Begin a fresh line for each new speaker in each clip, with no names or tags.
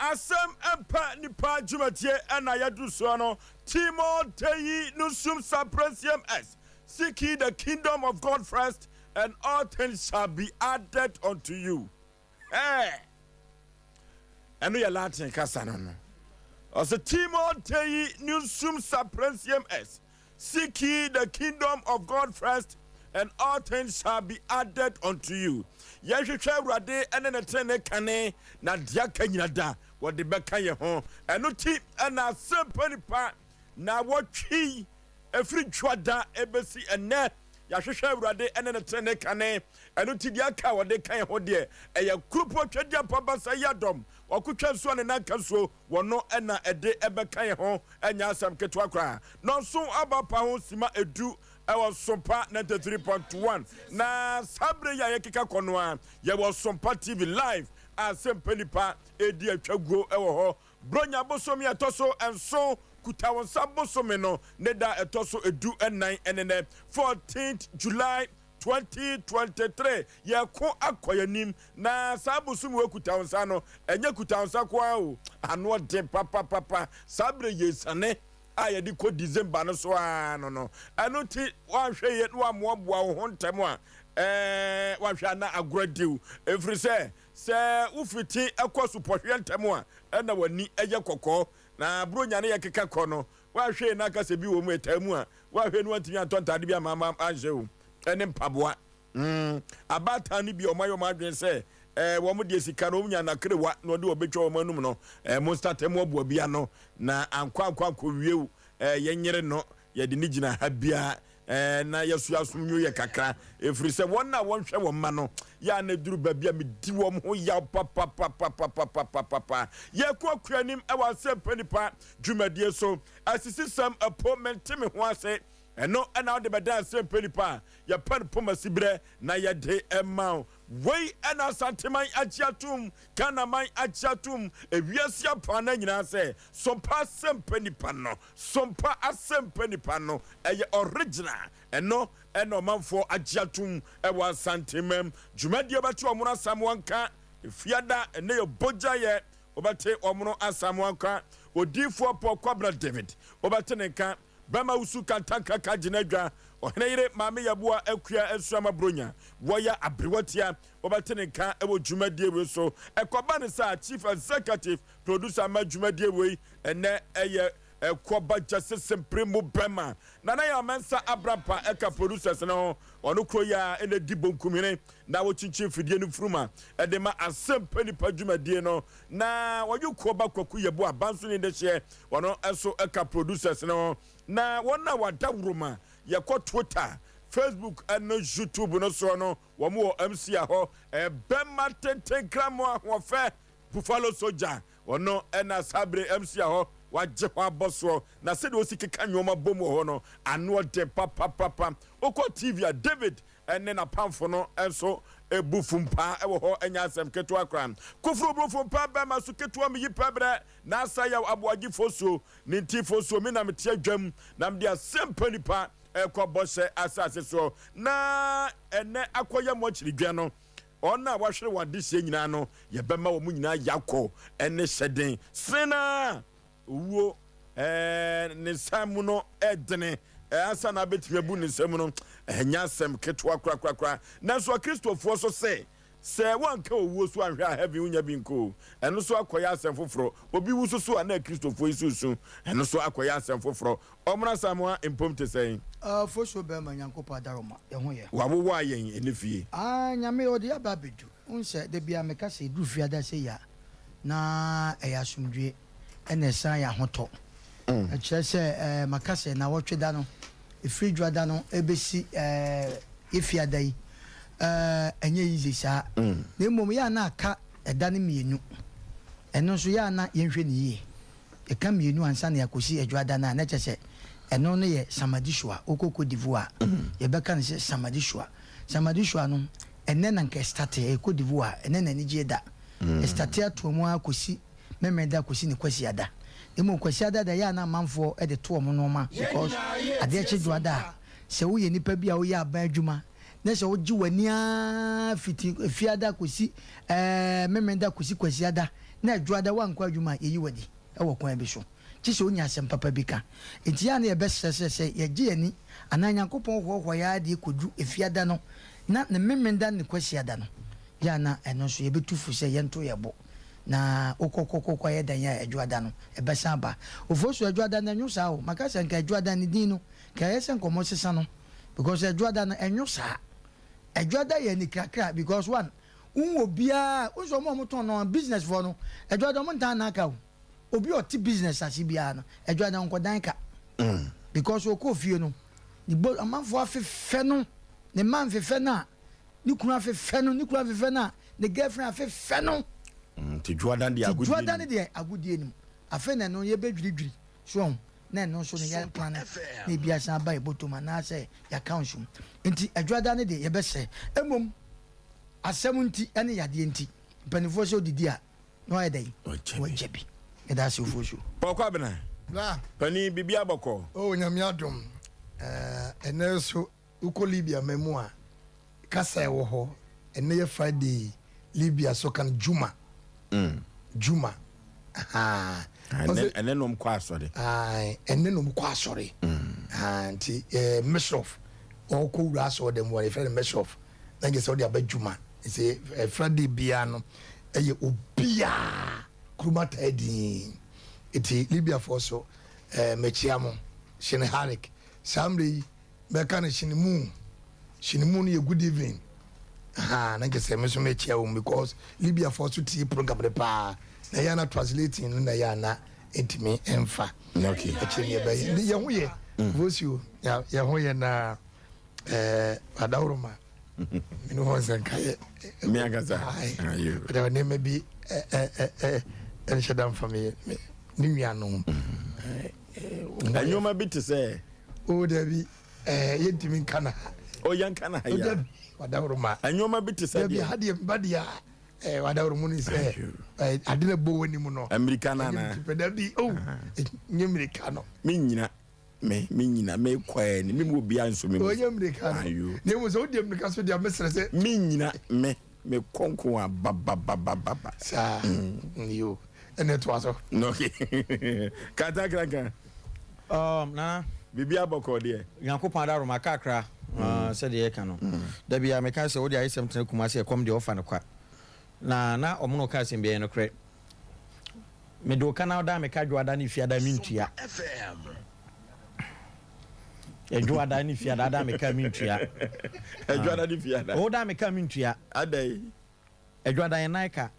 Asɛm mpa nipa dwumadie ɛna yɛduru soɔ no. Timor Dei Nusum Sapresium S. Seek ye the kingdom of God first, and all things shall be added unto you. Hey! Ɛno yɛ Latin kasa no no. Ɔsɛ Timor Dei Nusum Sapresium S. Seek ye the kingdom of God first, and all things shall be added unto you. Yɛhwehwɛ Awurade ne ne tenenee kane, na deɛ aka nyina da wɔde bɛka yɛn ho. Ɛno ti ɛna asɛmpa nipa na wɔtwe ɛfiri dwoada ɛbɛsi ɛnɛ. Yɛahwehwɛ Awurade ne ne tenenee kane. Ɛno ti deɛ aka a wɔde ka yɛn ho deɛ, ɛyɛ kurupo twɛdeɛ pabasa yi adɔm. Wakotwa nsuo a ne nan ka nsuo. Wɔno na ɛde ɛbɛka yɛn ho, ɛnyɛ asɛm ketewa koraa. Nɔnso aba pa ho sima edu ɛwɔ Sompa 93.1. Na saa berɛ yi a yɛkeka kɔ no ara, yɛwɔ Sompa TV live a sɛmpa nipa redi atwa guo wɔ hɔ. Bronya bosome a ɛtɔ so nson, kuta wo nsa bosome no ne da a ɛtɔ so edu nnan ne nɛ, 14th July 2023, yɛko akɔ yɛn anim, na saa bosome wei kuta wo nsa no, ɛnyɛ kuta wo nsa ko ara o, ano ɔden papapapa. Saa berɛ yɛsiane a yɛde kɔ December no so ara no no, ɛno nti woanhwɛ yie na woammoaboa wo ho ntɛm a, ɛɛ woahwɛ a na agorɔ adi wo, ɛfiri sɛ sɛ wofiti kɔ supɔhweɛ ntɛm a, ɛna w'ani yɛ kɔkɔɔ, na Buronya no yɛkeka kɔ no, Woanhwɛ yie na aka sɛ bi wɔ mu ɛtaa mu a, woanhwɛ yie na woantumi antɔ ntaade bi amma ama anhyɛ o, ɛne mpaboa. Mm, abaatan no bi a wɔayɛ wɔn adwene sɛ ɛɛ wɔn deɛ sika no wɔn nya n'akerewa na wɔde wɔbɛtwa wɔn anum no, ɛɛ mo nstate mo aboa bi ano na ankɔ ankɔ ankɔ wie o, ɛɛ yɛnyere no, yɛde ne gyina ha biara. Ɛɛ, na yɛso asom nwo yɛ kakra, ɛfiri sɛ wɔn a wɔnhwɛ wɔn mma no, yɛ a na ɛduru baabi a medi wɔn ho yaw papapapapapapapa. Yɛkɔ akuanim wɔ Asɛmpa Nipa dwumadie so. Asisisɛm ɛpo mente me ho ase. Ɛno na wode bɛdan Asɛmpa Nipa a yɛpɛ no pomasiberɛ na yɛde ma wo. Wei na Asanteman agye atom, Ghanaman agye atom, ewiase afaana nyinaa sɛ Sompa Asɛmpa Nipa no, Sompa Asɛmpa Nipa no, ɛyɛ original. Ɛno na ɔmanfoɔ agye atom wɔ Asanteman. Dwumadie wobɛte Ɔmono Asamoah nka, Efiada, ɛnnɛ yɛ Bogyaeɛ, wobɛte Ɔmono Asamoah nka, Odiyifoɔ Paul Kwabena David, wobɛte ne nka, Bɛma wusu kantanka ka gyina dwa. Ɔhene yere Maame Yeboah Akua Asuama Bronya, wɔyɛ aberewa tia. Wobɛte ne nka wɔ dwumadie wei so. Ɛkɔba ne saa Chief Executive Producer ma dwumadie wei ɛnɛ ɛyɛ Ɛkɔba Justice Mpremu Bɛma. Nana Yaw Mensah Abrampa ɛka producers no ho. Ɔno kuro yi ara ɛna ɛdi bonkumhene na wɔkyinkyin mfidie no mfuruma ɛde ma Asɛmpa Nipa dwumadie no. Na wɔye Kuoba Kwaku Yeboah Bansoni Dehyeɛ. Ɔno nso ka producers no ho. Na wɔn a wɔadawuroma yɛkɔ Twitter, Facebook ne YouTube no soɔ no, wɔn wɔ MC a hɔ. Bɛma tenten kramo ahoɔfɛ Buffalo Soldier, ɔno na saa bere MC a hɔ wagye hɔ abɔ soɔ. Na sɛdeɛ ɔsi keka nneɛma bom wɔ hɔ no, ano ɔden papapapa. Wokɔ TV a, David ne n'apamfo no nso bu fumpa wɔ hɔ, ɛnyɛ asɛm ketewa koraa. Koforo bu fumpa bɛma so ketewa meyi pɛbrɛ. Na asa yaw aboagye fosuo, ne nti fosuo me na mete adwam, na mede asɛmpa nipa rekɔ bɔhyɛ asase soɔ, na ɛnɛ akɔyɛ mo akyiridwa no, wɔn a wɔahwere wɔn adehyeɛ nyinaa no, yɛbɛma wɔn nyinaa yakɔ ne hyɛden sene no ara. Owuo ɛɛ ne nsa mu no ɛdene ɛɛ ansa na abɛtumi abu ne nsa mu no, ɛnyɛ asɛm ketewa korakorakora. Nanso Akristofoɔ so se Sɛ woanka owuo so anhwɛ a heaven wonya bi nkɔ o, ɛno nso akɔyɛ asɛm foforɔ. Obi wu nso so a na Akristofoɔ yi so resu, ɛno nso akɔyɛ asɛm foforɔ. Ɔmmra Asamoah mpom te sɛn?
Afosuo bɛɛma Nyankopɔn adaroma yɛ ho yɛ.
Wawowa yɛn ɛne fie.
Ah Nyame ɔde yɛ aba abɛdu. Wohu sɛ da biara meka sɛ ɛduru fiada sei a na ɛyɛ asomdwoeɛ ɛna ɛsan yɛ ahotɔ. Ɛkyerɛ sɛ eh, maka sɛ nawɔtwe da no, ɛfiri dwoada no ɛbɛsi eh, yɛ fiada yi eh, ɛnyɛ easy saa. Na mmom yɛ a na aka ɛda no mmienu. Ɛno nso yɛ a na yɛnhwɛ no yie. Yɛka mmienu ansa na yɛakɔsi adwoada no a, na kyerɛ sɛ ɛno no yɛ Samadisua. Wokɔ Cote d'Ivoire a, yɛbɛka no sɛ Samadisua. Samadisua no, ɛnnɛ na nka ɛstate, ɛyɛ Cote d'Ivoire, ɛnnɛ na anigyeɛ da. Ɛstate atoa mu ara kɔsi Memeneda kɔsi ne Kwasiada. Na mmom Kwasiada deɛ ɛyɛ a na amanfoɔ de to wɔn nnoɔma because adeɛ kye Dwoada a, sɛ woyɛ nipa bi a woyɛ aban adwuma, na sɛ wogye w'ani ara fiti Efiada kɔsi ɛɛ Memenda kɔsi Kwasiada na Adwoada woankɔ adwuma a, yɛyi wo adi wɔ kwan bi so. Gye sɛ wonya asɛm papa bi ka. Enti yɛ a na yɛbɛsrɛ sɛ, sɛ yɛgye yɛn ani anaa Nyankopɔn hoahoa yɛn ara de kɔduru Efiada no na ne Memenda ne ne Kwasiada no, yɛ a na ɛno nso yɛbɛtu fo sɛ yɛnto yɛn bo na wokɔkɔkɔkɔ ayɛ dan a Adwoada no ɛbɛsan aba. Ofosu, Adwoada no ɛnwo saa o. Maka sɛ nka Adwoada ne din no, nka ɛyɛ sɛ nkɔmmɔ sesa no because Adwoada no ɛnwo saa. Adwoada yɛ anikrakra because one, wohu obiara, wohu sɛ wɔn a wɔtɔn no, business foɔ no, Adwoada wɔn ntaa nna aka o. Obi a ɔte business ase biara no, Adwoada ɔnkɔdan ka because ɔkɔɔ fie no, ne bo, amanfoɔ afefɛ no, ne mma mfefɛ no a, Ne kunu afefɛ no, ne kunu afefɛ no a, ne girlfriend afefɛ no.
Nti dwoada deɛ
Nti
agodie
dwoada
nim.
no deɛ agodie nim. Afei na ɛno yɛbɛdwiridwiri, so wahu, na ɛno nso no yɛn plan na ebi asan aba yɛn bɔtɔ mu anaasɛ yɛn accounts mu. Nti ɛdwoada no deɛ yɛbɛsrɛ. Mmom asɛm nti ne yadeɛ nti, mpanimfoɔ sɛ wodidi a na wayɛ dɛn? Wagya bi. Meda ase Ofosu.
Paul Kwabena,
Bra.
Panin, biribiara bɔkɔɔ?
Oh, Nyame adom. Eh, ɛnnɛ nso Wokɔ Libya man mu a, kasa a ɛwɔ hɔ, ɛnnɛ yɛ Friday yi, Libya so ka no Juma. Juma. Ahaa.
Ɛnɛ ɛnɛ na wɔkɔ asɔre.
Ae, ɛnnɛ na wɔkɔ asɔre. Ahaa, nti eh, Mishraf, ɔkɔ wura asɔre dɛm hɔ, yɛfrɛ no Mishraf, na nkyɛ sɛ wode aba Juma. Nti eh, Friday biara no, ɛyɛ obiara kurom ataa din. Nti Libyafoɔ so, eh, mekyea mo, Shinharik. Saa mmerɛ yi, Mɛka no Shinemu Shinemu no yɛ good evening ahaa na nkyɛ sɛ me nso mekyia wɔn because Libya foɔ so tie program no paa na ɛyɛ na translating no na ɛyɛ ana ntumi mfa
okay
akyire ne ɛbɛyɛ ne yɛn ho yɛ mm. Vosio yɛn ho yɛ na ɛɛ adaworoma mene hɔ nsɛnka yɛ
me ankasa
ɔde nneɛma bi ɛ ɛ ɛ nhyɛ da mfa me ne nuanom
nneɛma bi te sɛ
O dabi, ɛɛ yɛntumi nka no ha.
O yɛnka no ha
O
yi a.
dabi, wadaworo ma.
Nneɛma bi te sɛ
Dabi,
deɛ.
ha deɛ mba deɛ a, ɛɛ wadaworo mu ne sɛ, ɛɛ ade na ɛbɔ w'anim no.
Mmirika no
Ɛnyɛ
anaa?
me ti pɛ, dabi, o, nyɛ mmirika no.
Mennyina, me, mennyina, mekɔ ɛ ni, me mu obiara nso me mu.
O nyɛ mmirika no.
Ayo.
Na mmom sɛ wodi mmirika so deɛ a, mesrɛ sɛ.
Mennyina, me, mekɔ nko a, bababababa.
Saa, yo, ɛnna ɛtoa so.
Okay. Katakranka.
Um, Nana.
Biribi abɔkɔ deɛ.
Nyankopɔn adaworoma kakra uh, sɛdeɛ yɛka no. Da biara meka sɛ wode ayesɛm tena Kumasi ɛkɔm deɛ ɔfa no kwa. Na na ɔmo na ɔka asɛm biara ɛyɛ nokorɛ. Mede wo ka na ɔda meka dwoada ne fiada mentua. Ɛdwoada ne fiada ada meka mentua.
Ɛdwoada ne fiada.
Ɔda meka mentua.
Adɛn?
Ɛdwoada yɛn nan ka.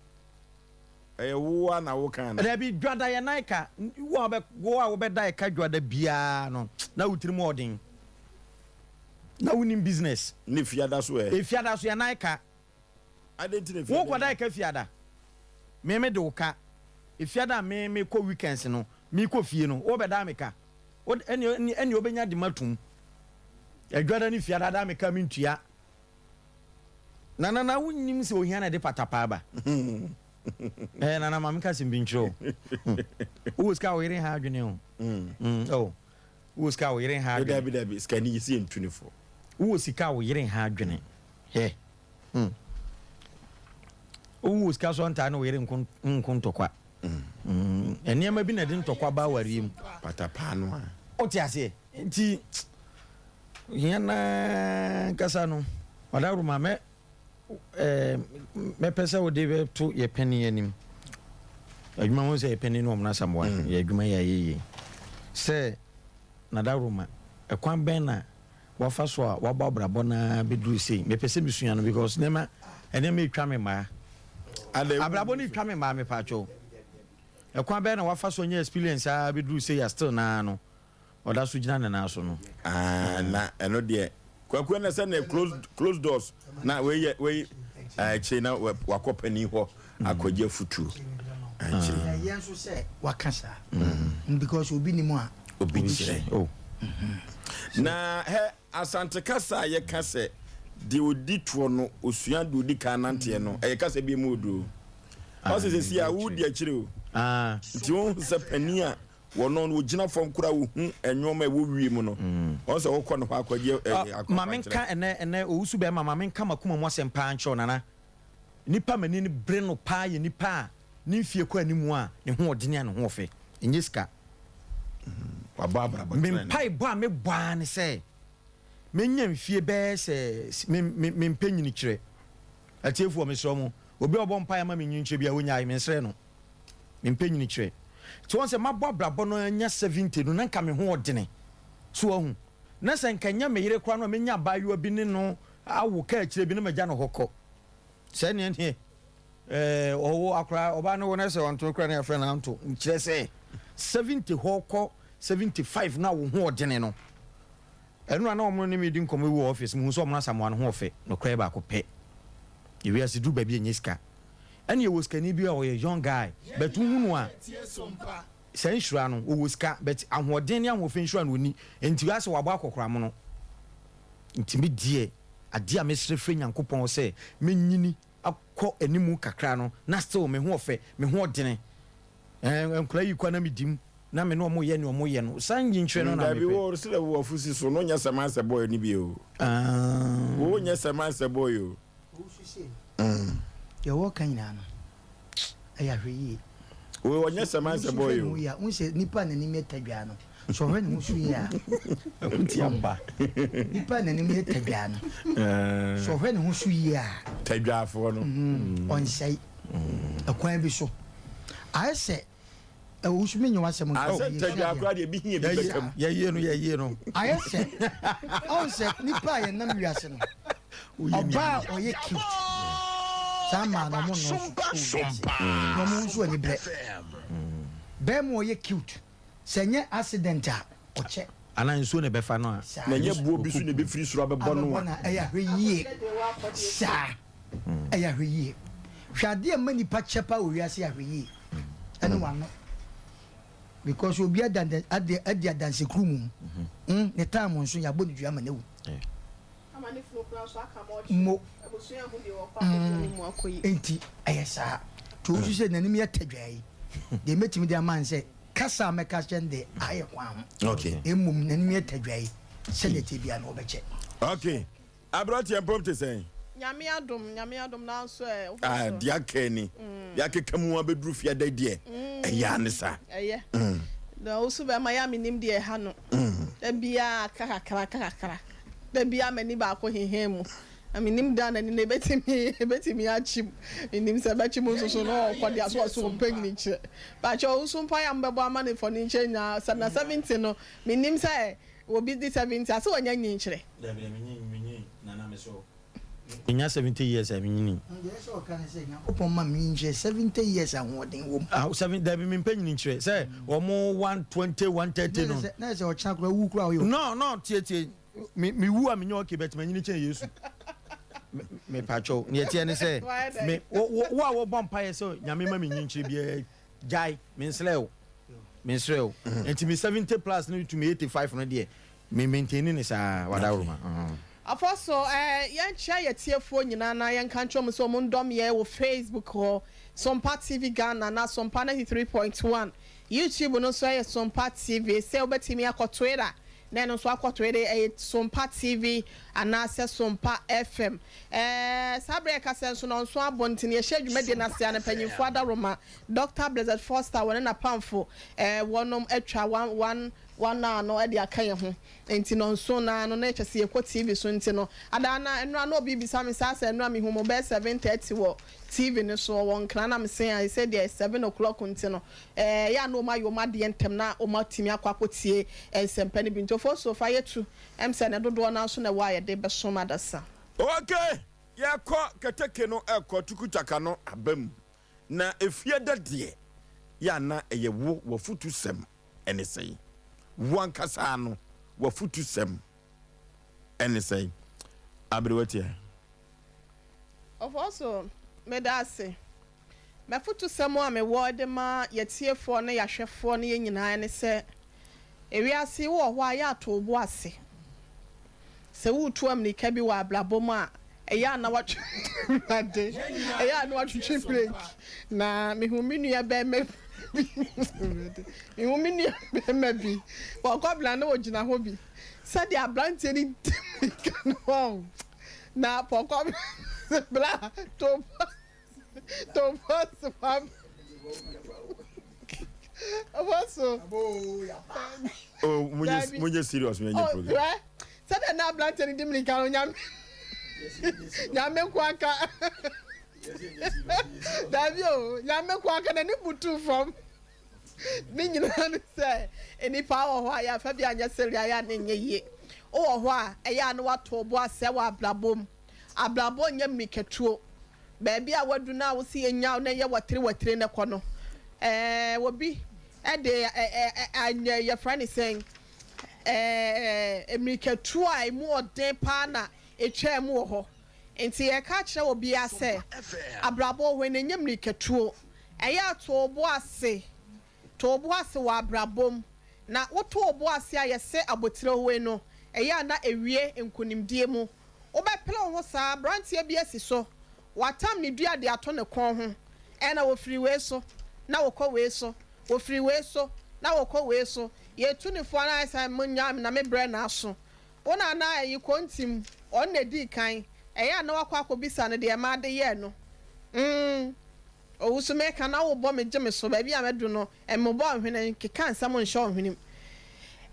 Ɛyɛ wo ara na woka anaa?
Dabi, dwada yɛ nan ka. Wo a wobɛ, wo a wobɛda ɛka dwada biara no, na wo tirim wɔ den. Na wonim business.
Ne fiada so ɛ?
Efiada so yɛ nan ka.
Adɛn nti na efiada
Wo kɔda
yɛ?
ɛka fiada. Me me de wo ka. Efiada a me me kɔ weekends no, me kɔ fie no, wo bɛda me ka. Wo, ɛne, ɛne, ɛne wobɛnya de matum. Ɛdwada ne fiada da me ka mentua. Nana na wonnim sɛ ohia na ɛde patapaa ba? Eh, Nana ma menka asɛm bi nkyerɛ wo. Wowɔ sika a wo yere nha adwene o. Mm, oh. Wowɔ sika a wo yere nha adwene.
Dabi dabi, sika ni yɛsi yɛntu ne fo.
Wowɔ sika a wo yere nha adwene. Hɛ. Mm. Wowɔ sika so ntaa ne wo yere nko nko ntɔkwa. Mm. Nneɛma bi na ɛde ntɔkwa ba awareɛ mu.
Patapaa no a.
Wote aseɛ? Nti Hia no ankasa no, Ɔdawuroma, mɛ, ɛɛ, mɛpɛ sɛ wode bɛto yɛ panin anim. Adwuma ho sɛ yɛ panin no wɔn asamoa, mm. yɛ adwuma yɛ ayɛ yie. Sɛ Nadawuroma, ɛkwan bɛn na wafa so a wabɔ abrabɔ na bɛduru sei? Mepɛ sɛ mesua no because nneɛma nneɛma etwa me mmaa. Abrabɔ no etwa me mmaa mepaakyɛw. Ɛkwan bɛn na wafa so anya experience a bɛduru sei a still naa no. ɔda so gyina ne nan so no.
Ah, na ɛno deɛ kwaku ɛna sɛ na close close doors na wei yɛ wei akyire na wakɔ panin hɔ akɔgye afutuo akyire.
Ɛyɛ nso sɛ waka saa because obi nim a
obi kyerɛ oh. Na hɛ Asante kasa a yɛka sɛ deɛ ɔdi toɔ no ɔsua deɛ ɔdi kan nanteɛ no ɛyɛ kasa bi mu oduro ɔsɛ sɛ si a wodi akyire o nti wohu sɛ panin a. Wɔno no wɔgyina fam koraa wɔhu nnoɔma a ɛwɔ wiem no. Wɔn sɛ wokɔ ne hɔ akɔgye
Ah, ma
akwankyerɛ.
menka ɛnɛ, ɛnɛ, Owusu bɛrima, ma menka m'akoma mu asɛm paa nkyerɛ wo, Nana. Nipa a m'ani bere no paa yɛ nipa a ne mfie kɔ anim a ne ho ɔdene a ne ho ɔfɛ. Ɛnyɛ sika.
Wabɔ abrabɔ
Me
tenenee.
mpaebɔ a mebɔ ara ne sɛ menya mfie bɛyɛ sɛ me me mempɛ nyinikyerɛ. Atiefoɔ mesrɛ mo, obi a ɔbɔ mpaeɛ ma me nyinikyerɛ biara ɔnyae, mensrɛ no. Mempɛ nyinikyerɛ. Nti wɔn sɛ mabɔ abrabɔ no anya 70 no na nka me ho ɔdene. So wahu? Na sɛ nka ɛnyɛ me yere koraa no a menya abaayewa bi ne no awo ka akyire bi na magya no hɔ kɔ. Sɛ neɛ neɛ ɛɛ ɔwo akora ɔbaa no wo na sɛ ɔnto koraa na yɛfrɛ no anto. Nkyerɛ sɛ 70 hɔ kɔ 75 na wo ho ɔdene no. Ɛno a na wɔn ne me di nkɔmmɔ bi wɔ office muhu sɛ wɔn Asamoah no ho ɔfɛ. Nokorɛ baako pɛ. Ewiase duru baabi a ɛnyɛ sika. Ɛna yɛwɔ sikani bi a ɔyɛ young guy but wohu no a saa nhyira no ɔwɔ sika but ahoɔden ne ahoɔfɛ nhyira no ɔnni nti asɛ wabɔ akɔkora mono. Nti me deɛ adeɛ a mesrɛ firi Nyankopɔn hɔ sɛ menyini akɔ animu kakra no na still me ho ɔfɛ me ho ɔdene eh nkwadaa yi kɔ a na medi mu na me ne ɔmo yɛ nea ɔmo yɛ no saa nyinkyerɛ no na
Dabi
mepɛ.
wo srɛ wo afusi so no nyɛ sɛmansɛ boy no bi o.
Ah.
Wo nyɛ sɛmansɛ boy o.
Owusu sei no, deɛ wɔka nyinaa no, ɛyɛ ahwɛyie.
Wei ɔnyɛ sɛmansɛ
Owusu
boy
hwɛ ne
o.
ho yie a, wohu sɛ nipa a n'anim yɛ tadwaa no, sɛ ɔhwɛ ne ho so yie a,
Akutia ba.
nipa a n'anim yɛ tadwaa no, sɛ ɔhwɛ ne ho so yie a,
Tadwaafoɔ no.
ɔnsɛe. Ɛkwan bi so. Ayɛ sɛ Owusu menyɛ w'asɛm nka
Asɛ
yɛsua
ntadwaa
adeɛ.
koraa deɛ ebi hia bi bɛka mu.
Yɛyie no yɛyie no.
Ayɛ sɛ ɔn sɛ nipa a yɛnam wiase no ɔbaa a ɔyɛ cute saa mmaa no ɔmo nnɔɔso wɔ wiase na ɔmo nso ani brɛ. Bɛɛma a ɔyɛ cute sɛ ɛnyɛ accident a ɔkyɛ.
Anaa nsuo na ɛbɛfa no a.
Saa.
Na ɛnyɛ boɔ bi so na ɛbɛfiri soro abɛbɔ no
Abɛbɔ
a.
no a ɛyɛ ahwɛyie saa. Ɛyɛ ahwɛyie. Hwɛ adeɛ a ɛma nipa kyɛ paa wɔ wiase yɛ ahwɛyie ɛne wano because obi ada adi adi adansekuru mu mm ne time nso yɛabɔ ne dua ama no awu mo mm nti ɛyɛ saa nti osu sɛ n'anim yɛ tadwaa yi deɛ mɛtumi de ama n sɛ kasa a mɛka kyɛn de ayɛ kwan ho
Okay.
mmom n'anim yɛ tadwaa yi sɛdeɛ ɛteɛ biara no wɔbɛkyɛ.
Okay. Aberanteɛ mpom te sɛn?
Nyame adom, Nyame adom nanso ɛ, wo ho
Ah,
so?
deɛ aka ni. Deɛ akeka mu abɛduru fiada yi deɛ, ɛyɛ ara ne saa.
Ɛyɛ. Na wo so bɛrima yɛ a mennim deɛ ɛha no. Da biara aka kakra, aka kakra. Da biara m'ani baako hehe mu. Na mennim da a n'ani no ɛbɛtumi, ɛbɛtumi akye mu. Mennim sɛ ɛbɛkye mu nso so na ɔkɔ deɛ so ɔso ɔmpɛ nyinikyerɛ. Pakyɛ wo so mpaeɛ a mobɛbɔ ama no for ne nkyɛn nyinaa, sɛ na 70 no, mennim sɛ Obi di 70 a, sɛ wanya nyinkyerɛ.
Dabi dabi menyin menyin nana me so menya 70 years a menyini.
Deɛ ɛsɛ ɔka ne sɛ Nyankopɔn ma me nyinkyerɛ 70 years ahoɔden wɔ mu.
Ah seven dabi mempɛ nyinkyerɛ sɛ wɔn 120 130 no.
Na ɛsɛ ɔkyena koraa wu koraa ɔyɛ.
No no tie tie me me wu a menyɛ okay but manyini kyɛn Yesu. Me pakyɛw neɛ ɛteɛ ne sɛ me wo wo a wɔbɔ mpaeɛ sɛ Nyame ma me nyinkyerɛ biara gyae mensrɛ wo. Mesrɛ wo. Nti me 70 plus no to me 85 no deɛ me maintaini no saa wadaworoma.
Apostle eh, yɛnkyea yɛ tiefoɔ nyinaa na yɛnka nkyerɛ wɔn sɛ wɔn ndɔm yɛn wɔ Facebook hɔ, Sompa TV Ghana anaa Sompa 93.1. YouTube no nso ɛyɛ Sompa TV. Sɛ wobɛtumi akɔ Twitter na ɛno nso akɔ Twitter ɛyɛ Sompa TV anaasɛ Sompa FM. Eh, saa berɛ yɛkasa nso na ɔnso abɔ nti no yɛhyɛ dwumadie no ase a na mpanyinfoɔ adaworoma Dɔkta Blessed Foster wɔne n'apamfo wɔnom atwa one one one hour no de aka yɛn ho nti nɔnson no ara no na kyerɛ sɛ yɛkɔ TV so nti no adaa na nnora na obi bisa me saa sɛ nnora mehu mo bɛyɛ 7:30 wɔ TV no so wɔ Nkran na mese ae sɛ deɛ 7 o'clock nti no ɛyɛ a na wɔn ayɛ wɔn adeɛ ntɛm na wɔn atumi akɔ akɔtie nsɛmpa no bi nti ofo fa yɛtu ɛm sɛ ne dodoɔ no ara nso na ɛwɔ a yɛde bɛsom adasa.
Ok yɛkɔ keteke no ɛkɔ tukutaka no aba mu. Na efie da deɛ, yɛ a na ɛyɛ wo w'afutusɛm ne sɛn? Wo ankasa no w'afutusɛm ne sɛn? Aberewa tia.
Ɔfɔso, meda ase. M'afutusɛm a mewɔ de ma y'atiefoɔ ne y'ahwɛfoɔ ne yɛn nyinaa ne sɛ, ewiase yi wowɔ hɔ a yɛ a to wo bo ase. Sɛ woretu ammirika bi wɔ abrabɔ mu a, ɛyɛ a na watwe Awurade, ɛyɛ a na watwetwe break. Na mehu me nua bɛrima bi. bi, mehu me nua bɛrima bi, wɔkɔ bla na wɔgyina hɔ bi, sɛdeɛ aberanteɛ no di mirika no hɔ na pɔnkɔ bla to to bɔs wa bɔs.
Oh, munye serious, munye
oh,
program.
Sɛdeɛ na aberanteɛ no di mirika no, Nyame Nyame nko aka dabi o, Nyame nko aka n'ani butu fam. Ne nyinaa ne sɛ nnipa wɔ hɔ a yɛafa bi anyɛ sɛdeɛ ayɛ a ne nyɛ yie. Wowɔ hɔ a ɛyɛ a na wato bo asɛ wɔ abrabɔ mu. Abrabɔ nyɛ mmirikatuo. Baabi a wadu no a wo se yɛnya wo na ɛyɛ watire watire na ɛkɔ no, ɛɛ obi de ɛɛ yɛfrɛ ne sɛn, ɛɛ mmirikatuo a emu ɔden paa na ɛtwaa mu wɔ hɔ. Nti yɛka kyerɛ obiara sɛ abrabɔ hɔ no ɛnyɛ mmirikatuo. Ɛyɛ a to bo ase, to bo ase wɔ abrabɔ mu. Na woto bo ase a yɛsɛ abotire hɔ no, ɛyɛ a na ewie nkonimdie mu. Wobɛpere wo ho saa, aberanteɛ bi asi so, watam ne dua de ato ne kɔn ho, ɛna wɔfiri wei so na wɔkɔ wei so, wɔfiri wei so na wɔkɔ wei so. Yɛtu ne foɔ na ayɛ sɛ mo na me brɛ na aso. Wo na na ɛyi kɔntim, ɔno na edi kan, ɛyɛ a na wakɔ akɔbisa no deɛ ɛma ade yɛɛ no. Owusu meka na wobɔ me gye me so, baabi a mɛdu no, mmobɔ nhwene, nkeka nsɛm nhyɛ ɔhwenem.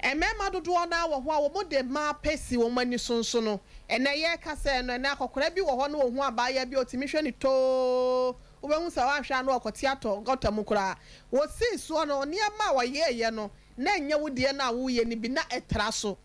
Mmarima dodoɔ naa wɔ hɔ a wɔn de mmaa pɛ si wɔn ani so nso no, ɛnɛ yɛreka sɛ no, ɛnɛ akɔkora bi wɔ hɔ na ohun abaayewa bi a otumi hwɛ ne too, wobɛhu sɛ wahwɛ a na ɔkɔte atɔ gɔta mu koraa. Wɔsii soɔ no, nneɛma a wɔyɛɛyɛ no, na ɛnyɛ wo deɛ no a woyɛ no bi na ɛtra so.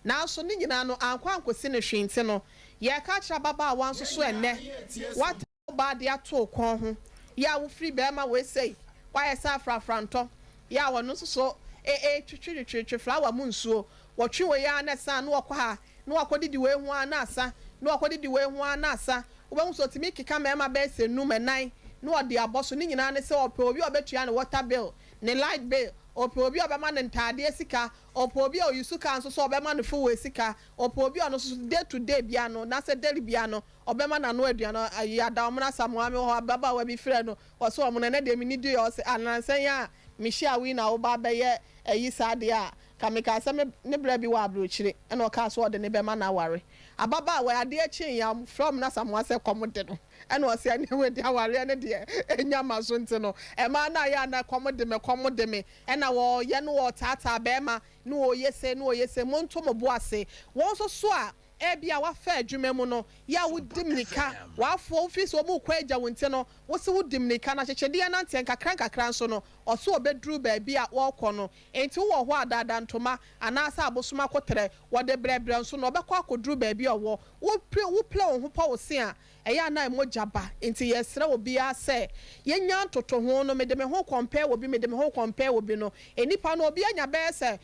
Nanso ne nyinaa no, ankɔ ankɔsi ne hwee nti no, yɛreka kyerɛ ababaawa nso so ɛnɛ, wata baa de ato kɔn ho, yɛ a wofiri bɛrima wei sei, wayɛ sɛ afrafrantɔ, yɛ a wɔno nso so twitwitwitwi flower mu nsuo, wɔtwe wei ara na ɛsa na wɔkɔ ha, na wɔakɔdidi wei ho ara na asa, na wɔakɔdidi wei ho ara na asa. Wobɛhu sɛ otumi keka mmarima bɛyɛ sɛ num ɛnan na ɔde abɔ so. Ne nyinaa ne sɛ ɔpɛ obi a ɔbɛtua ne water bill, ne light bill, ɔpɛ obi a ɔbɛma ne ntaadeɛ sika, ɔpɛ obi a oyi so kaa nso so ɔbɛma no fuel sika, ɔpɛ obi a ɔno nso so day to day bia no, na sɛ daily bia no ɔbɛma n'ano aduane. Ayi ada ɔmo na Samoa mi wɔ hɔ, ababaawa bi frɛ no, wɔsɛ ɔmo no ɛnɛ deɛ mi ni di yɛ, ɔsɛ anansɛn a mehyia wi na ɔba abɛyɛ ɛyi saa deɛ a ka meka sɛ me ne brɛ bi wɔ aburokyire, ɛna ɔkaa so ɔde ne bɛma na aware ababaawa. Adeɛ kyen ya frɛ ɔmo na Samoa sɛ kɔm de no, ɛna ɔsɛ ɛne wɔ di awareɛ ne deɛ enya ma so. Nti no ɛmaa na ayɛ ana kɔm de me, kɔm de me, ɛna wɔyɛ no wɔtaataa bɛrima na wɔyɛ se na wɔyɛ se monto mo bo ase. Wɔn nso so a ebi a wafa adwuma mu no, yɛ a wodi mirika wafoɔ wofi sɛ wɔn kɔ agya wɔn ti no, wosi wodi mirika na kyekyɛdeɛ nanteɛ nkakra nkakra nso no, ɔso ɔbɛduru baabi a wɔrekɔ no. Nti wowɔ hɔ a daadaa ntoma anaasɛ abosom akotrɛ wɔde brɛbrɛ nso no, ɔbɛkɔ akɔduru baabi a ɔwɔ. Wopere wopere wo ho pɔ wo se a ɛyɛ ana mogya ba. Nti yɛsrɛ obiara sɛ yɛnya ntoto ho no, mede me ho compare wɔ bi, mede me ho compare wɔ bi no, nipa no obi anya bɛyɛ sɛ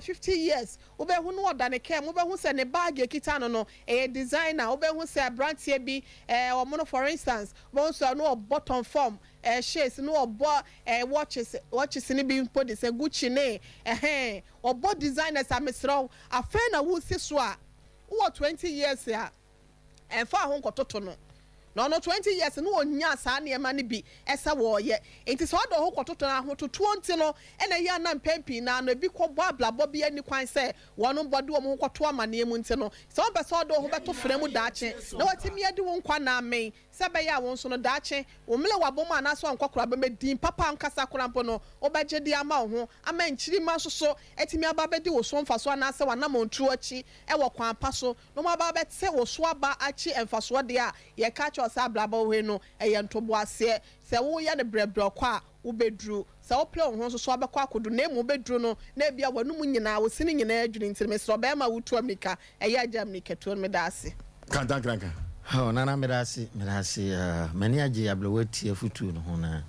50 years, wobɛhu no ɔda ne kaa mu, wobɛhu sɛ ne bag ekita no ɛyɛ designer. Wobɛhu sɛ aberanteɛ bi ɔmo no, for instance, wobɛhu sɛ no ɔbɔ Tom Ford shades no, ɔbɔ watches, watches ne bi mpo de sɛ Gucci ne ɛhɛn, ɔbɔ designers. A mesrɛw, afei na wosi so a wowɔ 20 years a ɛnfa ho nkɔtoto no na ɔno 20 years no ɔnya saa nneɛma no bi ɛsɛ wɔɔyɛ. Nti sɛ ɔde ɔho kɔtoto no ahototoɔ nti no, ɛna ɛyɛ ana mpɛn pii naa no ebi kɔbɔ abrabɔ bi ani kwan sɛ wɔn bɔde wɔn ho kɔto amaneɛ mu. Nti no sɛ wɔn pɛ sɛ ɔde ɔho bɛto fena mu daakye na wɔtumi adi wɔn nkwa na amen sɛ ɛbɛyɛ a wɔn nso no daakye wɔn mmerɛ wɔ abɔm anaasɛ wɔn nkɔkora bɛmɛ din papa nkasa kora mpo no, wɔbɛgye de ama wɔn ho ama nkyirima nso so ɛtumi aba bɛdi wɔ so mfa so anaasɛ wɔn anamɔntuo akyi ɛwɔ kwan pa so na wɔn aba bɛte wɔ so aba akyi mfasoɔ deɛ a yɛka kyerɛ sɛ abrabɔ wei no ɛyɛ ntoboaseɛ. Sɛ woyɛ no brɛbrɛ kɔ a wobɛduru, sɛ wopere wo ho nso so abɛkɔ akodo, na emu wobɛduru no na ebi a w'anum nyinaa wosi ne nyinaa adwiri. Nti mesrɛ ɔbɛrima wotu amirika, ɛyɛ agya amirika tuo no. Meda ase.
Kantankranka.
Oh, Nana, meda ase, meda ase. M'ani agye abrɛwa tie afotuo no ho. Na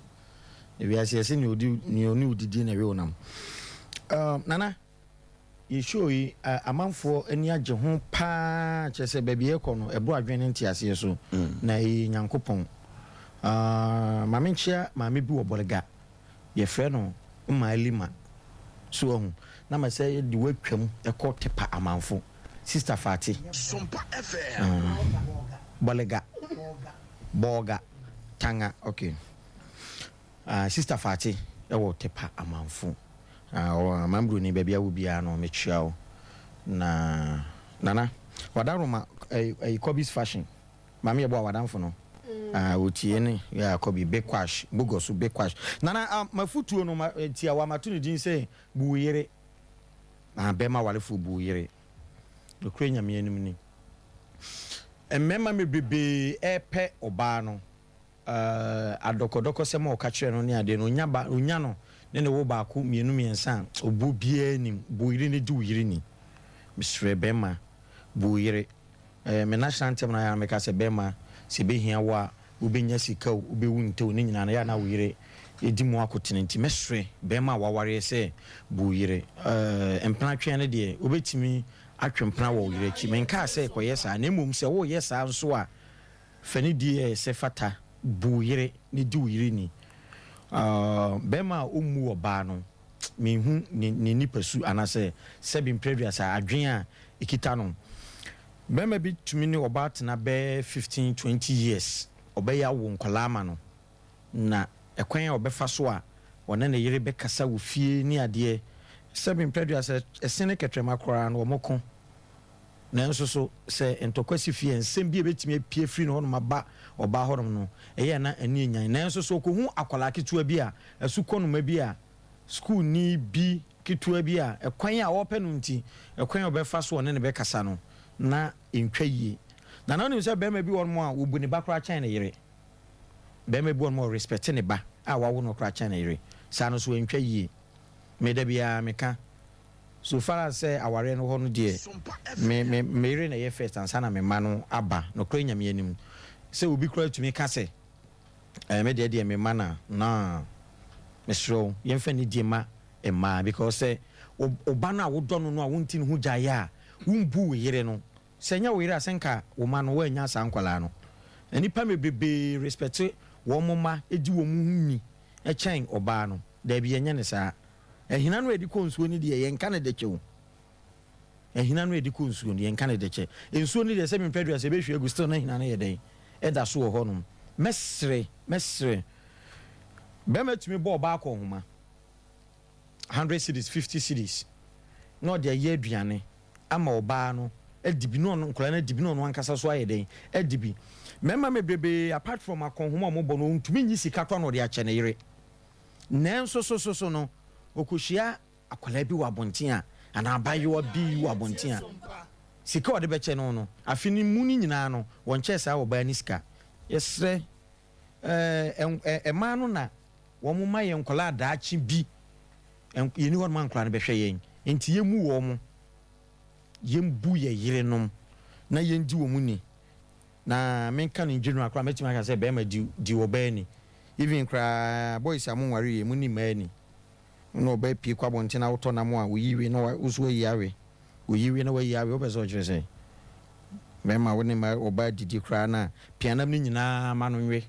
ewiase yɛsɛ nea odi nea ɔne odidi na ɛwe wo nam. Nana, yɛ show yi amanfoɔ ani agye ho paa, kyerɛ sɛ baabi yɛkɔ no ɛboro adwene ne nteaseɛ so. Na ɛyɛ Nyankopɔn. Maame, nkyea maame bi wɔ Bɔrega, yɛfrɛ no Mmaa Lima so ahu na ma sɛ yɛde watwam ɛkɔ Tepa amanfo Sister Fati. Bɔlega, Bɔɔga Tanga, okay. Sister Fati. Ɛwɔ Tepa Amanfo. Ah, ɔwɔ Amanbroni baabi a wɔ biara no mekyia wo. Na Nana, Wadaroma ɛyi ɛyi Kobe's Fashion. Maame yɛ bɔ a wadamfo no. Ah, otie ne yeah, Kobe Bekwash, Bogoso Bekwash. Nana, ah, mafutuo no ma eh, tiawa mato ne din sɛ bu wo yere. Ah, bɛrima awarefoɔ bu wo yere. Nokorɛ Nyame anim ni. Mmarima bebrebee ɛrepɛ ɔbaa no. Adɔkɔdɔkɔsɛm a ɔka kyerɛɛ no ne adeɛ no, ɔnya ba, ɔnya no ne ne wo baako, mmienu, mmiɛnsa a, obuo biara nnim. Bu wo yere na di wo yere ni. Mesrɛ bɛrima, bu wo yere. Ɛɛ, me national anthem no ayɛ a na meka sɛ bɛrima, sɛ ɛbɛhia wo a, wobɛnya sika o, wobɛwu ntɛ o, ne nyinaa no, ɛyɛ a na wo yere di mu akotene. Nti mɛsrɛ bɛrima a wawareɛ sɛ, bu wo yere. Ɛɛ, mpena tweɛ no deɛ, wobɛtumi atwe mpena wɔ wo yere akyi. Menkaa sɛ kɔyɛ saa, na mmom sɛ woreyɛ saa nso a, Fa nidi a ɛsɛ fata bu wo yere na di wo yere ni. Barima a ɔmmu ɔbaa no, menhu ne ne nipasu anaasɛ sɛbe mprɛduasa adwene a ɛkita no. Barima bi tumi ne ɔbaa tena bɛyɛ 15, 20 years, ɔbɛyɛ awo nkwadaa ama no, na ɛkwan a ɔbɛfa so a ɔne ne yere bɛkasa wɔ fie ne adeɛ, sɛbe mprɛduasa ɛsene kɛtrɛma koraa no, wɔko. Nanso so sɛ ntɔkwa si fie a, nsɛm bi a ebetumi apue afiri ne hɔnom aba ɔbaa hɔnom no, ɛyɛ a na ani nyan. Nanso sɛ okohu akwadaa ketewa bi a, asukɔnoma bi a, sukuuni bi ketewa bi a, ɛkwan a ɔrepɛ no nti, ɛkwan a ɔbɛfa so ɔne no bɛkasa no, na entwa yie. Na na wonim sɛ barima bi wɔ hɔnom a, obu ne ba koraa kyɛn ne yere. Barima bi wɔ hɔnom a, ɔrespɛte ne ba a wawo no koraa kyɛn ne yere. Saa no nso, entwa yie. Me da biara meka. So far as sɛ awareɛ no hɔ no deɛ me me me yere na ɛyɛ first ansa na me mma no aba nokorɛ Nyame anim sɛ obi koraa tumi ka sɛ ɛɛ me deɛ deɛ me mma na naa mesrɛ wo yɛmfa nidie ma mmaa because sɛ wo wo ba no a wodɔ no no a wonti ne ho gyaeɛ a wombu wo yere no sɛ ɛnyɛ wo yere a sɛ nka wo mma no woannya saa nkwadaa no nnipa bebrebee respect wɔn mma di wɔn ho ni kyɛn ɔbaa no daabi yɛnyɛ no saa. Ahina no a ɛde kɔ nsuo no deɛ, yɛnka no dɛkyɛ o. Ahina no a ɛde kɔ nsuo no, yɛnka no dɛkyɛ. Nsuo no deɛ, sɛ mempɛ dua sɛ ɛbɛhwie agu, still na ahina no yɛ dɛn? Ɛda so wɔ hɔnom. Mɛsrɛ, mɛsrɛ. Bɛrima tumi bɔ ɔbaa akɔnhoma, hundred cedis, fifty cedis, na ɔde ayɛ aduane ama ɔbaa no adi bi, na ɔno, nkwadaa no adi bi, na ɔno ankasa so ayɛ dɛn? Adi bi. Mmarima bebrebe, apart from akɔnhoma a wɔbɔ no, ɔntumi nyi sika koraa na ɔde akyɛ ne yere. Nanso so so so no, okohyia akwadaa bi wɔ abɔnten a, anaa abayewa bi wɔ abɔnten a, sika a ɔde bɛkyɛ no no, afe no mu no nyinaa no, wɔnkyɛɛ saa ɔbaa no sika. Yɛsrɛ, ɛɛ, mmaa no na wɔma yɛn nkwadaa daakye bi, yɛnni hɔ nom a nkwadaa no bɛhwɛ yɛn, enti yɛmmu wɔn, yɛmbu yɛn yerenom, na yɛndi wɔn ni. Na menka no in general koraa mɛtumi aka sɛ bɛɛma di di ɔbaa ni even koraa boys a mo nware yɛ mo ni mmaa ni wo ne ɔbaa pie kɔ abɔnten na wotɔ nam a oyi we na wo so wayi awe oyi we na wayi awe wopɛ sɛ ɔkyerɛ sɛ bɛɛma wo ne ma ɔbaa didi koraa na pianam no nyinaa ma no nwe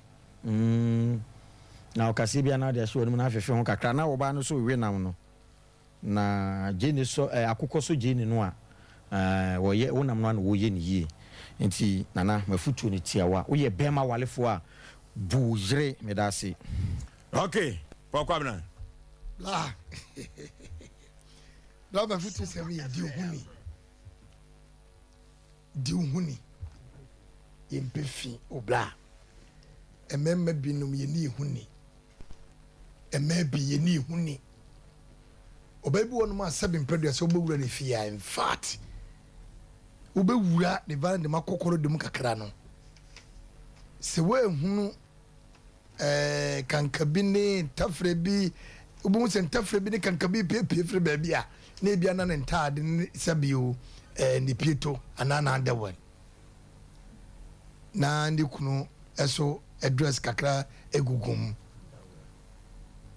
mm na ɔkaseɛ bi a na ɔde ahyɛ w'anum na afefe ho kakra na ɔbaa no so we nam no Na gyeene sɔ eh, akokɔ sɔ gyeene no a eh, wɔyɛ wo nam no a na wɔyɛ no yie. Nti Nana, m'afutuo no tiawa, woyɛ bɛɛma walefoɔ a, bu wo yere. Meda ase.
Ok, Paul Kwabena.
Bla bla m'afutuo sɛm yɛ di wo ho ni, di wo ho ni, yɛmpɛ fi o bla. Mmarima binom yɛni yɛn ho ni. Mmaa bi, yɛnni yɛn ho ni. Ɔbaa bi wɔ nom a sɛbe mprɛdua sɛ wobɛwura ne fie a, in fact, wobɛwura ne veranda mu akɔkɔrɔ de mu kakra no, sɛ woahunu eh, kankabi ne ntafrɛ bi, wobɛhu sɛ ntafrɛ bi ne kankabi piepie firi baabi a, na ebia na ne ntaade ne sɛbe o, eh, ne pieto anaa n'adɛwɛn. na ne kunu so dress kakra gugu mu.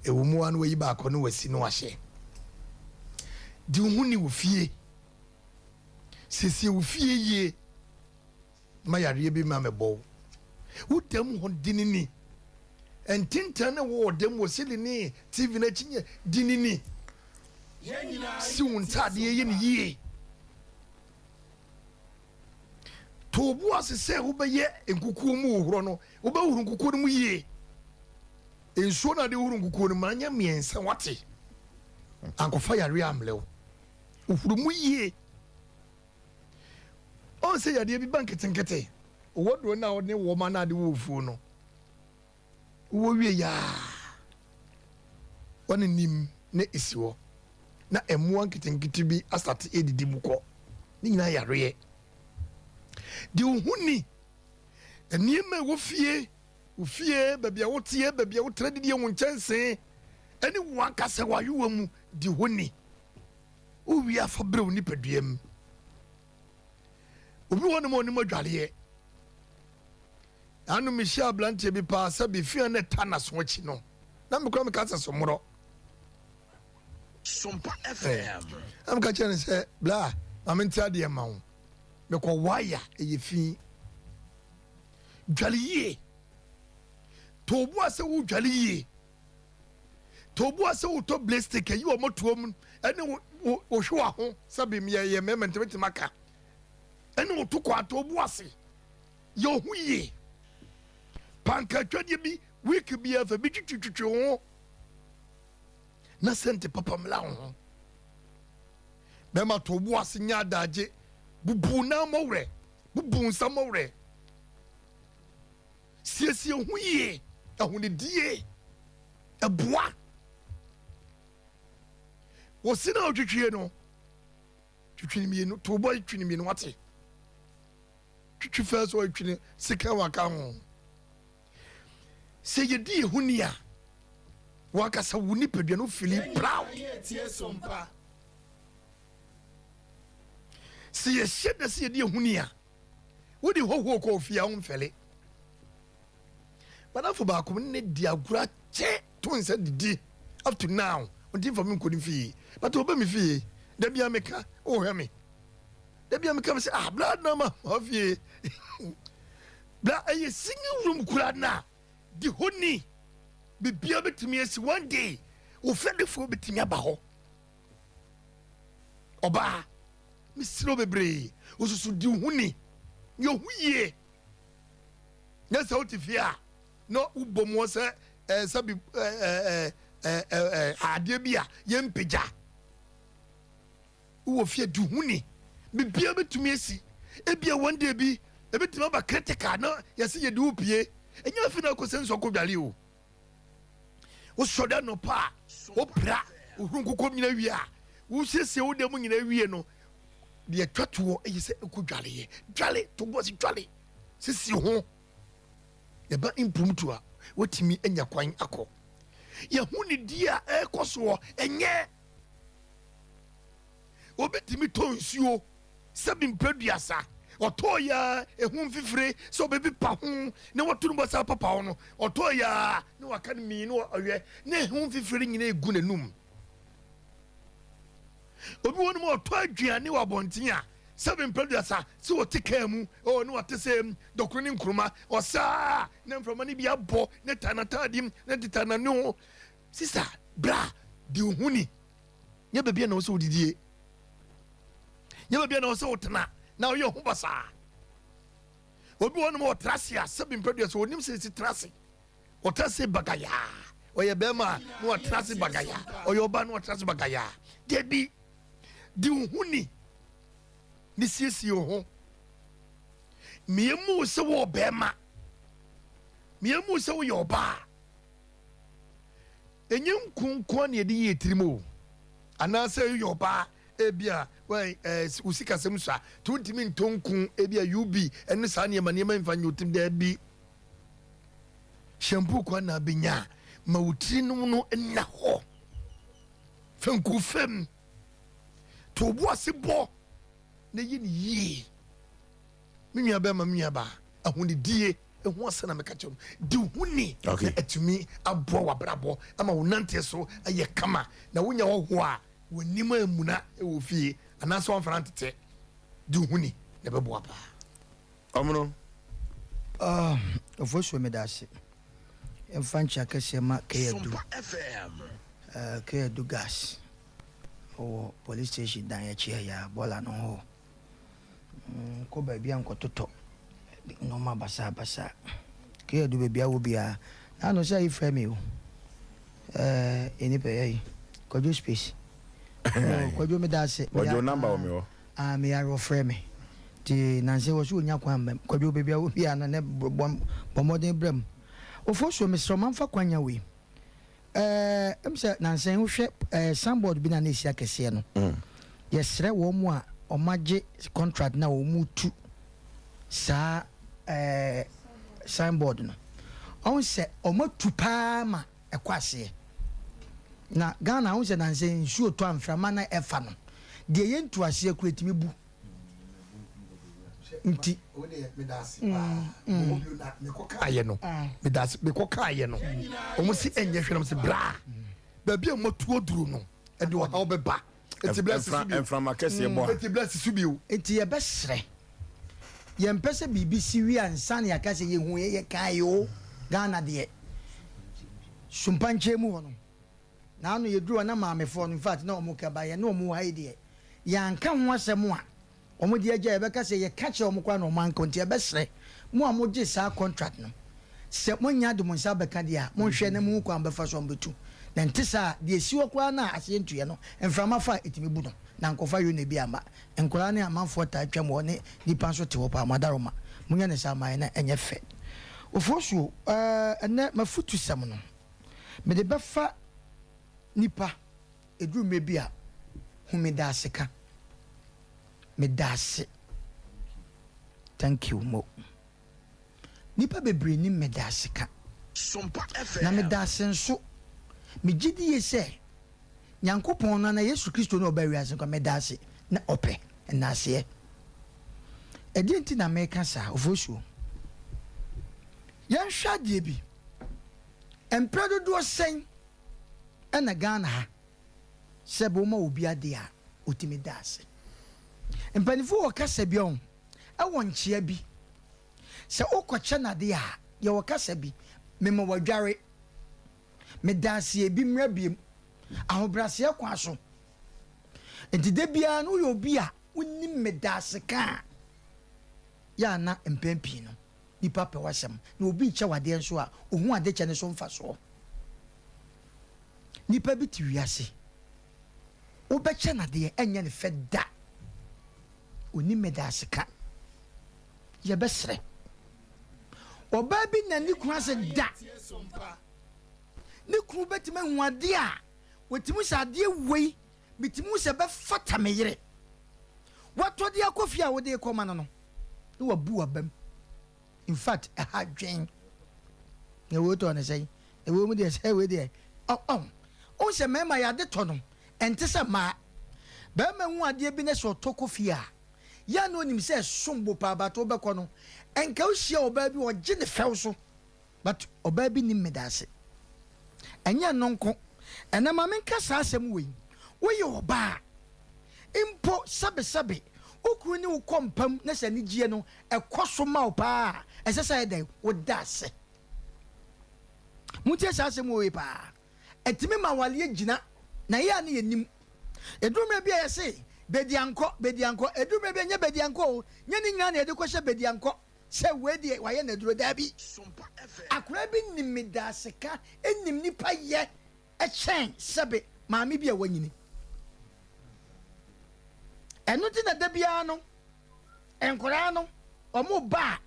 Ɛwɔ mu ara na wayi baako na wasi na wahyɛ. Di wo ho ni wɔ fie. Siesie wo fie yie ma yareɛ bi ma mɛbɔ wo. Wo dam hɔ di ne ni. Ntintan ne wɔ ɔdam wɔ sili ne TV no akyi nyɛ di ne ni. Si wo ntaadeɛ yɛ ne yie. To wo bo ase sɛ wobɛyɛ nkukuo mu hohorɔ no, wobɛhohoro nkukuo no mu yie. Nsuo no a de horo nkukuo no ma nyɛ mmiɛnsa wate. Ankɔfa yareɛ ammrɛ wo. Wohoro mu yie. Ɔn sɛ yadeɛ bi ba nketenkete. Owɔ duro no a wode wɔ ma no a de wɔ ofuo no. Wowɔ wie yɛ a, wɔne nim na esi hɔ. Na mmoa nketenkete bi asate edidi mu kɔ. Ne nyinaa yareɛ. Deɛ ohu ni, nneɛma ɛwɔ fie, wo fie, baabi a woteɛ, baabi a wotra didie, wo nkyɛnsee, ɛne wo ankasa w'ayowa mu, di hɔ ni. Wowie afa brɛ wo nipadua mu. Obi wɔ nom a ɔnim adwareɛ. Ano mehyia aberanteɛ bi paa sɛ befia na ɛta n'aso akyi no, na mekora meka sɛ somorɔ.
Sompa FM.
Na meka kyerɛ no sɛ, bla, ma mente adeɛ ma wo. Mekɔ waya, ɛyɛ fi. Dwale yie. To bo ase wo dwale yie. To bo ase wotɔ blistic ayi wɔ motoɔ mu ɛne wo hwewa ho sɛ bi yɛ yɛ mmarima ntimitimi aka. Ɛne wo to kɔ ato bo ase. Yɛ wo ho yie. Panka atwadeɛ bi week biara fa bi twitwitwitwi wo ho. Na sɛnte papa mmla wo ho. Bɛma to bo ase nyɛ adagye. Bubu nan mmɔwerɛ. Bubu nsa mmɔwerɛ. Siesie ho yie. Ahonidie. Ɛboa. Wɔsi na ɔtwitwie no. Twitwi no mmienu. To bo twitwi no mmienu wate. Twitwi fɛ so ɔtwi no sika waka ho. Sɛ yɛdi yɛn ho ni a, wankasa wo nipadua no fili proud. Sɛ yɛhyɛ da sɛ yɛdi yɛn ho ni a, wode hɔhoɔ kɔ ofie a womfɛle. Madamfo baako ne di agorɔ akyɛ to nsa didi up to now ɔnti mfa me nkɔ ne fie but ɔba me fie da bia meka wohwɛ me da bia meka me sɛ ah bla na ma ma fie bla ɛyɛ single room kura na di hɔ ni bibia bɛtumi asi one day wo fɛdefoɔ bɛtumi aba hɔ ɔbaa mesrɛ bebree wososo di wo ho ni yɛ ho yie nyɛ sɛ wote fie a na wobɔ mu sɛ ɛɛ sɛbi ɛɛ ɛɛ ɛɛ adeɛ bi a yɛmpagya wowɔ fie di ho ni biribiara bɛtumi asi ebia one day bi ebɛtumi aba critical na yɛsɛ yɛde wo pie ɛnyɛ afi na akɔ sɛ nsɔ kɔdwale o wosɔre anɔpa a wopra wohuru nkokɔ nyina wie a wosiesie wo dɛm nyina wie no deɛ twa toɔ ɛyɛ sɛ ɛkɔ dwaleɛ dwale to bɔ se dwale sisi ho yɛba mpomtu a watumi anya kwan akɔ yɛho ne di a ɛrekɔ soɔ ɛnyɛ obi tumi tɔ nsuo sɛbi mprɛduasa ɔtɔɔ ya ehu mfifire sɛ ɔbɛbi pa ho na wato no bɔsa papa ho no ɔtɔɔ ya na waka no mii na ɔyɛ na ehu mfifire nyinaa egu n'anum obi wɔ no mu ɔtɔ aduane wɔ abɔnten a sɛbi mprɛduasa sɛ ɔte kaa mu ɔɔ ne wate sɛ dɔkono ne nkuruma ɔsaa na mframa no bi abɔ ne ta n'ataade mu ne teta n'ano ho sisa bra di wo ho ni nyɛ baabi a na wɔ sɛ wodidie nyɛ baabi a na wɔ sɛ wotena na woyɛ ho basaa obi wɔ nom ɔtra ase a sɛbi mprɛdua sɛ onim sɛ ɛsi tra ase ɔtra ase bagayaa ɔyɛ bɛrima a na ɔtra ase bagayaa ɔyɛ ɔbaa na ɔtra ase bagayaa dabi di wo ho ni ne siesie wo ho mmienu sɛ wɔ bɛrima mmienu sɛ woyɛ ɔbaa ɛnyɛ nko nko na yɛde yɛ tirim o anaasɛ woyɛ ɔbaa ebi a wo sikasɛm so a nti wontumi ntɔ nku ebi a ub ɛne saa nneɛma nneɛma mfa nyɛ otim daabi shampoo kwan na abɛnya a ma wo tiri nom no nna hɔ fa nku fam to wo bo ase bɔ na yɛ ne yie me nua bɛrima me nua baa ahonidie ehu asɛ na meka kyerɛ no di ho ni na atumi aboa w'abrabɔ ama wo nanteɛ so ayɛ kama na wonya hɔhoɔ a w'anim amuna wɔ fie anaasɛ wamfa no antetɛ di ho ni na ɛbɛboa paa.
Ɔmono.
Ofosuo meda ase. Yɛmfa nkyea kɛseɛ ma Keyadu. Keyadu gas ɔwɔ police station dan akyi ha yi a bɔɔla no ho hɔ. Nkɔ baabi a nkɔtotɔ nneɛma basabasa. Keyadu baabi a wɔ biara. Naano sɛ ayi frɛ me o. Ɛɛ yɛ nipa yɛ yi Kwadwo space. Oh Kwadwo me da ase.
Kwadwo number wɔ me hɔ.
Ah me yare ɔfrɛ me. Ti nanse wɔ so onya kwan mbɛm. Kwadwo baabi a wɔ biara no ne bɔ bɔ mmɔden brɛ mu. Ofosuo mesrɛ wo mamfa kwan nya wei. Ɛɛ m sɛ nansa yi wohwɛ ɛɛ signboard bi na na esi akɛseɛ no. Yɛsrɛ wɔn mu a wɔn agye contract na wɔn mu tu saa ɛɛ signboard no. Wɔn sɛ wɔn atu paa ma ɛkɔ aseɛ. Na Ghana wohu sɛ nansa yi nsuo tɔ a mframa na ɛfa no deɛ yɛntu aseɛ koraa ɛtumi bu nti.
Mekɔkaeɛ no medase mekɔkaeɛ no wɔn si ɛnyɛ hwɛ na wɔn si bra baabi a wɔatu aduro no ɛde ɔhaw bɛba eti bla sisi bio
mframa kɛseɛ bɔ a
eti bla sisi bio.
Nti yɛbɛsrɛ yɛmpɛ sɛ biribi si wie ansa na yɛaka sɛ yɛhu yɛ yɛkae oo Ghana deɛ Sumpa nkyɛn mu hɔ no naano yɛduru hɔ na maamefoɔ no infact na wɔn ka ba yɛne wɔn wɔ ha yi deɛ yɛanka ho asɛm a Wɔn deɛ agya yɛbɛka sɛ yɛka kyerɛ wɔn koraa na wɔn anka nti yɛbɛsrɛ mo a mogye saa contract no sɛ moanya de mo nsa abɛka deɛ a monhwɛ na monhu kwan a mobɛfa so a mobɛtu na ɛnte saa a deɛ ɛsi hɔ koraa no a aseɛ ntuiɛ no mframa fa a ɛtumi bu no na ankɔfa yona bi amma nkwadaa ne amanfoɔ taa twam hɔ ne nnipa nso te hɔ paa mo adaworoma monyɛ no saa ma yɛn na ɛnyɛ fɛ Ofosuo ɛɛ ɛnnɛ m'afutusɛm no mede bɛfa nipa Ɛduru mmerɛ bi a, hu medaase ka. Medaase. Thank you mo. Nnipa bebree nim medaase ka. Na medaase nso, megye die sɛ Nyankopɔn no anaa Yesu Kristo no a ɔbaa wiase no koraa, medaase na ɔpɛ nnaaseɛ. Ɛdeɛn nti na meka saa? Ofosuo. Yɛnhwɛ adeɛ bi. Mprɛ dodoɔ sɛn Ɛna Ghana ha sɛ bɛ woma obi adeɛ a ɔtumi da ase. Mpaninfoɔ wɔ kasa bi ɔho ɛwɔ nkyea bi sɛ wo kɔ kyɛ no adeɛ a yɛwɔ kasa bi mema wadware meda ase ebi mmra biem ahobraseɛ kwan so nti da biara no woyɛ obi a wonim meda ase ka a yɛ a na mpɛn pii no Nipa pɛ w'asɛm na obi rekyɛ wo adeɛ nso a, ɔhu adekyɛ no so mfasoɔ. Nipa bi te wiase, wobɛkyɛ no adeɛ ɛnyɛ no fɛ da. Ɔnni medaase ka. Yɛbɛsrɛ. Ɔbaa bi nna ne kunu ase da. Ne kunu bɛtumi ahu adeɛ a, wɔtumi sɛ adeɛ wei, metumi hu sɛ ɛbɛfata me yere. Watɔ de akɔ fie a wode rekɔma no no, na wabu w'abam. In fact, ɛha dwen. Na wei tɔ ne sɛn? Na wei mu deɛ sɛ wei deɛ ɔ ɔ. Wohu sɛ mmarima yɛ ade tɔ no, ɛnte sɛ mmaa. Barima hu adeɛ bi na sɛ ɔtɔ kɔ fie a, yɛ a na onim sɛ ɛsom bo paa but wobɛkɔ no, nka wohyia ɔbaa bi ɔgye ne fɛw so. But ɔbaa bi nim medaase. Ɛnyɛ ɛno nko, ɛnɛ ma menka saa asɛm wei, woyɛ ɔbaa mpo sɛbesɛbe wo kunu ne wo kɔ mpa mu na sɛ anigyeɛ no ɛkɔ so ma wo paa a, ɛsɛ sɛ ayɛ dɛn? Woda ase. Montie saa asɛm wei paa. Ɛtumi ma awareɛ gyina, na ɛyɛ a ne yɛnim. Ɛduru mmerɛ bi a yɛse bediankɔ, bediankɔ, ɛduru mmerɛ bi a ɛnyɛ bediankɔ o, nyɛ ne nyinaa na yɛde kɔhyɛ bediankɔ. Sɛ wei deɛ wayɛ no aduro daabi. Akwadaa bi nim medaaseka nim nipa yɛ kyɛn sɛbe maame bi a wanyini. Ɛno nti na da biara no nkwadaa no wɔn ba a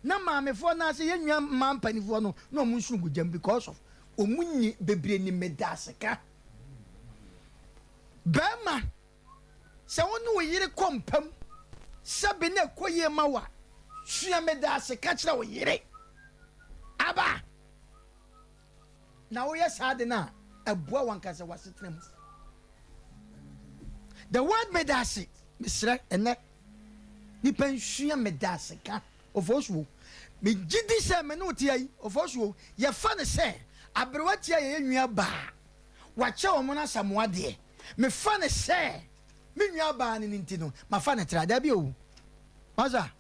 na maamefoɔ no ase yɛn nua mmaa mpanimfoɔ no na wɔn nso gu gyam because of wɔn nyi bebree nim medaaseka. Bɛrima Sɛ wo ne wo yere kɔ mpa mu sɛ be na ɛkɔ yie ma wo a, sua medaase ka kyerɛ wo yere. Aba! Na woyɛ saa de no a, ɛboa w'ankasa w'asetena mu. The word medaase, mesrɛ ɛnɛ nipa nsua medaase ka. Ofosuo, megye di sɛ me ne wo te ha yi, Ofosuo, yɛfa no sɛ aberewa tia yɛyɛ nua baa, wakyɛ wɔn no asamoa deɛ. Mefa no sɛ me nuabaa no no nti no, mafa no tra. Dabi o. Masa.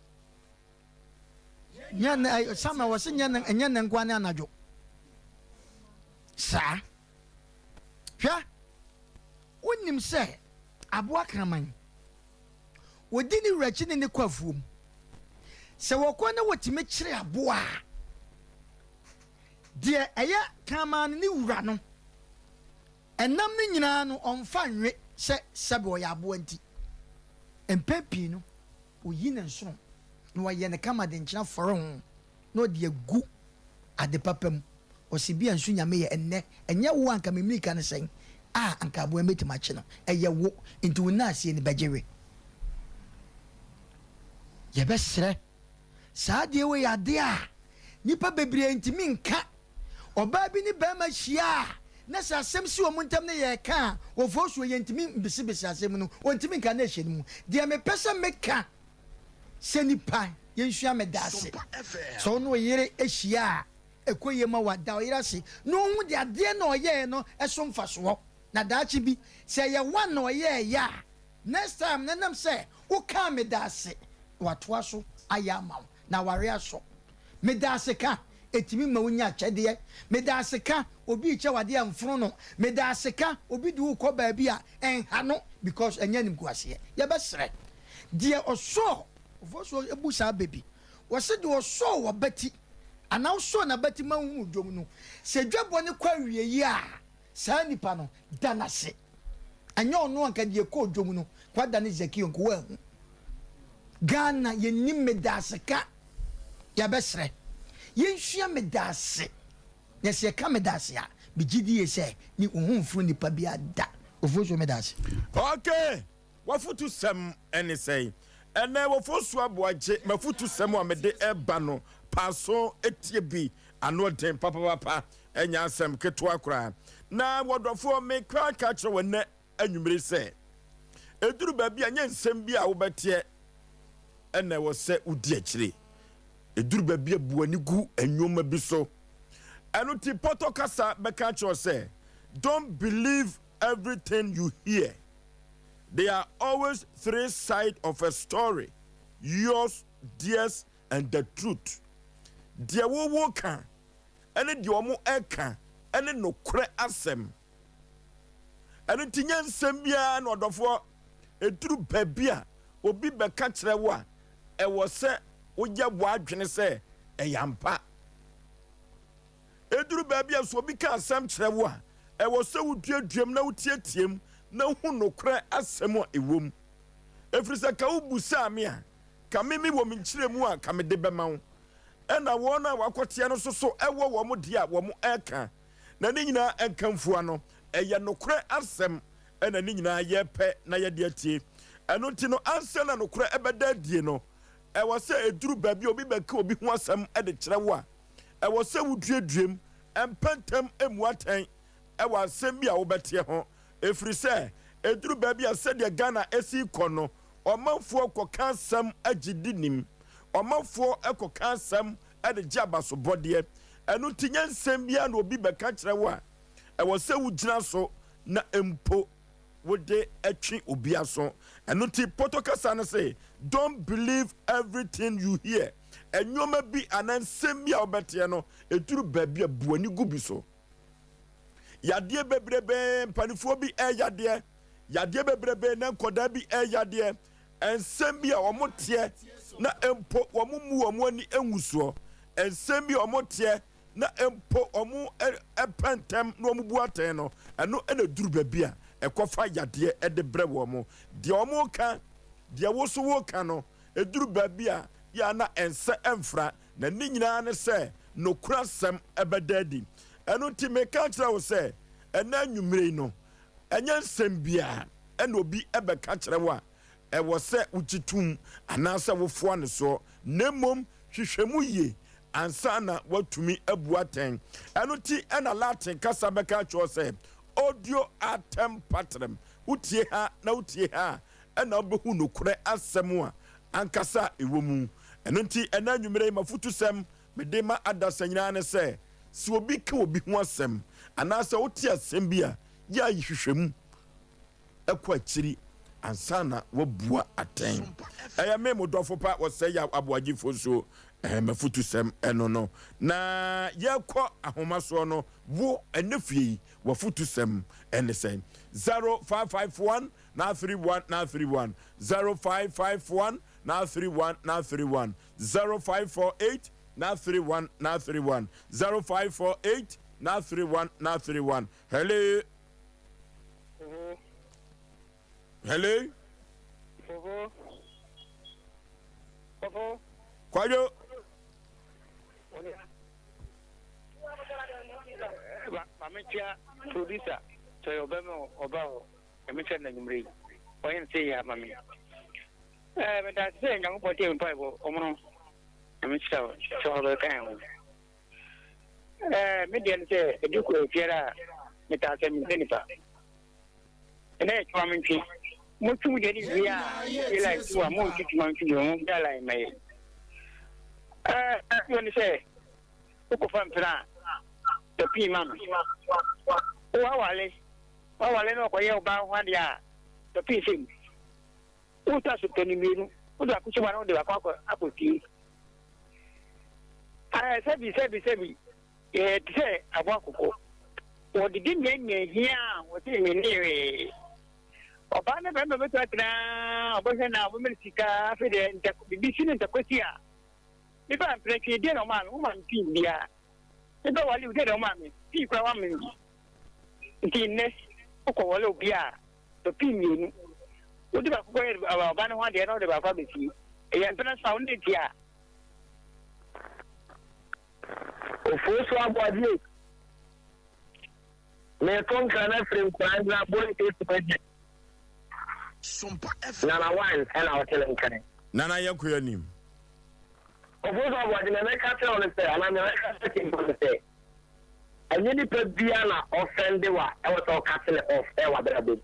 Nyɛ nnɛ, Samuel wɔ se nyɛ nnɛ, nyɛ nnɛ nkoa ne anadwo. Saa. Hwɛ, wonim sɛ aboa kraman, wɔdi ne wura akyi ne ne kɔ afuom. Sɛ wɔkɔ na wɔtumi kyere aboa a, deɛ ɛyɛ kraman no ne wura no. Ɛnam no nyinaa no ɔmfa nwe sɛ sɛbe ɔyɛ aboa nti. Mpɛn pii no, oyi ne nsono na wayɛ no kama de nkyene afɔre ho na ɔde agu ade papa mu. Ɔse bia nso Nyame yɛ ɛnnɛ, ɛnyɛ wo a anka me mmirika no sɛn a anka aboa yi mɛtumi akye no, ɛyɛ wo nti wo naaseɛ ni bɛgye we. Yɛbɛsrɛ, saa adeɛ wei yɛ adeɛ a nnipa bebree ntumi nka. Ɔbaa bi ne barima hyia a na sɛ asɛm si wɔn ntam na yɛreka a, wɔfoɔ yɛntumi mbesebese asɛm no, ɔntumi nka na ɛhyɛ ne mu. Deɛ mepɛ sɛ meka sɛ nipa yɛnsua medaase. Sɛ wo ne wo yere hyia a, ɛkɔ yie ma wo a, da wo yere ase na ɔhu deɛ adeɛ na ɔyɛɛ no so mfasoɔ. Na daakye bi, sɛ ɛyɛ one na ɔyɛɛyɛ a, next time no ɛnam sɛ wokaa medaase na watoa so ayɛ ama wo na aware asɔ. Medaase ka, ɛtumi ma wonya akyɛdeɛ. Medaase ka, obi rekyɛ wo adeɛ a mfono no. Medaase ka, obi de wo rekɔ baabi a ɛnha no because ɛnyɛ animguaseɛ. Yɛbɛsrɛ deɛ ɔsɔɔ Ofosuo bu saa bɛ bi. Wɔse deɛ ɔsɔɔ w'abati anaa wosɔɔ n'abati ma wohunuu dwom no, sɛ dwabɔ no kɔ awieeɛ a, saa nipa no, da no ase. Ɛnyɛ ɔno anka deɛ ɛkɔɔ dwom no, Kwada ne Zakio nko woanhu. Ghana yɛnnim medaase ka, yɛbɛsrɛ yɛnsua medaase. Na sɛ yɛka medaase a, megye die sɛ ne wo ho mforo nipa biara da. Ofosuo medaase.
Okay! W'afotusɛm ne sɛn? Ɛnnɛ, Ofosu Aboagye, m'afotusɛm a mede reba no, pa so tie bi. Ano den papapapa, ɛnyɛ asɛm ketewa koraa. Na wɔdɔfoɔ, meka ka kyerɛ wo ɛnnɛ anwummere sɛ, ɛduru baabi a, nyɛ nsɛm bi a wobɛteɛ ɛna ɛwɔ sɛ wodi akyire. Ɛduru baabi a, bu w'ani gu nneɛma bi so. Ɛno ti pɔtɔ kasa bɛka kyerɛ wo sɛ, don't believe everything you hear. There are always three sides of a story, yours, theirs and the truth. Deɛ wowo ka ɛne deɛ wɔn ɛka ɛne nokorɛ asɛm. Ɛno nti nyɛ nsɛm biara na ɔdɔfoɔ ɛduru baabi a obi bɛka kyerɛ wo a ɛwɔ sɛ woyɛ w'adwene sɛ ɛyɛ ampa. Eduru baabi a sɛ obi ka asɛm kyerɛ wo a, ɛwɔ sɛ woduaduam na wotiatiam na hu nokorɛ asɛm a ɛwɔ mu. Ɛfiri sɛ ka wobusaa me a, ka me mewɔ me nkyerɛmu a ka mede bɛma wo. Ɛna wɔn a wɔakɔteɛ no nso so wɔ wɔn deɛ a wɔn reka, na ne nyinaa nka mfua no, ɛyɛ nokorɛ asɛm na ne nyinaa yɛpɛ na yɛde atie. Ɛno nti no, ansa na nokorɛ bɛda adie no, ɛwɔ sɛ ɛduru baabi a obi bɛka obi ho asɛm de kyerɛ wo a, ɛwɔ sɛ wuduadua mu, mpɛ ntɛm mmu atɛn wɔ asɛm bi a wobɛteɛ ho, ɛfiri sɛ ɛduru baabi a sɛdeɛ Ghana ɛsi rekɔ no, ɔmanfoɔ kɔka asɛm gye di nim, ɔmanfoɔ kɔka asɛm de gye abasobɔdeɛ. Ɛno nti nyɛ nsɛm biara na obi bɛka kyerɛ wo a ɛwɔ sɛ wogyina so na mpo wode twe obi aso. Ɛno nti Pɔtɔ kasa no se, Don't believe everything you hear. Nneɛma bi anaa nsɛm bi a wobɛteɛ no, ɛduru baabi a bu ani gu bi so. Yadeɛ bebrebe, mpanimfoɔ bi ɛreyadeɛ, yadeɛ bebrebe na nkwadaa bi ɛreyadeɛ. Nsɛm bi a wɔteɛ na mpo wɔn mmu wɔn ani ngu soɔ. Nsɛm bi a wɔteɛ na mpo wɔpɛ ntɛm na wɔbu atɛn no, ɛno na ɛduru baabi a ɛkɔfa yadeɛ de brɛ wɔn. Deɛ wɔreka, deɛ wo nso woreka no, ɛduru baabi a yɛ a na ɛnsɛ mfra, na ne nyinaa ne sɛ nokorɛ asɛm bɛda adi. Ɛno nti meka akyerɛ wo sɛ, ɛnnɛ anwummerɛ yi no, ɛnyɛ nsɛm biara na obi bɛka kyerɛ wo a ɛwɔ sɛ wogye tom anaasɛ wofoa no soɔ, na mmom hwehwɛ mu yie ansa na woatumi abu atɛn. Ɛno nti na Latin kasa bɛka akyerɛ wo sɛ, Audio artem patrem, wotie ha na wotie ha a, ɛna wobɛhu nokorɛ asɛm a ankasa a ɛwɔ mu. Ɛno nti ɛnnɛ anwummerɛ yi m'afotusɛm mede ma adasa nyinaa ne sɛ, sɛ obi ka obi ho asɛm anaasɛ wote asɛm bi a, yɛ a hwehwɛ mu kɔ akyiri ansa na woabua atɛn. Ɛyɛ me mo dɔfo pa Ɔsɛe Yaw Aboagye Fosuo eh, m'afutusɛm ɛno no. Na yɛkɔ ahoma soɔ no, wo ɛnɛ fie yi w'afutusɛm ɛne sɛn? 0551 931 931 0551 931 931 0548 931 931 0548 931 931 Hello. Hello.
Fofo. Fofo.
Kwadwo.
Maame kyia producer sɛ ɔbɛ mi ɔba hɔ ɛmi kyɛ na nwumire yi ɔyɛ ne sɛ yɛ ama mi ɛɛ mɛ da sɛ nyankopɔn tie mi mpaebɔ ɔmono ɛmi kyerɛ sɛ ɔbɛ kan ho ɛɛ mi deɛ no sɛ edu kɔ efiara a mi taa sɛ mi mpɛ nipa ɛnɛ yɛ twema mi ntwe mo tum deɛ ne wie a mo wie line tu a mo ntwi twema ntwi deɛ mo gya line mɛ yɛ ɛɛ ɛɛ ne sɛ wokɔfa mpena a tɔ pii ma no wawale wawale na ɔkɔyɛ ɔbaa ho adeɛ a tɔ pii sɛm wotɔ asopɛ no mmienu wode baako hyɛ mu a na wode baako akɔ akɔ fie ɛɛ sɛbi sɛbi sɛbi ɛɛ te sɛ aboa kɔkɔ wɔde di nea nea hia a wɔte ne ne wee ɔbaa ne bɛrima bɛtɔ atena ɔbɛhwɛ na ɔbɛmɛ sika afei deɛ nta bibi si ne ntakwasi a nipa mpɛrɛtwe deɛ na ɔmaa me woma me pii biara nipa wale wo deɛ na ɔmaa me pii kora wama me nti nnɛ wokɔ wale obi a tɔ pii mmienu wode baako kɔyɛ ɔba no ho adeɛ na wode baako abɛfie ɛyɛ mpena so a wo ne tia.
Ofuo so aboagye meto nkra no afiri nkwadaa nyina bɔ nti agye Nana one ɛna wote ne nkan.
Nana yɛnkɔ yɛn anim.
Ofuo so aboagye na mɛka kyerɛ wo no sɛ anaa nea mɛka kyerɛ Kimbo no sɛ ɛnyɛ nipa bia na ɔfɛnde wa ɛwɔ sɛ ɔkate ne off ɛwɔ abrabɔ mu.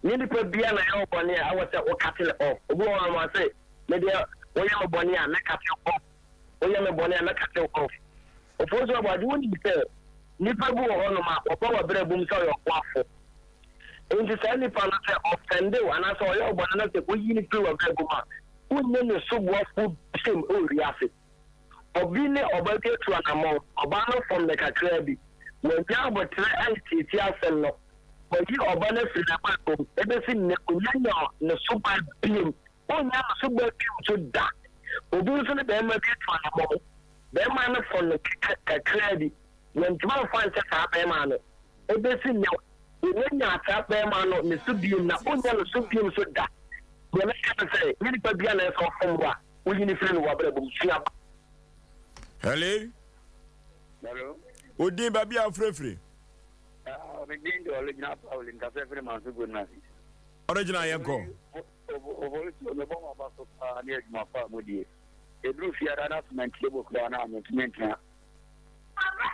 Nyɛ nipa bia na ɛwɔ bɔne a ɛwɔ sɛ wokate ne off. Obi wɔ hɔ nom a sɛ me deɛ woyɛ me bɔne a mɛkate off. Woyɛ me bɔne a mɛkate wo off. Ofuo so aboagye wonim sɛ nipa bi wɔ hɔ nom a wɔba w'abrabɔ mu sɛ ɔyɛ ɔboafo. Enti saa nipa no sɛ ɔfɛnde wo anaasɛ ɔyɛ wo bɔne na sɛ woyi no firi w'abrabɔ mu a, wonyɛ ne so boafoɔ biom wɔ wiase. Obi ne ɔbaa bi atu anammɔn, ɔbaa no fom no kakraa bi. Wannya aboterɛ antietie asɛm no. Wayi ɔbaa no afiri n'abrabɔ mu. Ɛbɛsi nnɛ, ɔnnya nyaa ne so baa biom. Ɔnnya ne so baa biom nso da. Obi nso ne barima bi atu anammɔn. Barima no fom no kakraa bi. Wantumi amfa ankyɛ saa barima no. Ɛbɛsi nnɛ, ɔnnya nyaa saa barima no ne so biom na ɔnnya ne so biom nso da. Deɛ mɛka ne sɛ, nyɛ nipa biara na ɛsɛ sɛ ɔfom wo a, woyi no firi no w'abrabɔ mu. Sua ba.
Hello.
Hello.
Odin baabi a wofirefiri.
Ah, me din de Ɔlegyina Paul nkasa firi Manso Godna ase.
Ɔlegyina yɛn kɔ.
Obolisi mebɔ mo aba so paa ne adwuma pa a modie. Ɛduru fiada na sɛ mantie mo koraa na mentumi ntena.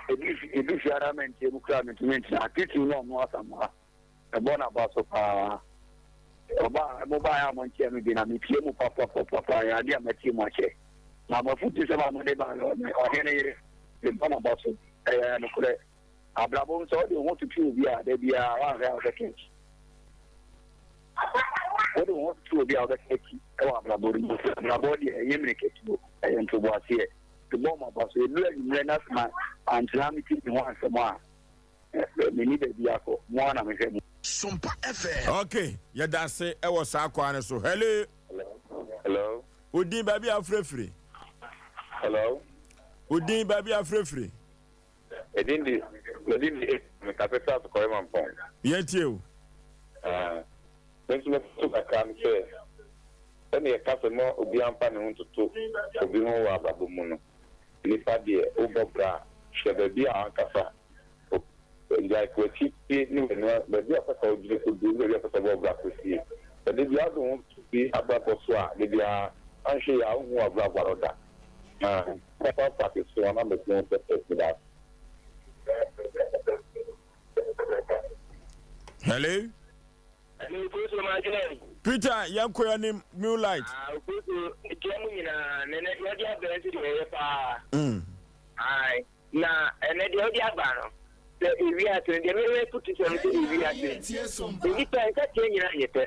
Ɛduru fiada mantie mo koraa mentumi ntena. Titiriw na ɔno Asamoah. Mebɔ n'aba so paa. Ɔba mo baeɛ a monkyɛɛ me bi na metie mo papapapapa ɛyɛ adeɛ a matie mo akyɛ. Na mo afutusɛm a mode ba no ɔhene yere mebɔ n'aba so. Ɛyɛ nokorɛ. Abrabɔ mu sɛ wode wo ho toto obi a da biara woanhwɛ a wobɛka akyi. Wode wo ho toto obi a wobɛka akyi wɔ abrabɔ no mu. Abrabɔ deɛ ɛnyɛ mmirikatuo, ɛyɛ ntoboaseɛ. Mebɔ mo aba so. Ɛduru anwummerɛ na sɛ ma antena me TV ho ansɛm a, menni baabi akɔ. Mo ara na mehwɛ mo.
Sompa FM. Ok, yɛda ase wɔ saa kwan no so. Hello.
Hello.
Wo din baabi a wofrɛfiri?
Hello.
Wo din baabi a wofrɛfiri?
Edin de medin de mekasa firi Asokɔre Mampɔn.
Yɛntie o.
Ah, me nso mɛto kakra ne sɛ sɛdeɛ yɛka sɛ mma obiara mfa ne ho ntoto obi ho wɔ abrabɔ mu no, nnipa deɛ wobɔ bra a, hwɛ baabi a w'ankasa like w'akyi sie ne w'ani baabi a wopɛ sɛ wodwene kɔduru ne baabi a wopɛ sɛ wobɔ bra kɔsie. Sɛ da biara wode wo ho to obi abrabɔ so a, da biara anhwɛ yie a wonhu w'abrabɔ no da. Ah, papa asase so a na mɛte ho sɛ pɛ meda ase.
Hello.
Hello, Koso Martinez.
Peter, yɛn kɔ yɛn anim new light.
Ah, Koso, mekyia mu nyinaa. Na ɛnɛ deɛ ɔde aba nso deɛ ɛyɛ paa. Ae, na ɛnɛ deɛ ɔde aba no, sɛ ewiase no, deɛ mɛyɛ afutusɛm sɛ ewiase, nnipa nsateɛ nyinaa nyɛ pɛ.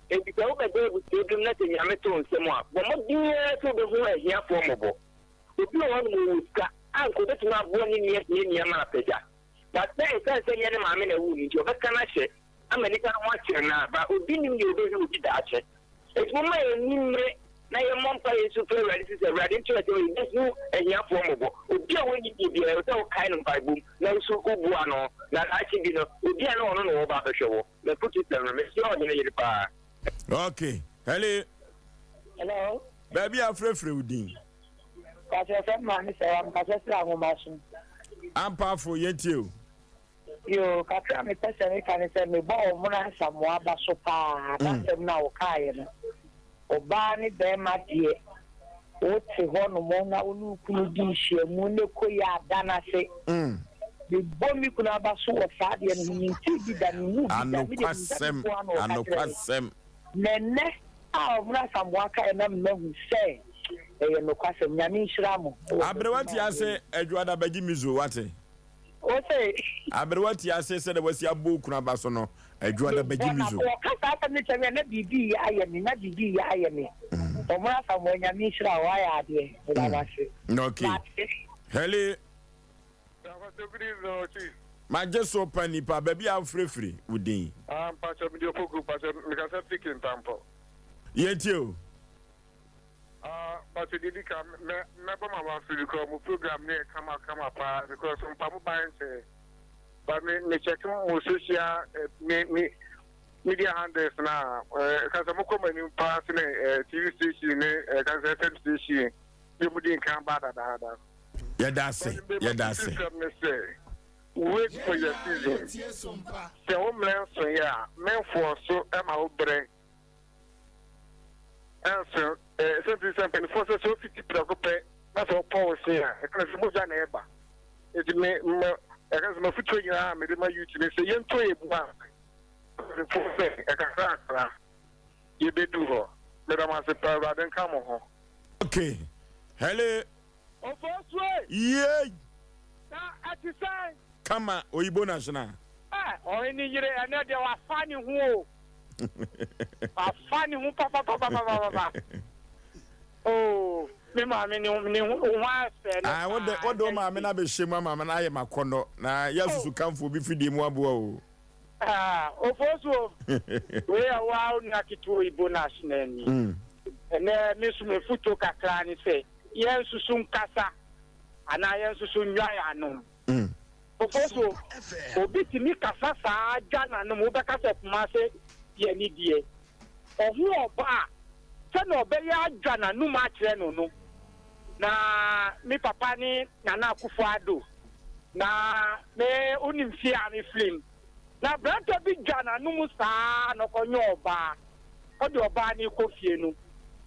Enti sɛ wobɛda abusua bi mu na sɛ Nyame to wo nsam a, bɔ mmɔden ara sɛ wobɛhu ahiafoɔ mmɔbɔ. Obi wɔ hɔnom ɔwɔ sika a anka ɔbɛtumi aboa ne nua hiani ama no apagya, but sɛ ɛsiane sɛ ɛnyɛ ne maame na ɛwoo no nti ɔbɛka no ahyɛ ama nnipa no ho akyere no a, but obi nnim deɛ ɔbɛhwɛ obi daakye. Enti momma yɛn ani mmere.
Na yɛmmɔ mpaeɛ nsu mfrɛ Awurade sɛ, Awurade nkyerɛ sɛ yɛbɛhu ahiafoɔ mmɔbɔ. Obi a ɔnni bie biara, ɛwɔ sɛ wokae no mpaebɔ mu na wo nso woboa no, na daakye bi no, obi a na ɔno na ɔreba abɛhwɛ wo. M'afotusɛm no, mesrɛ ɔhene yere paa.
Ok, hello.
Hello.
Baabi a frɛfrɛ wo din.
Pastor fɛ maame sɛ wa mpasɛ sɛ ahoma so.
Ampaafo yɛntie o.
Yoo, kakra a mepɛ sɛ meka ne sɛ mebɔ Ɔmono Asamoah aba so paa, n'asɛm no a ɔkaeɛ no. Ɔbaa ne barima deɛ, wote hɔnom na wo ne wo kunu di nhyiamu na ɛkɔ yie a, da no ase. Mebɔ me kunu aba so wɔ saa adeɛ no ho, mentee bi da, menhuu bi da, me deɛ menim sɛ me nko ara na ɔka kyerɛɛ me. Na ɛnnɛ a Ɔmono Asamoah kaeɛ no ama mahu sɛ ɛyɛ nokwasɛm. Nyame nhyira mo wɔ mo
Aberewa
adwuma
te
a
ase
moyɛ.
Adwoada bɛgye mizo wate.
Ose.
Aberewa te ase sɛdeɛ wasi abɔ wo kunu aba so no, Adwoada bɛgye
Mebɔ
mizo.
no ɔka saa asɛm no kyerɛ me a na biribi reyɛ ayɛ me, na biribi reyɛ ayɛ me. Ɔmra Asamoah Nyame nhyira wo, wayɛ adeɛ, meda wo ase.
Okay.
Mate.
Hello.
Pastor, good evening, oh, chief.
Magye so pa nipa, baabi a wofrɛfiri, wo din.
Ah, mpakyɛ mede opoku, mpakyɛ mekasa firi Kintampo.
Yɛntie o.
Ah mpakyɛ deɛ di kan mɛ mɛbɔ ma ma so because mo program no yɛ kama kama paa because mpa mo ban nkyɛn but me me check mo social eh, me me media handles na eh, ka sɛ mokɔ mo anim paa sene eh, TV station ne eh, ka sɛ FM station deɛ mo di nkan ba dadaada.
Yɛda ase, yɛda ase.
But me sɛ wait for your season sɛ wo mmerɛ nsoeɛ a menfoɔ so ma wo berɛ Nanso, ɛsɛ nti sɛ mpanimfoɔ sɛ sɛ ofiti prɛko pɛ na sɛ ɔpɔ wo se a, ɛka sɛ mogya na ɛba. Nti me mma ɛka sɛ mafotuo nyinaa a mede ma youth ne sɛ yɛntɔ yɛ bu a mpanimfoɔ sɛ ɛkakrakra yɛbɛdu hɔ. Meda mo ase paa, Awurade nka mo ho.
Okay. Hello.
Ofosuo!
Yay!
Na ɛte sɛn?
Kama oyibo national.
Eh, ɔhene yere ɛnɛ deɛ wafa ne ho o. Wafa ne ho papapapapapa. Oh, me maame ne ne ho ho ayɛ fɛ no
Ah, wode
paa.
wode wo maame no abɛhyɛ mu ama no ayɛ makɔnnɔ na yɛasusu kamfo obi fidie mu aboa o.
Ah, Ofosuo, wei yɛ wo ara wo nua ketewa Oyibo National ni. Ɛnɛ me nso m'afutuo kakra ne sɛ yɛnsusu nkasa anaa yɛnsusu nnwae anom. Ofosuo, obi tumi kasa saa dwa n'anom, wobɛka sɛ Kumase yɛ ne deɛ. Ɔho ɔba a, sɛnea ɔbɛyɛ adwa n'anom akyerɛ no no, na me papa ne Nana Akufo Addo, na me wonim fie a mefiri mu. Na aberanteɛ bi dwa n'anom saa na ɔkɔnyɛ ɔbaa. Ɔde ɔbaa no rekɔ fie no,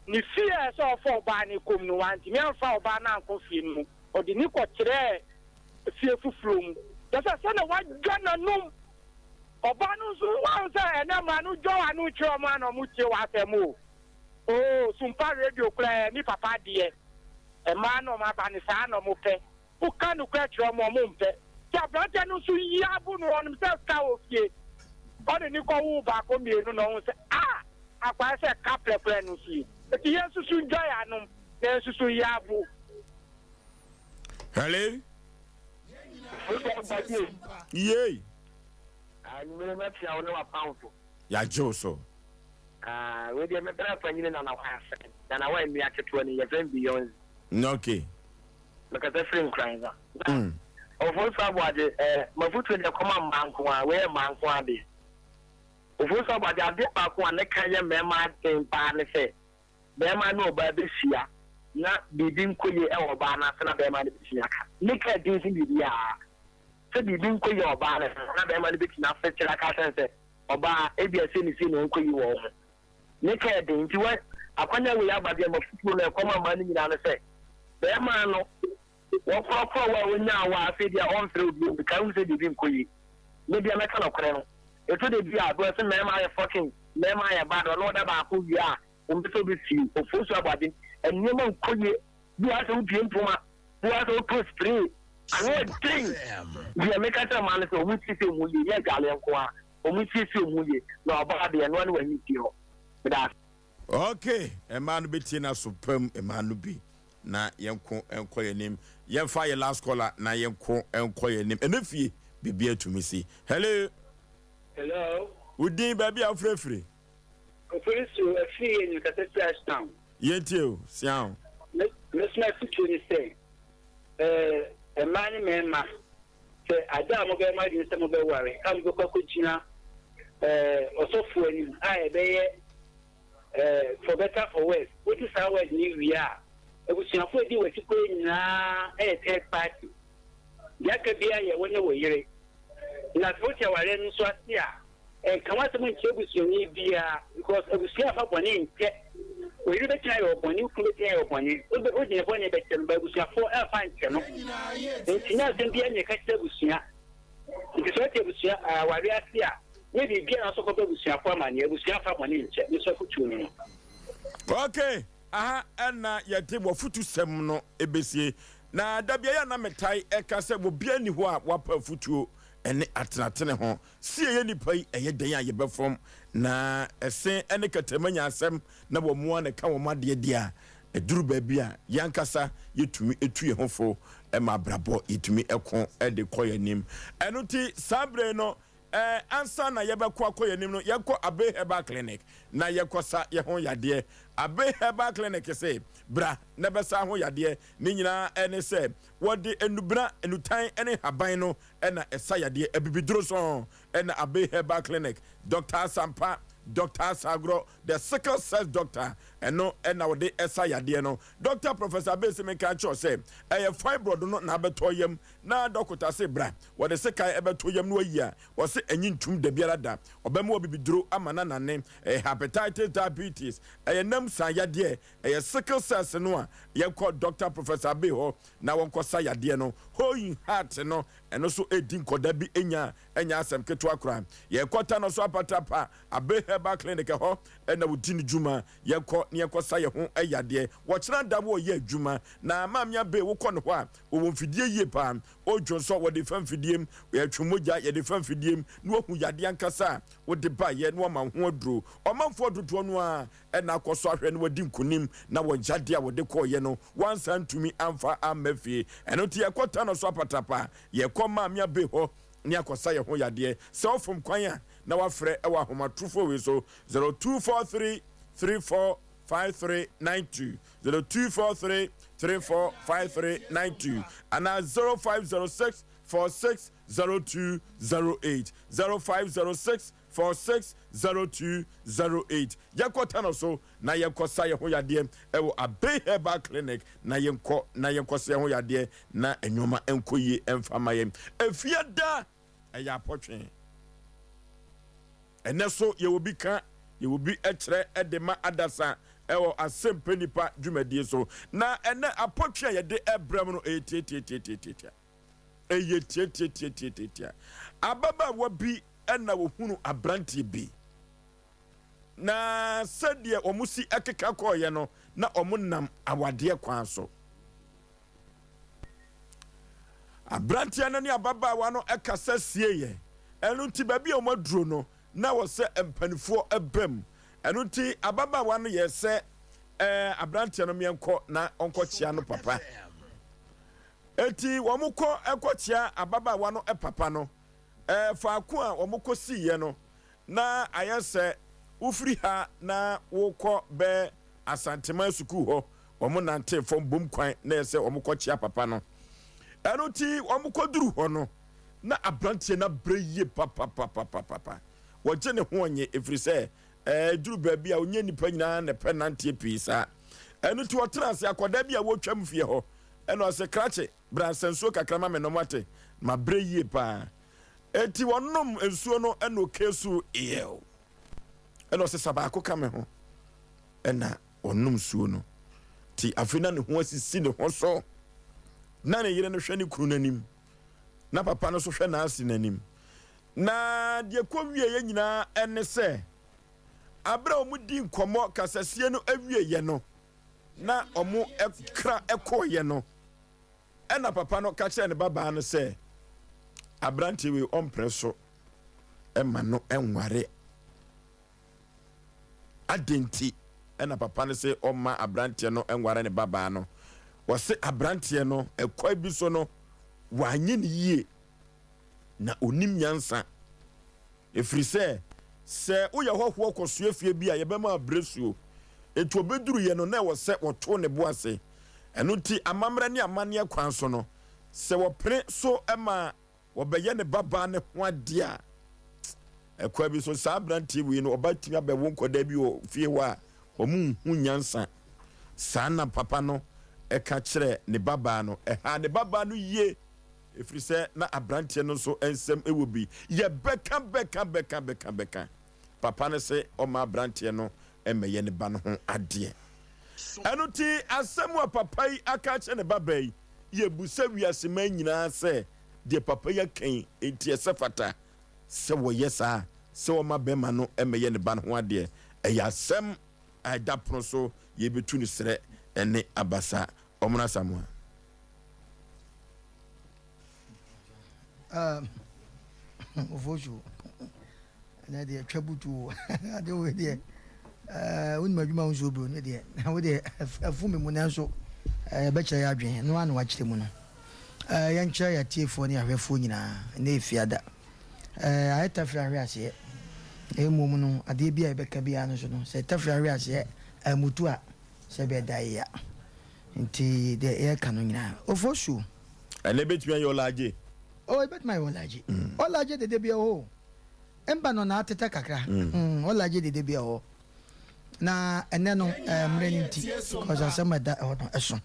ne fie a ɛsɛ sɛ ɔfa ɔbaa no kɔ mu no, wantumi amfa ɔbaa no ankɔ fie no mu. Ɔde no kɔkyerɛɛ fie foforɔ mu. Kyerɛ sɛ, sɛdeɛ wadwa n'anom. Ɔbaa no nso, woahu sɛ ɛnnɛ mmaa no dwa wɔn ano kyerɛ wɔn a na wɔtie w'asɛm o. Oo, Sumpa radio koraa ɛyɛ me papa deɛ. Mmaa no wɔn aba no saa na wɔpɛ. Woka nokorɛ kyerɛ wɔn a, wɔmpɛ. Nti aberanteɛ no nso yi abo no, ɔnim sɛ sika wɔ fie. Ɔde no kɔwoo baako mmienu na ɔhu sɛ, ah, akwaɛ sɛ kaprɛ koraa no fie. Nti yɛn nso so ndwa yɛn anom na yɛn nso so yi abo.
Hello. Yei.
Anwummere mɛtea wo ne w'apamfo.
Yɛagye wo so.
Ah, wei deɛ me bra panyini Nana Wase. Nana Wa nua ketewa ni, yɛfrɛ no Beyonce.
Okay.
Mekasa firi Nkoranza. Na Ofosu Aboagye, eh, m'afotuo deɛ kɔma mmaa nko ara, wei yɛ mmaa nko ara deɛ. Ofosu Aboagye, adeɛ baako a ne ka yɛ mmarima den paa ne sɛ, barima ne ɔbaa bɛhyia na biribi nkɔ yie wɔ ɔbaa no ase na barima no bɛtumi aka. Ne ka din sen biribiara. Sɛ biribi nkɔ yie wɔ ɔbaa no ho na barima no bɛtumi afekyere aka akyerɛ no sɛ, ɔbaa, ebia sei ne sei na ɛnkɔ yie wɔ wo ho. Ne ka yɛ den. Nti wɔ akwanya wei aba deɛ m'afotuo no ɛkɔma mmaa no nyinaa ne sɛ, barima no wɔkorɔkorɔ wo a ɔnyaa wo a afei deɛ ɔmfrɛ wo bio no, kae hu sɛ biribi nkɔ yie. Me deɛ mɛka nɔkorɛ no. Ɛtɔ da bi a, bɛ sɛ mmarima ayɛ fucking, mmarima ayɛ bad, ɔne ɔda baako wie a, wɔmpɛ sɛ ɔbɛfie. Ofosu aboaden, nneɛma nkɔ yie. Bi wɔ ha sɛ wopie mpoma, bi wɔ ha sɛ wotɔ spray, ano yɛ den. Deɛ meka kyerɛ mmaa no sɛ wɔn nsiesie wɔn ho yie, nyɛ adwaleɛ nko ara, wɔn nsiesie wɔn ho yie, na ɔbaa deɛ ɛnoa ne w'ahemfie hɔ. Meda ase.
Ok, mmaa no bɛtie no aso pa mu, mmaa no bi na yɛnko nkɔ yɛn anim. Yɛmfa yɛ last caller na yɛnko nkɔ yɛn anim. Ɛnɛ fie, biribi atumi si. Hello.
Hello.
Wo din, baabi a wofrɛ firi?
Oforisuo, afiri yɛ Newcastle Ashtown.
Yɛntie o, sia o.
Me me nso m'afotuo ne sɛ, ɛɛ mmaa ne mmarima, sɛ ade a mobɛyɛ mo adwene sɛ mobɛware a mobɛkɔ akɔgyina ɛɛ ɔsɔfoɔ anim a ɛbɛyɛ ɛɛ for better for worse, wote saa word no wie a, abusuafoɔ a ɛdi w'akyi koraa nyinaa yɛ third party. Deɛ aka biara yɛ wo ne wo yere. Na sɛ wote awareɛ no nso ase a, Nka w'asɛm nkyerɛ busuani biara because abusua mfa bɔne nkyɛ. Wo yere bɛtumi ayɛ wo bɔne, wo kunu bɛtumi ayɛ wo bɔne, wode ne bɔne bɛkyɛ no but abusuafoɔ mfa nkyɛ no. Nti nyɛ asɛm biara na yɛka kyerɛ abusua. Nti sɛ wote abusua awareɛ ase a, nyɛ biribiara na wosɔ kɔbɔ abusuafoɔ amaneɛ. Abusua mfa bɔne nkyɛ. Me nso afotuo no no.
Okay, aha na yɛde w'afutusɛm no bɛsie. Na da biara yɛ a na metae ka sɛ obiara nni hɔ a wapa afutuo ne atenatene ho. Se yɛyɛ nnipa yi, ɛyɛ dɛn a yɛbɛfɔm? Na ɛse ne kɛtɛma nya asɛm na wɔn ara na ɛka wɔn adeɛ deɛ a, ɛduru baabi a, yɛn ankasa yɛtumi tu yɛn ho fo ma abrabɔ, yɛtumi ko de kɔ yɛn anim. Ɛno nti, saa berɛ yi no, ansa na yɛbɛko akɔ yɛn anim no, yɛnkɔ Abbey Herbal Clinic na yɛnkɔsa yɛn ho yadeɛ. Abbey Herbal Clinic se, bra na bɛsa ho yadeɛ. Ne nyinaa ne sɛ, wɔde nnubena, nnutan ne nhaban no na ɛsa yadeɛ. Abibiduro sɔn na Abbey Herbal Clinic, Doctor Asampa, Doctor Asagorɔ, the sickle cell doctor, ɛno na wɔde ɛsa yadeɛ no. Doctor Professor Abbey se menka nkyerɛ wo sɛ ɛyɛ fibroid no na abɛtɔ yam na dɔkota se bra wɔde sekan ɛbɛto yam na wayi a, wɔse ɛnye ntum dabiara da. Ɔbɛma wo abibiduro ama no anane. Ɛyɛ hepatitis, diabetes, ɛyɛ nam san yadeɛ, ɛyɛ sickle cells no a, yɛnkɔ Doctor Professor Abbey hɔ na wɔnkɔsa yadeɛ no. Hole in heart no, ɛno nso ɛredi nkɔda bi nya a, ɛnyɛ asɛm ketewa koraa. Yɛkɔ Tanoso Apatrapa, Abbey Herbal Clinic, ɛhɔ na wɔdi ne dwuma. Yɛnkɔ na yɛnkɔsa yɛn ho yadeɛ. Wɔkyena da wɔreyɛ adwuma. Na Maame Abbey, wokɔ ne hɔ a, wɔwɔ mfidie yie paa. Wodwonsɔ, wɔde fa mfidie mu. Yɛtwe mogya, yɛde fa mfidie mu. Na wɔahu yadeɛ ankasa a wode baeɛ na wɔama wo ho aduro. Ɔmanfoɔ dodoɔ no ara na akɔ so ahwɛ na wadi nkonim na wɔn yadeɛ a wɔde kɔeɛ no wɔansan antumi amfa amma fie. Ɛno nti yɛkɔ Tano so apatrapa, yɛkɔ Maame Abbey hɔ ne akɔsa yɛn ho yadeɛ. Sɛ wofom kwan a na wafrɛ wɔ ahomatrofoɔ wei so, 0243 34 5392, 0243 34 5392 anaa 0506 46 0208, 0506 460208 Yɛnkɔ Tano so na yɛnkɔ sa yɛn ho yadeɛ wɔ Abbey Herbal Clinic na yɛnkɔ na yɛnkɔ sa yɛn ho yadeɛ na nnoɔma nkɔ yie mfa ma yɛn. Efiada ɛyɛ apɔtwe. Ɛnɛ so yɛwɔ bi ka, yɛwɔ bi kyerɛ de ma adasa ɛwɔ Asɛmpɛ Nipa dwumadie so. Na ɛnɛ apɔtwe a yɛde ɛbrɛ mu no ɛyɛ tiatiatiatiatia. Ɛyɛ tiatiatiatiatia. Ababaawa bi na wɔhunu aberanteɛ bi, na sɛdeɛ wɔn si keka kɔeɛ no, na wɔn nam awadeɛ kwan so. Aberanteɛ no ne ababaawa no kasa sieeɛ, ɛno nti baabi a wɔn aduro no, na wɔ sɛ mpanimfoɔ ba mu. Ɛno nti ababaawa no yɛɛ sɛ ɛɛ aberanteɛ no meɛnkɔ na ɔnkɔkyea no papa. Enti wɔkɔ kɔkyea ababaawa no papa no. Faako a wɔkɔsiiɛ no, na ayɛ sɛ wofiri ha na wokɔ bɛ Asanteman sukuu hɔ. Wɔnantee fam bom kwan na ɛyɛ sɛ wɔkɔkyea papa no. Ɛno nti wɔkɔduru hɔ no, na aberanteɛ no abrɛ yie papapapapapa. Wɔgye ne ho ɔnye, ɛfiri sɛ ɛduru baabi a ɔnyɛ nnipa nyinaa na ɛpɛ nanteɛ pii saa. Ɛno nti ɔtena ase akwadaa bi a wɔretwam fie hɔ, ɛna ɔse, Krakye, Bra sa nsuo kakra ma me nom wate, mabrɛ yie paa. Enti wɔnom nsuo no ɛna ɔkeesuu eɛw. Ɛna ɔse sa baako ka me ho. Ɛna ɔnom nsuo no. Ti afei na ne ho asisi ne ho so. Na ne yere no hwɛ ne kunu no anim. Na papa no nso hwɛ n'ase n'anim. Na deɛ kɔ wieɛ nyinaa ɛne sɛ, abere a wɔn di nkɔmmɔ kasasie no awieɛ no, na wɔkra kɔeɛ no, ɛna papa no ka kyerɛɛ ne babaa no sɛ, aberanteɛ wei ɔmpere so ma no nware. Adɛn nti ɛna papa no sɛ ɔmma aberanteɛ no nware ne babaa no? Wɔse aberanteɛ no ɛkwan bi so no wanyɛ ne yie na ɔnim nyansa. Ɛfiri sɛ, sɛ woyɛ hɔhoɔ kɔsoɛ fie bi a, yɛbɛma wo abrɛsuo. Enti ɔbɛduruiɛ no, na ɛwɔ sɛ wɔto ne bo ase. Ɛno nti, amammerɛ ne amanneɛ kwan so no, sɛ wɔpene so ma wɔbɛyɛ ne babaa no ho adeɛ a, ɛkwan bi so saa aberanteɛ wei no, ɔbɛtumi abɛwo nkwadaa bi wɔ fie hɔ a wɔnhu nyansa. Saa na papa no ka kyerɛɛ ne babaa no. Ɛhaa ne babaa no yie, ɛfiri sɛ na aberanteɛ no nso nsam wɔ bi. Yɛbɛka, bɛka, bɛka, bɛka, bɛka. Papa no se ɔmma aberanteɛ no mmɛyɛ ne ba no ho adeɛ. Ɛno nti asɛm a papa yi aka akyerɛ ne babaa yi, yɛbusa wiase man nyinaa sɛ, deɛ papa yi aka yi nti ɛsɛ fata sɛ wɔyɛ saa, sɛ wɔma bɛrima no mmɛyɛ ne ba no ho adeɛ? Ɛyɛ asɛm a ɛda pono so, yɛbɛtu no serɛ ne abasa. Ɔmono Asamoah.
Um, Ofosu, ɛnɛ deɛ twa butu o ade wei deɛ eh, wonim adwuma wo nsuo bro ne deɛ na wo deɛ ɛfo me mu nanso eh, yɛbɛkyerɛ yɛ adwene no ano wakyerɛ mu no eh, yɛnkyerɛ yɛ atiefoɔ ne ahwɛfoɔ nyinaa ɛnɛ ɛfiada eh, ayɛ tafiri ahwe aseɛ na mmom no adeɛ bi a yɛbɛka biara no so no sɛ tafiri ahwe aseɛ amutu a sɛ bɛda yɛ nti deɛ yɛka no nyinaa Ofosu
Ɛnɛ ebetumi ayɛ ɔlagye.
Oh, ebetumi ayɛ ɔlagye. Ɔlagye dede bi wɔ hɔ o. Mba no na atetɛ kakra. Ɔlagye dede bi wɔ hɔ. Na ɛnɛ no, eh, mmerɛ no nti, cause asɛm a ɛda ɛhɔ no ɛso.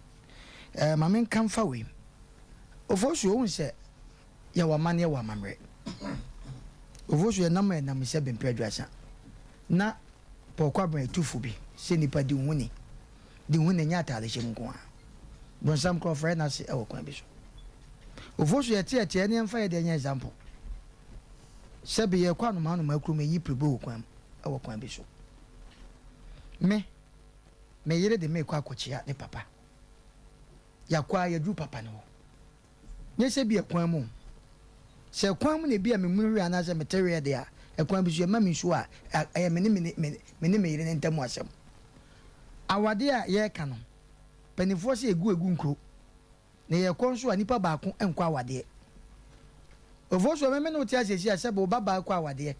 Eh, ma menka mfa wei. Ofosu, wohu sɛ yɛwɔ amanneɛ wɔ amammerɛ. Ofosu, yɛnam a yɛnam sɛ bempɛ aduasa. Na Paul Kwabena tu fo bi sɛ nipa di wo ho ni. Di wo ho ni, ɛnyɛ ataadehyɛ mu nko ara. Bonsam koraa ɔfrɛ n'ase wɔ kwan bi so. Ofosu yɛteɛteɛ ne yɛmfa yɛ deɛ nyɛ example. Sɛbe yɛkɔ anomaa anomaa kurom yɛyi pirebo wɔ kwan mu wɔ kwan bi so. Me, me yere de me rekɔ akɔkyea ne papa. Yɛakɔ a yɛduru papa no hɔ. Nyɛ sɛ ebia kwan mu o. Sɛ kwan mu na ebia memunu hwee anaasɛ mete hwee de a, ɛkwan bi so yɛma me nsuo a, ɛyɛ me ne me me me ne me yere no ntam asɛm. Awadeɛ a yɛreka no, mpanimfoɔ sɛ yɛgu egu nkuro, na yɛrekɔ nso a nipa baako nkɔ awadeɛ. Ofosuo, me me ne wo te ase seesei a, sɛbe wo babaa kɔ awadeɛ,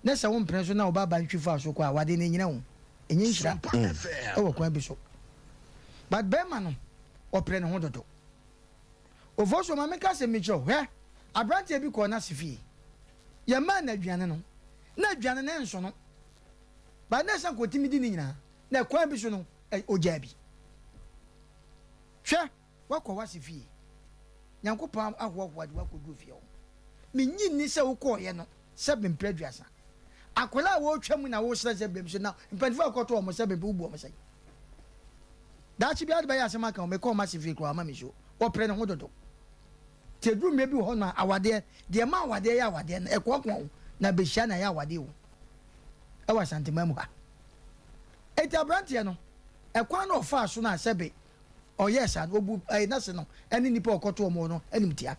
na sɛ wompene so na wo babaa ntwi fa so kɔ a, awadeɛ no ɛnnyina o, ɛnyɛ nhyira wɔ kwan bi so. But bɛrima no, ɔpere ne ho dodo. Ofosuo, ma menka asɛm bi nkyerɛ wo. Hwɛ, aberanteɛ bi kɔɔ n'ase fie. Yɛmaa no aduane no, na aduane no nso no. But na ɛsɛ nka ɔtumi di ne nyinaa. Na ɛkwan bi so no, ɔgyaa bi. Hwɛ, woakɔ w'ase fie. Nyankopɔn ahoahoa de wo akɔduru fie hɔ. Mennye nni sɛ wokɔeɛ no sɛ mprɛ aduasa. Akwadaa a wɔretwa mu na woresrɛ sɛ brɛ me so na mpanyinfoɔ a wɔkɔto wɔn sɛ brɛ wobu wɔn sɛn? Daakye biara de bɛyɛ asɛm aka o, mekɔɔ m'ase fie koraa wamma me nsuo. Wɔpere ne ho dodo. Nti ɛduru mmerɛ bi wɔ hɔ no a awadeɛ, deɛ ɛma awadeɛ yɛ awadeɛ no, ɛkoakoa wo na bɛhyia na ɛyɛ awadeɛ o. Ɛwɔ Asanteman mu ha. Enti aberanteɛ no, ɛkwan no ɔfaa so no a sɛbe ɔyɛɛ saa no, ɔbu ɛɛ n'ase no ɛne nnipa a ɔkɔto wɔn no animtia.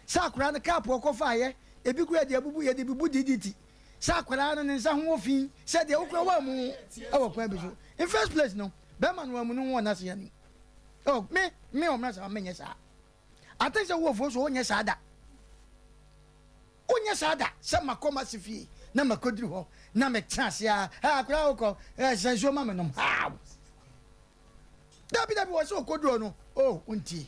Sɛ akwadaa no cup a ɔkɔfaeɛ, ebi koraa yɛde abubu, yɛde bubu DDT. Sɛ akwadaa no ne nsa ho wɔ fi, sɛ deɛ wokura woammu ho wɔ kwan bi so. In first place no, bɛrima no wammu ne ho wɔ n'ase anim. Oh, me, me ɔmmra saa, menyɛ saa. I think sɛ wo ofoɔ so wonyɛ saa da. Wonyɛ saa da sɛ makɔ m'ase fie na makɔduru hɔ na metena ase a, eh, akwadaa wokɔ, eh, sɛ nsuo ma menom. How? Dabi dabi wɔ sɛ ɔkɔduru hɔ no, oh, wontie.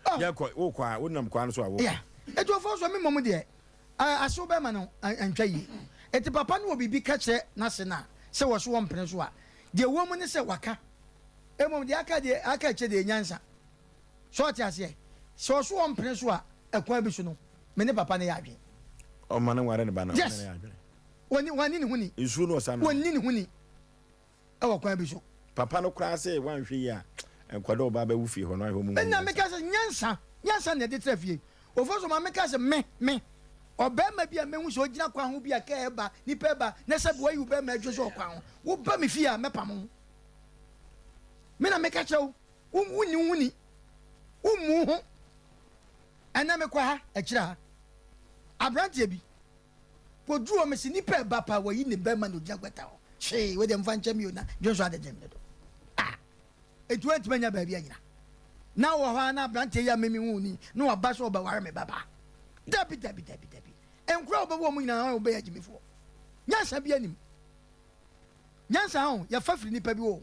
Oh. Yɛkɔ, wokɔ a, wonam kwan so a wokɔ.
Yeah. Eti ofoɔ so me mmom deɛ, asew bɛrima no antwa yie. Eti papa no wɔ biribi ka kyerɛ n'ase no a, sɛ wɔ so wɔmpene so a, deɛ ɛwɔ mu ne sɛ waka. Mmom deɛ aka deɛ, aka akyire deɛ nyansa. So ɔte aseɛ? Sɛ ɔso ɔmpene so a, ɛkwan bi so no, me ne papa no yɛ adwene.
Ɔma no nware ne ba no,
ɔne no yɛ adwene. Yes. Wɔnni ne ho ni.
Nsuo no ɔsa no.
Wɔnni ne ho ni. Ɛwɔ kwan bi so.
Papa no koraa sɛ wanhwɛ yie a, nkwadaa ɔba bɛwo fie hɔ no ahwɛ wɔn mu.
Ɛna meka sɛ nyansa, nyansa na ɛde tra fie. Ofo so ma meka sɛ me, me, ɔbarima bi a mehu sɛ ɔgyina kwan ho bi a kaa ɛba, nipa ɛba, na sɛ wayi wo bɛrima adwo sɛ ɔkwan ho, woba me fie a mɛpam wo. Me na meka kyerɛ wo, wonni wo ho ni, wommu wo ho. Ɛnɛ mekɔ ha, akyire ha, aberanteɛ bi, Kɔduru hɔ mese nipa ɛba paa wayi ne bɛrima na ɔgyina gutter hɔ hwee wei deɛ mfa nkyɛ me o na dwonsɔ adedem me dodo ah enti wantumi anya baabi anyina na wɔ hɔ a na aberanteɛ yi a meme hu ni na waba sɛ ɔbɛware me babaa dabi dabi dabi dabi nkora a wɔbɛwɔ mu nyinaa wɔbɛyɛ agyimifoɔ nyansa bi anim. Nyansa ho, yɛfa firi nipa bi hɔ o.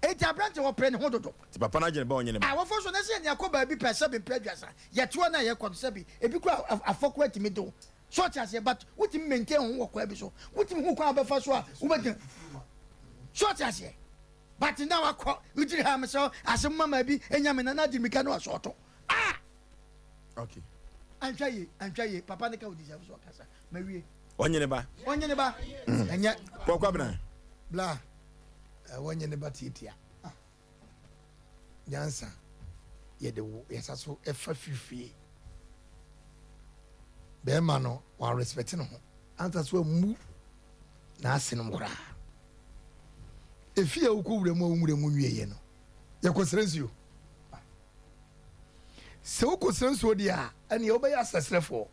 Enti aberante ɔpere ne ho dodo.
Nti papa no adwene ba ɔnye ne ba.
Awofo nso na sɛ yɛne akɔ baabi pɛ sɛbi mpere aduasa, yɛte hɔ na yɛkɔ no sɛbi ebi koraa afɔ koraa tumi de wo. So ɔte aseɛ but wotumi maintain wo ho wɔ kwan bi so. Wotumi hu kwan a wobɛfa so a wobɛgyina. So ɔte aseɛ but na wakɔ wogyina ha mesɛ asɛm mama bi enya me na na adi mirika na wasɔɔto. Ah!
Okay.
Antwa yie, antwa yie. Papa ne ka wo deserve so ɔkasa. Mawie.
Ɔnye ne ba.
Ɔnye ne ba. Ɛnyɛ.
Kɔ Kwabena.
Bla, wɔnye ne ba tiatia. Nyansa yɛde wo yɛsa so ɛfa fifie. Bɛrima no wɔn respect ne ho. Ansa so amu n'asenom koraa. Efie a wokɔ wura mu a wonwura mu nwieɛ no, yɛkɔsrɛ nsuo. Sɛ wokɔsrɛ nsuo deɛ a, ɛneɛ wobɛyɛ asrɛsrɛfoɔ.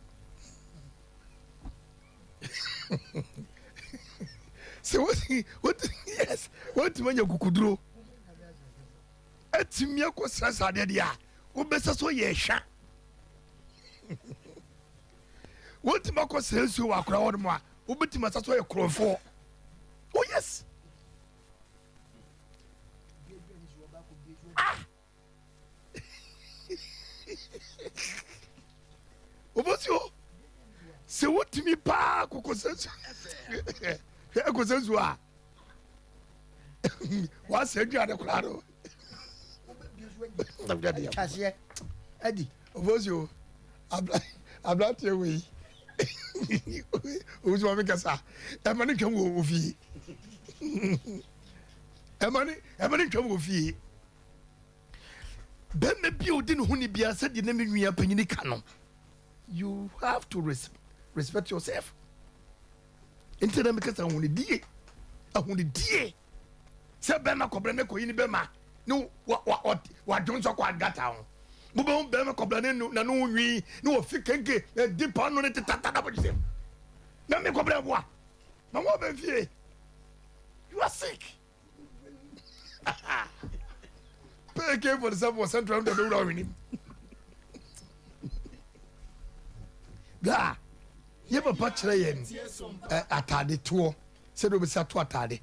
Sɛ yes, woatumi anya kukuduro atumi akɔsrɛ saa adeɛ deɛ a, wobɛsɛ so yɛ hwa. Wotumi akɔsrɛ nsuo wɔ akora hɔ nom a, wobɛtumi asa so yɛ korɔmfoɔ. Oh yes. Ah! Obosi o, sɛ wotumi paa kɔkɔsɛ nsuo a wasɛ aduane koraa no. Obosi o, aberanteɛ wei owusu maame kasa ɛma ne twam wɔ ofie ɛma ne ɛma ne twam wɔ fie. Bɛrima bi a odi ne ho ni biara sɛdeɛ na me nua panyini ka no, you have to res respect yourself. Nti na meka sɛ ahonidie, ahonidie sɛ bɛrima kɔbrɛ ne kɔyi ne bɛrima ne wadwo nso akɔ agata ho. Wobɛhu bɛrima kɔbrɛ ne na ne ho nwi ne wɔfi kenke di paano ne tetata na bɔgye sɛm. Na me kɔbrɛ boa na wɔn bɛ fie. You are sick. AK 47 wɔ central no bɛwura ɔhwenem gaa yɛ papa kyerɛ yɛn atade toɔ sɛdeɛ wobɛsi ato atade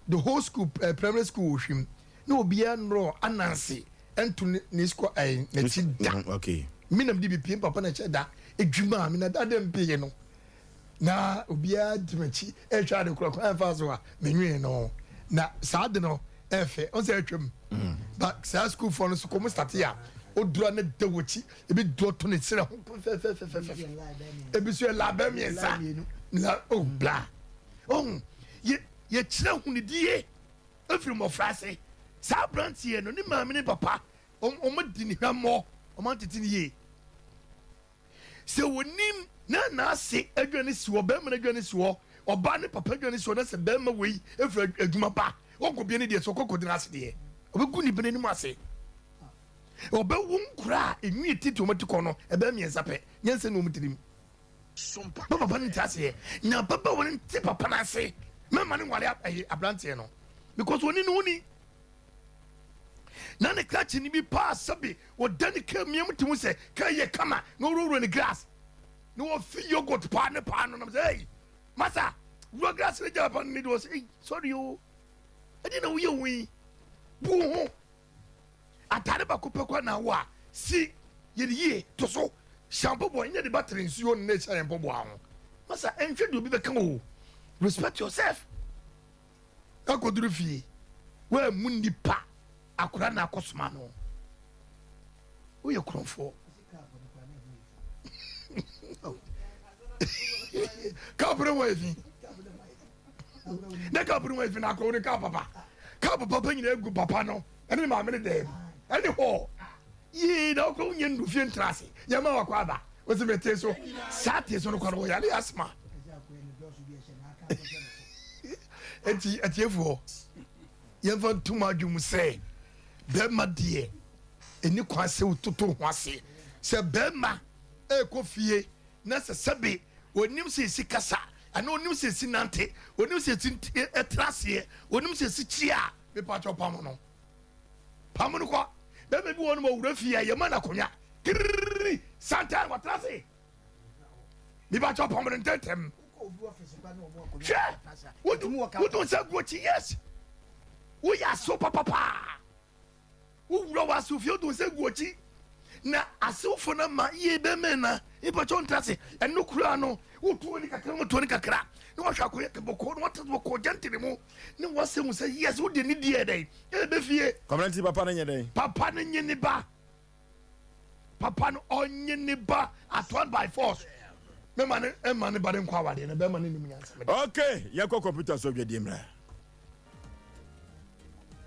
the whole school uh, primary school wɔ hwim na obiara nnorɔ ananse ɛnto ne ne sukɔ ɛɛ n'akyi da
okay
me nam de bi pie papa na kyɛ da edwuma a me na da de mpie no na obiara di m'akyi ɛrehwɛ ade korɔ kwan ɛmfa so a menwee no na saa ade no ɛfɛ ɔn sɛ ɛtwam mm. ba saa sukuufoɔ no so kɔm state a odura ne da wɔkyi ebi duro to ne serɛ ho fɛfɛfɛfɛfɛ ebi so yɛ labɛ mmiɛnsa la oh bla ɔn yɛ yɛkyerɛ hunidie efiri mmɔfra ase saa aberanteɛ no ne maame ne papa wɔn di ne hwammɔ wɔn antete ne yie. Sɛ wɔnim na n'ase aduane si hɔ, bɛrima no aduane si hɔ, ɔbaa ne papa aduane si hɔ, na sɛ bɛrima wei efiri adwuma ba, ɔnkɔ bia ne deɛ sɛ ɔkɔ kɔdi n'ase deɛ, ɔbɛgu ne bene anim ase. Ɔbɛwo nkora a enwi titi wɔn ti kɔ no, ɛbɛyɛ mmiɛnsa pɛ, nyansa ni wɔn tirim. Ba papa no nte aseɛ, na ababaawa no nte papa no ase, mɛma no nware aberanteɛ no, because wɔni ne ho ni. Na ne krakye no bi paa sɛbe wɔda ne kaa mia mu te ho sɛ kaa yɛ kama na ɔwurawura ne grass na wɔfi yogurt paa ne paa no nam sɛ hey masa wura grass ne gya paa no ne de wɔ sɛ hey sorry o ɛde na woyɛ wo yi bu wo ho atade baako pɛ kwa na wo a si yɛde yie to so hyɛ mpɔboa nyɛ de battery nsuo ne hyɛ yɛn mpɔboa ho masa ɛnhwɛ deɛ obi bɛka o respect yourself Akɔduru fie, woammu nnipa, akwadaa na akɔsoma no. Woyɛ korɔmfoɔ. Cup no wɔ efi. Ne cup no wɔ efi na akɔwo ne cup papa. Cup papa nyinaa egu papa no ɛne maame ne dɛm ɛne hɔ. Yee na ɔkɔ nyɛ ndu fie ntra ase. Yɛ ma wakɔ aba. Wosi me te so. Saa te so no kɔ no wɔ yare asma. Eti atiefoɔ yɛmfa ntom adwene mu sɛ bɛrima deɛ ɛni kwan sɛ wototo ho ase sɛ bɛrima ɛrekɔ fie na sɛ sɛbe onim sɛ ɛsi kasa anaa onim sɛ ɛsi nante onim sɛ ɛsi ɛtra aseɛ onim sɛ ɛsi kyia a mepakyɛw pam no pam no kɔ bɛrima bi wɔ no ma owura fie a yɛma no akonnwa kiriri santan wɔtra ase mepakyɛw pam no ntɛntɛm. Hwɛ! Wode wo nsa gu akyi, yes! Woyɛ asew papapaa. Wowura w'asew fie, wode wo nsa gu akyi. Na asewfo no ma yie bɛmɛn na mpatwɔ ntra ase. Ɛno koraa no, wotu w'ani kakra, wotu w'ani kakra, na wahwɛ akɔyɛ bɔkɔɔ, na wate bɔkɔɔ gyɛntere mu, ne wasɛ hu sɛ yes, wode ne deɛ dɛn ɛbɛ fie.
Kwabena nti papa no nyɛ dɛn?
Papa no nye ne ba. Papa no ɔnye ne ba at one by force. Mɛma ne ɛma ne ba ne nkɔ awadeɛ no bɛrima no nim nyansa.
Okay, yɛnkɔ kɔmputa so adwadie mmra.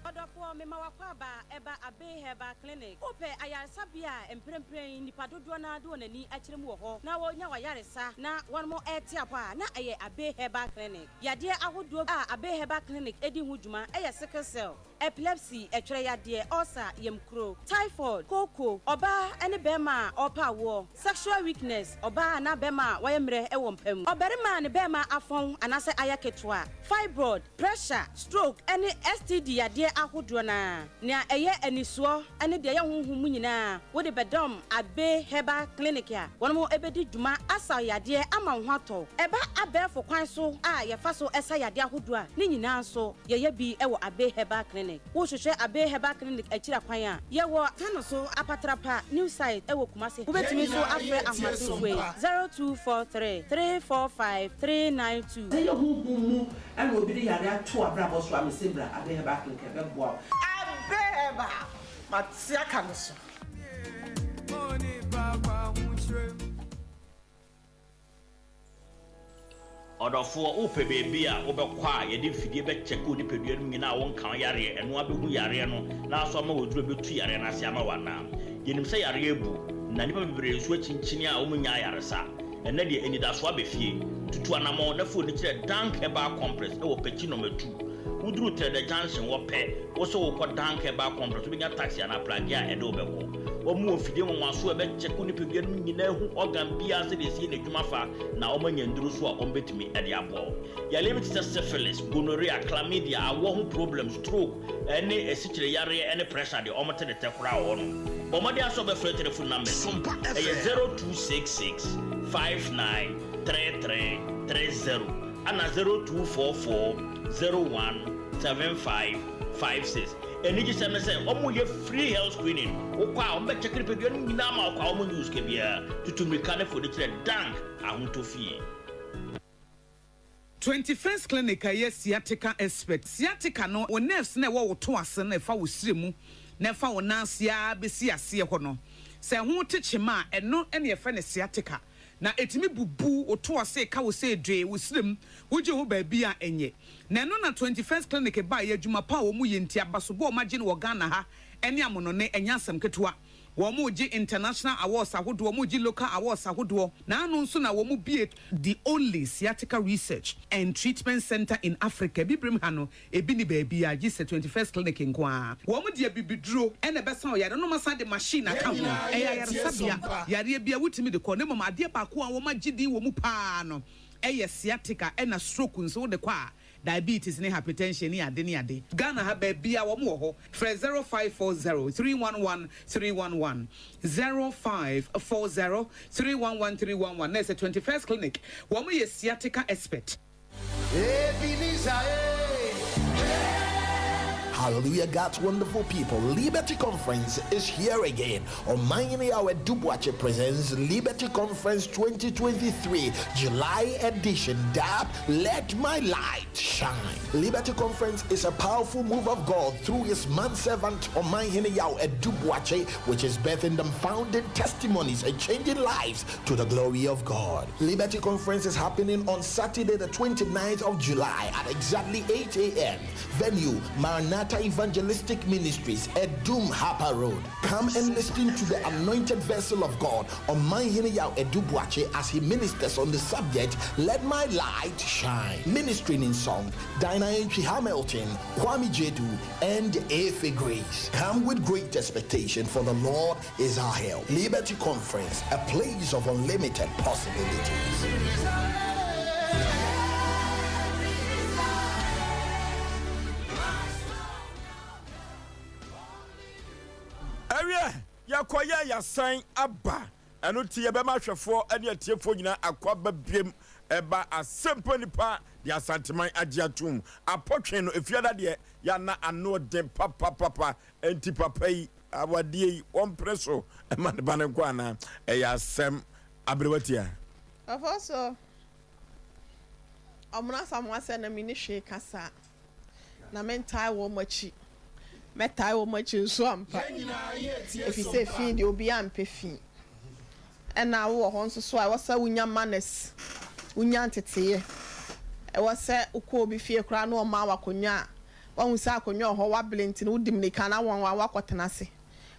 Ɔdɔfoɔ, mema w'akwaaba ɛba Abbey Herbal Clinic. Wopɛ ayaresabea a mprempren nnipa dodoɔ no ara de wɔn ani akyerɛ mu wɔ hɔ na wɔnya w'ayaresa na wɔn rete apɔ a, na ɛyɛ Abbey Herbal Clinic. Yadeɛ ahodoɔ a Abbey Herbal Clinic di ho dwuma yɛ sickle cell, epilepsy, ɛtwerɛ yadeɛ, ulcer, yamkuro, typhoid, kooko, ɔbaa ne barima a ɔrepɛ awoɔ, sexual weakness, ɔbaa anaa barima a wayɛ mmerɛ wɔ mpa mu, ɔbarima a ne barima afɔn anaasɛ ayɛ ketewa, fibroid, pressure, stroke, ne STD yadeɛ ahodoɔ no ara. Nea ɛyɛ anisoɔ ne deɛ ɛyɛ honhom mu nyinaa wode bɛdɔm Abbey Herbal Clinic a wɔn bɛdi dwuma asa wo yadeɛ ama wo ho atɔ wo. Ɛba abɛɛfo kwan so a yɛfa so sa yadeɛ ahodoɔ a, ne nyinaa nso yɛyɛ bi wɔ Abbey Herbal Clinic. Wohwehwɛ Abbey Herbal Clinic akyiri akwan a, yɛwɔ Tano so Apatrapa New Site wɔ Kumasi. Wobɛtumi nso afrɛ ahomatorofo yi, 0243 345 392.
Sɛ ɛyɛ honhom mu na obi de yare ato w'abrabɔ so a, mese bra Abbey Herbal Clinic ɛbɛboa wo.
Abbey Herbal, mate aka no so.
Ɔdɔfoɔ, wopɛ baabi a wobɛkɔ a yɛde mfidie bɛkyɛke wo nipadua no mu nyinaa a wonka wo yareɛ, ɛno ara bɛhu yareɛ no na aso ama wo aduro a ɛbɛtu yareɛ no ase ama wo anaa? Yɛnim sɛ yareɛ abu, na nnipa bebree nso akyinkyini a wɔnnya ayaresa. Ɛnnɛ deɛ, anidasoɔ aba fie. Tutu anammɔn na fa w'ani kyerɛ Dank Herbal Complex wɔ Pekyi Nɔma Tu. Woduru Trɛdɛ Junction hɔ pɛ, wo sɛ worekɔ Dank Herbal Complex, wobɛnya taxi anaa pragea a ɛde wo bɛkɔ. Wɔn wɔ mfidie nwanwasoɔ a ɛbɛkyɛke wo nipadua no mu nyinaa ahu organ biara sɛdeɛ ɛsi yɛ n'adwuma fa na wɔanya nnuro nso a wɔbɛtumi de aboa wo. Yareɛ bi te sɛ syphilis, gonorrhea, chlamydia, awɔ ho problem, stroke, ne asikyire yareɛ ne pressure deɛ wɔte ne tɛ koraa wɔ hɔnom. Bɔ mmɔden ara sɛ wobɛfrɛ telephone numbers yi. Ɛyɛ 0266 59 33 30 ɛna 0244 01 75 56. Anigyesɛm ne sɛ wɔyɛ free health screening. Wokɔ a wɔbɛkyɛke nipadua no nyinaa ma wo kwa, wɔnnye wo sika biara. Tutu mmirika ne fa w'ani kyerɛ Dank Ahotɔ Fie.
21st Clinic a ɛyɛ sciatica expert. Sciatica no, wo nerves no a ɛwɔ wo to ase no a ɛfa wo srɛ mu na ɛfa wo nan ase ara bɛsi aseɛ hɔ no, sɛ ɛho te kyema a, ɛno na yɛfrɛ no sciatica. Na ɛtumi bubu wo to ase, ɛka wo sɛ dwee, wo srɛ mu, wogye ho baabi a ɛnyɛ. Na ɛno na 21st Clinic baeɛ, adwuma pa a wɔyɛ nti, abasobɔ a wɔagye no wɔ Ghana ha ne amonɔne, ɛnyɛ asɛm ketewa. Wɔregye international awards ahodoɔ, wɔregye local awards ahodoɔ, na ano nso na wɔbue the only sciatica research and treatment centre in Africa, Abibirem ha no, ebi nni baabiara gye sɛ 21st Clinic nko ara. Wɔde abibiduro na ɛbɛsa wo yareɛ na wɔasan de machine aka ho. Ɛyɛ ayaresabea, yareɛ biara wotumi de kɔ, na mmom adeɛ baako a wɔagye din wɔ mu pa ara no yɛ sciatica ɛna stroke nso wode kɔ a diabetes ne hypertension ne ade ne ade. Ghana ha baabiaa wɔn wɔ hɔ. Frɛ 0540 311 311, 0540 311 311 na ɛsɛ 21st clinic wɔn yɛ sciatica expert.
Ebenezer eh.
Hallelujah, God's wonderful people. Liberty Conference is here again. Omayini Awe Dubuache presents Liberty Conference 2023, July edition. Dab, Let My Light Shine. Liberty Conference is a powerful move of God through his manservant Omayini Yao Edubuache, which is birthing dumbfounding testimonies and changing lives to the glory of God. Liberty Conference is happening on Saturday, the 29th of July at exactly 8 a.m. Venue, Maranatha Evangelistic Ministries at Doom Harper Road. Come and listen to the anointed vessel of God, Omanhene Yao Edubuache, as he ministers on the subject, Let My Light Shine. Ministering in song, Dinah Entry Hamilton, Kwame Jedu, and Efe Grace. Come with great expectation, for the Lord is our help. Liberty Conference, a place of unlimited possibilities.
Ɛwiɛ, yɛkɔyɛ yɛasan aba. Ɛno nti yɛbɛma ahwɛfoɔ ne atiefoɔ nyinaa akɔ aba biem. ɛba Asempa Nipa de Asanteman agye atom. Apɔtwe no Efiada deɛ yɛ a na ano den papapapa enti papa yi awadeɛ yi wɔmpere so ma ne ba no nkɔ anaa? Ɛyɛ asɛm aberewa tia.
Ɔfɔ so ɔmono Asamoah sɛ na menni hwee ka saa. Na mentaa wɔn akyi. Mɛtaa wɔn akyi nso ampa, efisɛ fi deɛ obiara mpɛ fi. Ɛna wowɔ hɔ nso so a, ɛwɔ sɛ wonya manners, wonya nteteeɛ. Ɛwɔ sɛ wokɔ obi fie koraa na ɔma wo akonnwa a, woahu sɛ akonnwa wɔ hɔ, woabere nti no wodi mmirika na wɔn a woakɔtena ase.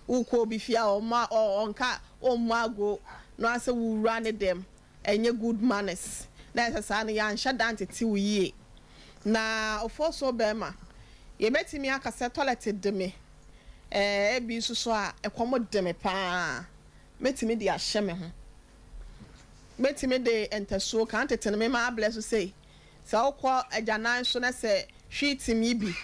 Wokɔ obi fie a ɔmma ɔnka ɔmmɔ ago no ara sɛ wowura ne dɛm. Ɛnyɛ good manners na ɛsɛ saa no yɛanhyɛ da antete wo yie na ofosuo barima yɛbɛtumi aka sɛ toilet de me ɛɛ ebi nso so a ɛkɔm de me paa mɛtumi de ahyɛ me ho mɛtumi de ntasuo kan tete no me maa blɛ so sei sɛ wokɔ agyanan so na sɛ hwii tim yi bi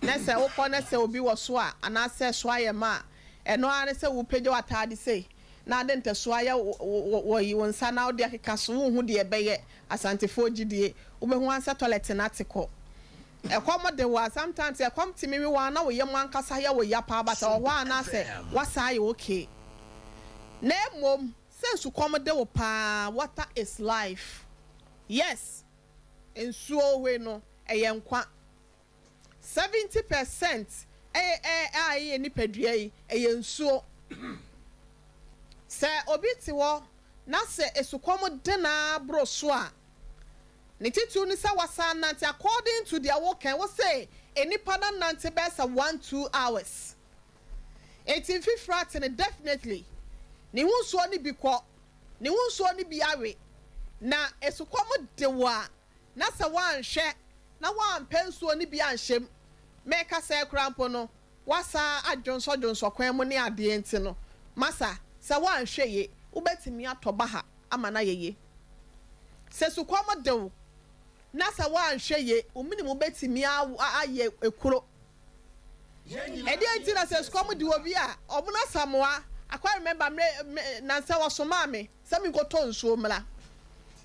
na sɛ wokɔ na sɛ obi wɔ so a anaasɛ so ayɛ ma a ɛno ara ne sɛ wopagya w'ataade sei na ade ntɛsoɔ ayɛ wo wo yi wo nsa na wode akeka so wonhu deɛ ɛbɛyɛ Asantefoɔ gyidie wobɛhu ara sɛ toilet no ate kɔ ɛkɔm de wo a sometimes ɛkɔm tumi we wo a na wo yam ankasa yɛ wo ya paa but ɛwɔ hɔ a na sɛ woasan ayɛ okay na mmom sɛ nsukɔm de wo paa water is life yes nsuo wei no ɛyɛ nkwa. 70% a ɛyɛ nipadua yi, ɛyɛ nsuo. Sɛ obi te hɔ na sɛ esukɔm de no ara boro so a, ne titiriw ne sɛ wasan anante according to deɛ woka yi, wose nnipa no anante bɛyɛ sɛ one, 2 hours. Enti mfifire ate no definitely ne ho nsuo no bi kɔ, ne ho nsuo no bi awe. Na esukɔm de wo a, na sɛ woanhwɛ na woampɛ nsuo no bi anhyɛ mu, meka sɛɛ koraa mpo no, woasan adwonsɔdwonsɔ kwan mu ne adeɛ nti no, masa, sɛ woanhwɛ yie, wobɛtumi atɔ baha ama no ayɛ yie. Sɛ sukɔm de wo na sɛ woanhwɛ yie, wo mene mu bɛtumi ayɛ ekuro. Ɛdeɛn nti na sɛ sukɔm de obi a, ɔmono asamoa, I quite remember mmerɛ, me, nansa wɔsomaa me, Sɛ menkɔtɔ nsuo mmra.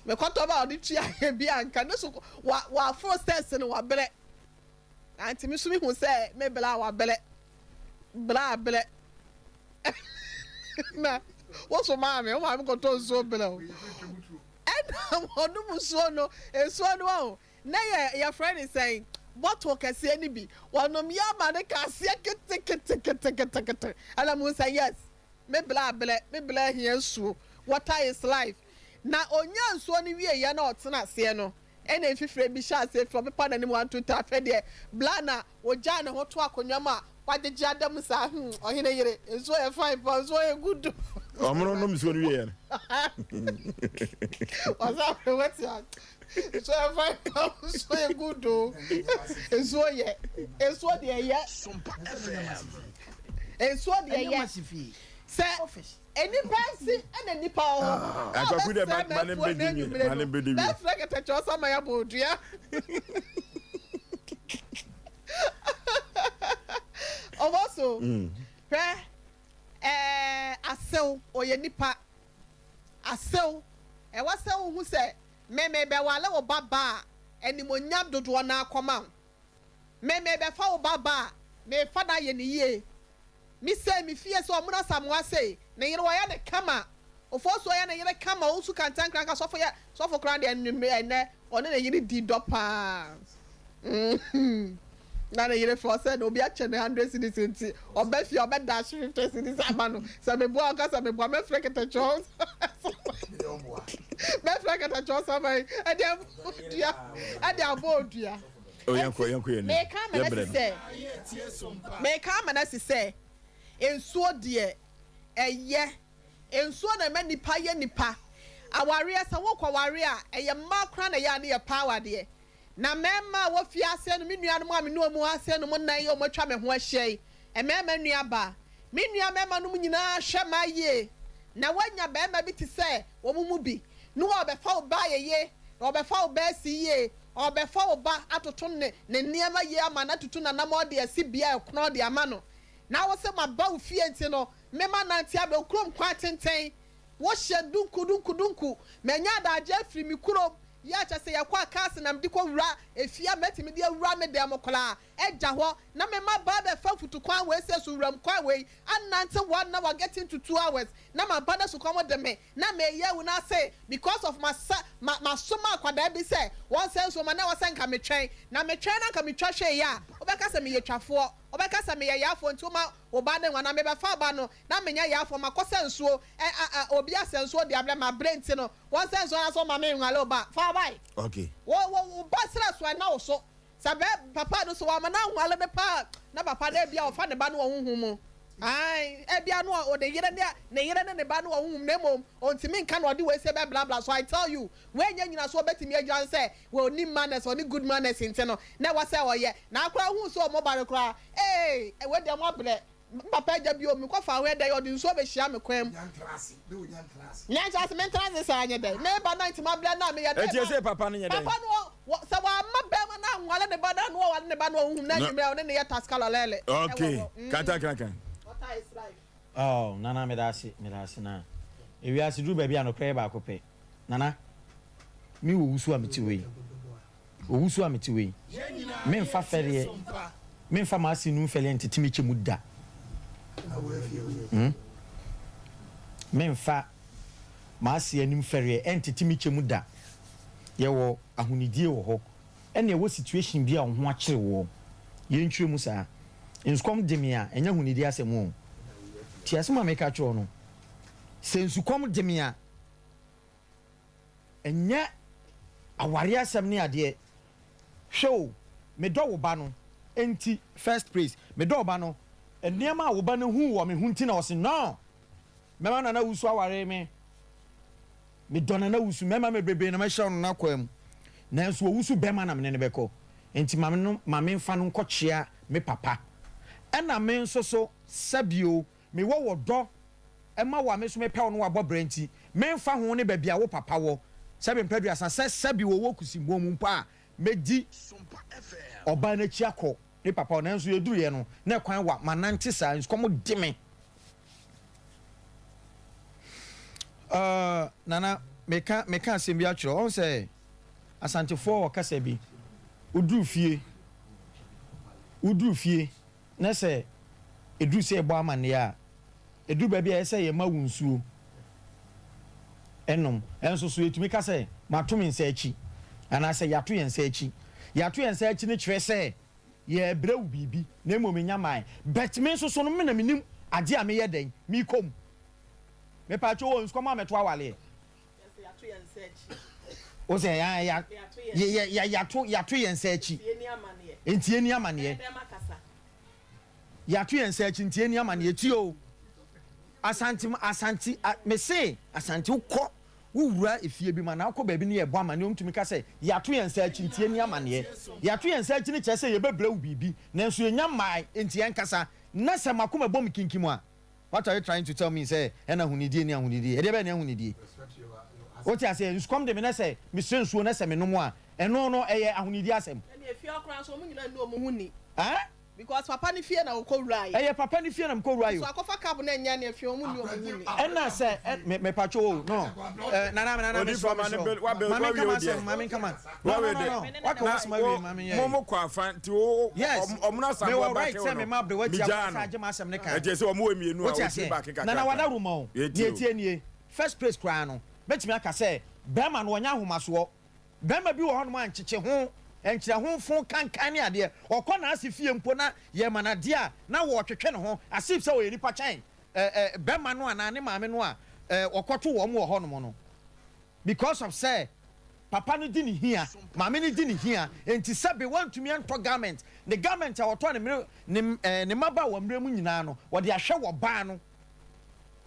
Mekɔtɔ ba a ɔde tua yɛ bi a nka ne so wa waforo stairs no wabrɛ. Na nti me nso mehu sɛ me bra a wabrɛ. Bra a brɛ. Na woso maa me, wo maame kɔtɔ nsuo brɛ wo. Ɛna ɔnom nsuo no, nsuo no wahu, na yɛ yɛfrɛ ne sɛn, bottle kɛseɛ no bi. Wɔnom yɛ ama no ka aseɛ keteketeketekete. Ɛna mehu sɛ yes, Me bla abrɛ, me bla hia nsuo, water is life. Na ɔnyaa nsuo no wieeɛ na ɔtena aseɛ no, ɛna mfifire bi hyɛɛ aseɛ firi ɔpepa n'anim one two three afei deɛ bla na ɔgyaa ne ho too akonnwa mu a wagyegye ada mu saa hmm ɔhene yere, nsuo yɛ fine paa, nsuo yɛ good.
Ɔmono nom nsuo no wieeɛ no.
Ɔsɛ afei wati a nsuo yɛ fine paa, nsuo yɛ good o, nsuo yɛ, nsuo deɛ yɛ. Nsuo deɛ yɛ sɛ nnipa nti na nnipa wɔ hɔ. Ah, ɔbɛsrɛ mɛfoɔ no anwummere no bɛfrɛ kɛtɛkyɛ ɔsa ma yɛabɔ odua. Ɔbɔ so hwɛ ɛɛ asew ɔyɛ nipa asew ɛwɔ sɛ wohu sɛ mɛmɛ bɛwale wo ba ba a animonyam dodoɔ no akɔma wo. Me merebɛfa wo ba ba a, merefa no ayɛ no yie. Me sei, me fie sɛ ɔmono Asamoah sei, ne yere wɔyɛ no kama. Ofosu ɔyɛ ne yere kama, ɔnsu kantankrankra, sɔfo yɛ, sɔfo koraa deɛ nnwummerɛ ɛnnɛ ɔne ne yere di dɔ paa. Mm, na ne yere frɛ ɔsɛ na obi akyɛ ne 100 cedis nti, ɔba fie ɔbɛ dash 50 cedis ama no. Sɛ meboa ɔka sɛ meboa, mɛfrɛ kɛtɛkyɛw. Mɛfrɛ kɛtɛkyɛw saman ɛde abɔ odua, ɛde abɔ odua.
Oh, yɛnkɔ, yɛnkɔ yɛn anim.
Meka ama no asi
Yɛbrɛ no.
sɛ, meka ama no asi sɛ, nsuo deɛ, ɛyɛ. Nsuo na ɛma nipa yɛ nipa. Awareɛ, sɛ worekɔware a, ɛyɛ mmaa koraa na ɛyɛ a ne yɛ pɛ awadeɛ. Na mmarima a wɔfi aseɛ no, me nuanom a me ne wɔn wɔ aseɛ no mu nnan yi a wɔatwa me ho ahyia yi, mmarima nuabaa, me nua mmarima nom nyinaa hwɛ mmaa yie. Na woanya barima bi te sɛ wɔn mu bi, na ɔrebɛfa wo ba ayɛ yie, na ɔrebɛfa wo ba asi yie, Ɔrebɛfa wo ba atoto ne ne nneɛma yie ama no, atutu n'anammɔn de asi bea a ɛkorɔn de ama no. Na wo se, Maba wo fie nti no, me manante aba wo kurom kwan tenten. Wohyɛ dunku dunku dunku. Manya adagyeɛ afiri me kurom. Yɛ a kyerɛ sɛ yɛkɔ a cars na mede kɔ wura efie a mɛtumi de awura me dan mu koraa agya hɔ na me mma ba abɛfa mfutukwan wei sɛ so wuram kwan wei anante one hour getting to 2 hours na maba na sukɔm de me na meyɛ awu na ase because of masa ma masoma akwadaa bi sɛ wɔnsɛ nsuo ma na ɛwɔ sɛ nka metwɛn na metwɛn na nka metwa hwee a, wobɛka sɛ meyɛ twafoɔ, wobɛka sɛ meyɛ yaafoɔ. Nti woma wo ba ne nwa na mebɛfa ba no na menyɛ yaafoɔ makɔ sɛ nsuo ɛ ɛ obi asɛ nsuo de abrɛ ma abrɛ nti no wɔn sɛ nsuo na so ma me nwale wo ba fa bae. Wo wo wo ba srɛ so ɛna wo so sɛ bɛ papa no so wama no anwale no paa na papa no ebia ɔfa ne ba no wɔ honhom mu ae, ebia no ɔde yere ne ne yere ne ne ba no wɔ honhom na mmom ɔntumi nka na ɔde wei sɛ bɛ bla bla. So I tell you, wei nyɛ nyina so ɔbɛtumi agyina sɛ wɔni manners, ɔne good manners nti no na ɛwɔ sɛ ɔyɛ na akora hu sɛ ɔmo ba no koraa ee, wei deɛ mo abrɛ papa agya bi o, mekɔ fa ho ɛdɛ ɔde nsuo bɛhyia me kwan mu. Nyantra ase, mentra ase saa nyɛ dɛ meba na ntoma brɛ na meyɛ dɛ.
Ɛti ɛsɛ papa no nyɛ dɛ.
Papa no wɔ sɛ wama bɛrima no anwale ne ba no ano ɔwale ne ba no ɔhuhum na anwummerɛ ɔne ne yɛ taskala lɛlɛ.
Okay, kata kankan.
Water is life.
Oh, Nana, meda ase, meda ase na ewiase duru baabi a nokorɛ yɛ baako pɛ. Nana, me wɔ wusu a mete hɔ yi, owusu a mete hɔ yi, memfa fɛreɛ, memfa m'ase nu mfɛreɛ ntete me kyɛ mu da. Memfa m'ase anim fɛreɛ ɛntete me kyɛ mu da. Yɛwɔ ahonidie wɔ hɔ, ɛna ɛwɔ situation bi a wo ho akyere woɔ. Yɛntwerɛ mu saa. Nsukɔm de me a, ɛnyɛ ahonidie asɛm o. Tie asɛm a meka kyerɛ wo no. Sɛ nsukɔm de me a, ɛnyɛ awareɛ asɛm ne adeɛ. Hwɛ o, medɔ wo ba no, enti first place, medɔ wo ba no, nneɛma a wo ba no hu wɔ me ho nti na ɔse no, mɛma Nana Wusu aware me. Medɔ Nana Wusu, mmarima bebrebe na mahyira no n'akwaa mu, nanso Owusu bɛrima na mene no bɛkɔ, enti ma me no, ma memfa no nkɔkyea me papa. Ɛna me nso so, sɛbio, mewɔ wɔ dɔ ma wo a me nso mepɛ wo ne w'abɔ bra nti, memfa ho ne baabi a wo papa wɔ, sɛbe mpɛ aduasa, sɛ sɛbe wɔwɔ kusimmɔn mu mpo a, mɛdi ɔbaa no akyi akɔ me papa hɔ. Nanso yɛduruiɛ no, na ɛkwan wa, manante saa, nsukɔm de me. Uh, Nana, meka, meka asɛm bi akyerɛ wo. Ɔhu sɛ Asantefoɔ wɔ kasa bi, woduru fie, woduru fie, na sɛ ɛduru sɛ yɛbɔ amanneɛ a, ɛduru baabi a ɛyɛ sɛ yɛma wo nsuo nom. Ɛnso so yɛtumi ka sɛ, mato me nsa akyi, anaasɛ yɛato yɛn nsa akyi. Yɛato yɛn nsa akyi no kyerɛ sɛ yɛrebrɛ wo biribi, na mmom ɛnya mae. But me nso so no, me na menim adeɛ a meyɛ dɛn, mekɔ mu. Mepatwo wɔ nsukɔm a mɛto awaleɛ. Wo sɛ ya ya yɛ yɛ yɛato yɛato yɛn nsa akyi. Nti yɛnni amaneɛ. Yɛato yɛn nsa akyi nti yɛnni amaneɛ. Tie o, Asante Asante mese Asante wokɔ wowura efie bi mu anaa wokɔ baabi ne yɛbɔ amaneɛ wɔtumi ka sɛ yɛato yɛn nsa akyi nti yɛnni amaneɛ. Yɛato yɛn nsa akyi no kyerɛ sɛ yɛbɛbrɛ wo biribi nanso yɛnnya mmae nti yɛnkasa. Na sɛ m'akoma bɔ me kinkim a, what are you trying to tell me sɛ ɛna ahonidie ne ahonidie? Ɛdeɛ bɛn ne ahonidie? Wote aseɛ? Nsukɔm de me na sɛ mesrɛ nsuo na sɛ menom a, ɛno no ɛyɛ ahonidie asɛm.
Ɛne efie hɔ koraa nso wɔn nyinaa nni wɔn ho ni.
Ɛɛ?
Because papa ne fie na wokɔ wura yɛ.
Ɛyɛ papa ne fie na mekɔ wura yɛ o.
So akɔfa cab no ɛnyɛ ne fie wɔn nni wɔn ho ni.
Ɛna sɛ ɛ me mepatwo o no ɛ nana nana mesrɛ mesrɛ ma menka m'asɛm ma menka ma no no no no waka w'asɛm awie ma menyɛ
mo mo kɔ afa nti wo
yes
ɔmo na
mewɔ
asamoah
right
baake
sɛ
wɔ
mema
no
aberewa tia
megyaa
kwan sɛ
no
agye m'asɛm ne kan
ɛkyɛ sɛ ɔmo wɔ mmienu a
wote
wotumi
aseɛ
baake
nana
kakraka
wada roma o
yɛtie
deɛ
o.
ɛtie nie first place koraa no mɛtumi aka sɛ bɛrima no ɔnyɛ ahomasoɔ. Barima bi wɔ hɔnom a nkyekye ho, nkyerɛ ho fo kankan ne adeɛ. Ɔkɔ n'ase fie mpo na yɛma no adeɛ a, na ɔretwetwe ne ho as if sɛ ɔyɛ nipa kyɛn barima no anaa ne maame no a ɔkɔto wɔn wɔ hɔnom no. Because of sɛ papa no di ne hia, maame no di ne hia nti sɛbe wantumi antɔ garment. Ne garment a ɔtɔ ne mmere ne ne mmabaawa mmerɛ mu nyinaa no, ɔde ahwɛ wɔ baa no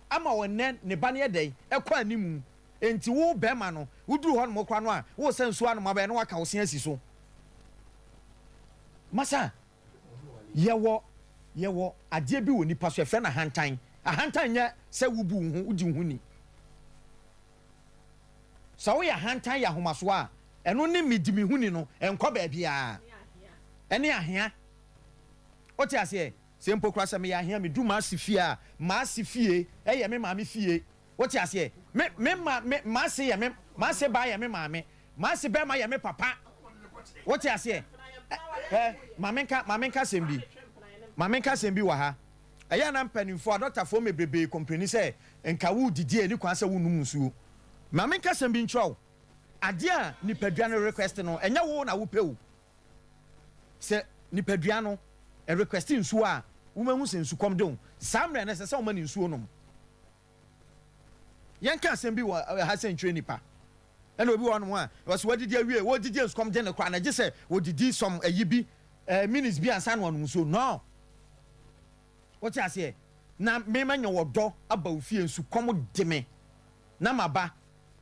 ama ɔnnɛ ne ba no yɛ dɛn? Ɛkɔ animu. Enti wo barima no, woduru hɔnom koraa no a, woresa nsuo anom abɛn na woaka wo se asi so. Masa, yɛwɔ, yɛwɔ adeɛ bi wɔ nipa so, yɛfrɛ no ahantan. Ahantan nyɛ sɛ wobu wo ho, wodi wo ho ni. Sɛ woyɛ ahantan yɛ ahomasoɔ a, ɛno ne medi me ho ni no, ɛnkɔ baabiara. Ɛne ahea. Wote aseɛ? Sɛ mpo koraa sɛ meyɛ ahea, meduru m'ase fie a, m'ase fie yɛ me maame fie. Wote aseɛ? Me, me ma, me, m'ase yɛ me, m'ase baa yɛ me maame. M'ase bɛrima yɛ me papa. Wote aseɛ? Ɛ, ma menka, ma menka asɛm bi. Ma menka asɛm bi wɔ ha. Ɛyɛ a na mpanimfoɔ, adɔktafoɔ mebrebee kɔmpleni sɛ nka woredidi a ɛni kwan sɛ wonom nsuo. Ma menka asɛm bi nkyerɛ wo. Adeɛ a nipadua no request no, ɛnyɛ wo na wopɛ o. Sɛ nipadua no request nsuo a, wobɛhu sɛ nsukɔm de wo. Saa mmerɛ no, ɛsɛ sɛ woma no nsuo nom. Yɛnka asɛm bi wɔ ha sɛ nkyerɛ nipa. Ɛna obi wɔ hɔnom a, ɔsɛ wadidi awie, wɔdidi nsukɔm de no koraa na gye sɛ wɔdidi some ayi bi, eh, minutes bi ansa na wanom nsuo. No! Wote aseɛ? Na me manya ɔdɔ aba wo fie, nsukɔm de me na maba.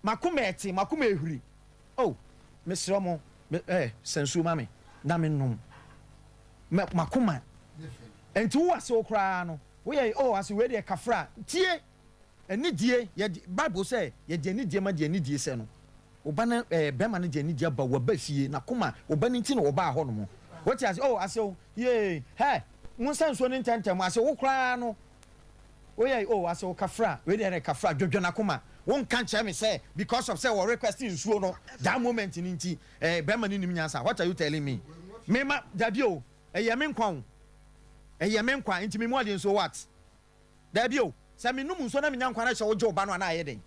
M'akoma ɛte, m'akoma ɛhuri. Oh, mesrɛ mo, me, eh, sa nsuo ma me na mennom. Mɛ, m'akoma. Nti wo ase wo koraa no, woyɛ, oh, ase wei deɛ kafra. Tie! Anidie, yɛde, Bible sɛ, yɛde anidie ma deɛ anidie sɛ no. Wo ba no, eh, bɛrima no de anidie aba, waba fie, n'akoma, wo ba no nti na wɔbaa hɔ nom. Wote ase? Oh, asew, yee, hɛ, monsa nsuo no ntɛmntɛm, asew, wo koraa no, woyɛ, oh, asew, kafra, wei deɛ kafra, dwodwo n'akoma. Wonka nkyerɛ me sɛ, because of sɛ wɔ request nsuo no, that moment no nti, eh, bɛrima no nim nyansa. What are you telling me? Me ma, dabi o, ɛyɛ me nkwa o, ɛyɛ me nkwa, nti me mu adeɛ nsuo what? Dabi o, sɛ menom nsuo na menya nkwa na sɛ wogye wo ba no a na ayɛ dɛn?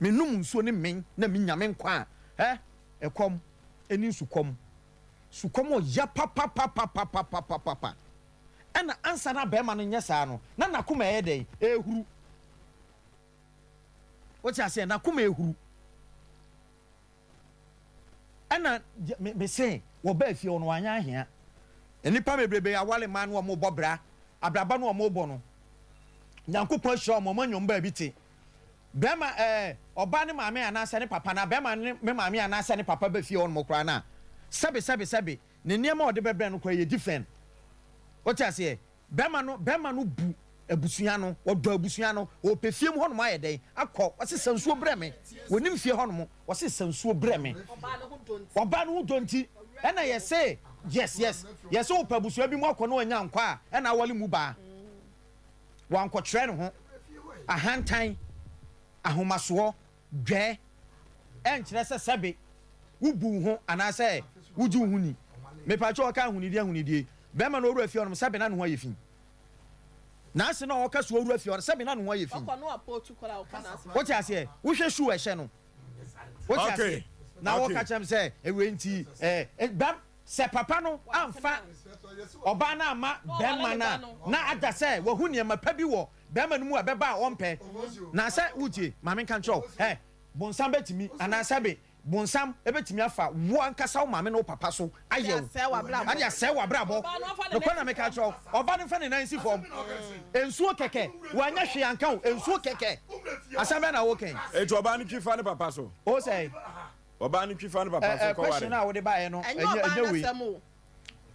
Menom nsuo ne men na menya me nkwa a, ɛ, ɛkɔm ne nsukɔm. Sukɔm ɔya papapapapapapapa. Ɛna ansa na bɛrima no nyɛ saa no, na n'akoma ɛyɛ dɛn? Ɛrehuru. Wote aseɛ? N'akoma ɛrehuru. Ɛna me me se wɔbaa fie hɔ no wɔanyɛ ahea. Nnipa bebrebe aware mmaa no wɔn bɔ bra, abraba no wɔn bɔ no. Nyankopɔn ahyira wɔn, wɔn anya wɔn baabi te. Bɛrima ɛɛ ɔbaa ne maame anaasɛ ne papa na bɛrima ne me maame anaasɛ ne papa ba fie hɔ nom koraa no a, sɛbe sɛbe sɛbe ne nneɛma a ɔde bɛbrɛ no koraa yɛ different. Wote aseɛ? Bɛrima no bɛrima no bu abusua no, ɔdɔ abusua no, ɔpɛ fie mu hɔnom ayɛ dɛn akɔ, ɔse sa nsuo brɛ me, ɔnim fie hɔnom, ɔse sa nsuo brɛ me, ɔbaa no ho dɔ nti, ɛna yɛse yes yes, yɛse wopɛ abusua bi mu akɔ na wanya nkɔ a, ɛna awale mu baa, wankɔkyerɛ ne ho, ahantan, ahomasoɔ. Dwɛɛ ɛnkyerɛ sɛ sɛbe wo bu wo ho anaasɛ wogye wo ho ni. Mepakyɛw ɔka ahonidie ahonidie. Bɛɛma no ɔwura fie hɔnom sɛbe na ne ho ayɛ fi. N'ase no a ɔka so ɔwura fie hɔ no sɛbe na ne ho ayɛ fi. Wote aseɛ? Wohwɛ shoe a ɛhyɛ no. Wote aseɛ? Na wɔka kyerɛ me sɛ wei nti ɛɛ bɛm sɛ papa no amfa ɔbaa no amma bɛɛma no a na ada sɛ wahu nneɛma pa bi wɔ Bɛrima no mu a ɛbɛba a ɔmpɛ. Na sɛ wotie, ma menka nkyerɛ wo, ɛ, bonsam bɛtumi, anaa sɛbe, bonsam bɛtumi afa wo ankasa wo maame ne wo papa so ayɛ wo, ade asɛe w'abrabɔ. Nokorɛ na meka kyerɛ wo, ɔba no mfa ne nan nsi fam. Nsuo kɛkɛ, wanyɛ hwee anka wo, nsuo kɛkɛ. Asɛm bɛn na woreka yi?
Enti ɔbaa no twi fa ne papa so?
O sɛn?
Ɔbaa no twi fa ne papa so kɔware.
Question a wode baeɛ no, ɛnyɛ wei.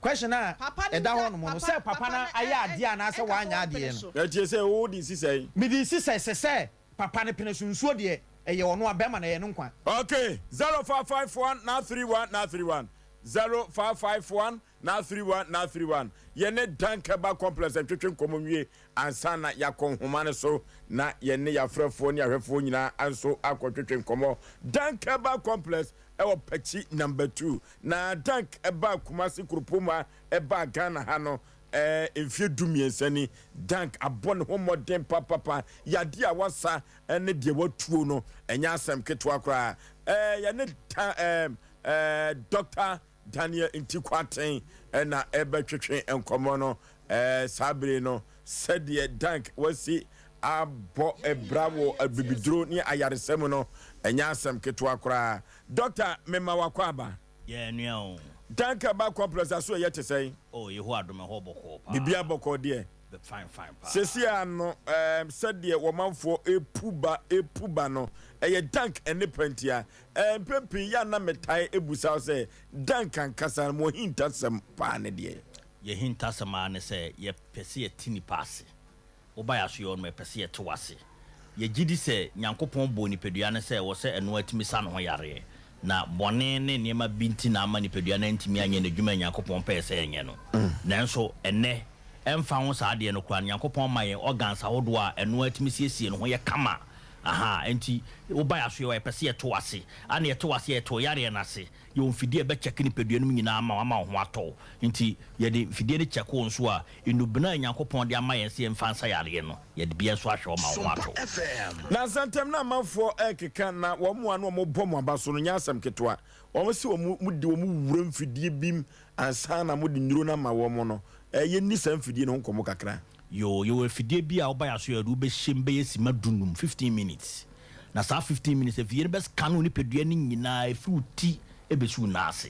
Question a ɛda hɔ nom no, sɛ papa no ayɛ adeɛ anaasɛ wanyɛ adeɛ no.
Ɛtie sɛ wo de si sɛn?
Me de si sɛ sɛ sɛ papa no pene so nsuo deɛ ɛyɛ ɔno a bɛrima no ɛyɛ no nkwa.
Okay, 0551 931 931, 0551 931 931. Yɛne Dankeba Complex ntwetwe nkɔmmɔ nwie ansa na yɛakɔ nhoma no so na yɛne yɛafrɛfoɔ ne ahwɛfoɔ nyinaa nso akɔtwetwe nkɔmmɔ. Dankeba Complex ɛwɔ Pakyi Number 2. Na Dank baa Kumasi kuropɔn mu a ɛbaa Ghana ha no mfeɛ 13 ni. Dank abɔ ne ho mmɔden papapa. Yadeɛ a wasa ne deɛ watuo no, ɛnyɛ asɛm ketewa koraa. Yɛne da, Dɔkta Daniel Nti Kwarteng na ɛbɛtwetwe nkɔmmɔ no saa bere no. Sɛdeɛ Dank wasi abɔ bra wɔ abibiduro ne ayaresa mu no, ɛnyɛ asɛm ketewa koraa. Doctor mema w'akwaaba.
Yɛ nua o.
Tanka ba complex aso ɛyɛ te sɛn?
Oh Yehowa adom ɛhɔ bɔkɔɔ paa.
Biribiara bɔkɔɔ deɛ.
Fine fine paa.
Seesei ara no ɛɛm sɛdeɛ wɔmanfoɔ repu ba repu ba no ɛyɛ dank nnepa ntia. Ɛɛ mpɛn pii yɛ a na metae busa wo sɛ dank ankasa no mo ahintasɛm paa ne deɛn?
Yɛn ahintasɛm ara ne sɛ yɛpɛ sɛ yɛte nnipa ase. Woba yɛn asoɛe hɔ no, yɛpɛ sɛ yɛte wo ase. Yɛgye di sɛ Nyankopɔn bɔɔ nipadua no sɛ ɛwɔ sɛ ɛno ara tumi sa ne ho yareɛ. Na bɔne ne nneɛma bi nti na ama nipadua no antumi anyɛ n'adwuma a Nyankopɔn pɛɛ sɛ ɛnyɛ no. Nanso ɛnnɛ, ɛmfa ho saa adeɛ no koraa no, Nyankopɔn ama yɛn organs ahodoɔ a ɛno ara tumi siesie ne ho yɛ kama. Ahaa, enti woba yɛn asoɛe hɔ a, yɛpɛ sɛ yɛte wo ase. Ana yɛte wo ase a, yɛte wo yareɛ no ase. Yɛwɔ mfidie a ɛbɛkyɛke nipadua no mu nyinaa ama wo, ama wo ho atɔ wo. Enti yɛde mfidie no kyɛke wo nso a, nnubena a Nyankopɔn de ama yɛn sɛ yɛmfa nsa yareɛ no, yɛde biara nso ahwɛ wo ma wo ho atɔ wo.
Nansa ntam na amanfoɔ rekeka na wɔn a na wɔbɔ mo aba so no nyɛ asɛm ketewa. Wɔn se wɔn mode wɔn wura mfidie bi mu ansa na mode nnuro no ama wɔn no. Yɛnni saa mfidie no ho nkɔmmɔ kakra.
Yoo, yɛwɔ afidie bi a woba yɛn aso yɛde wo bɛhyɛ mu bɛyɛ sima dunum, 15 minutes. Na saa 15 minutes afidie no bɛ scan wo nipadua no nyinaa ɛfiri wo ti ɛbɛsi wo nan ase.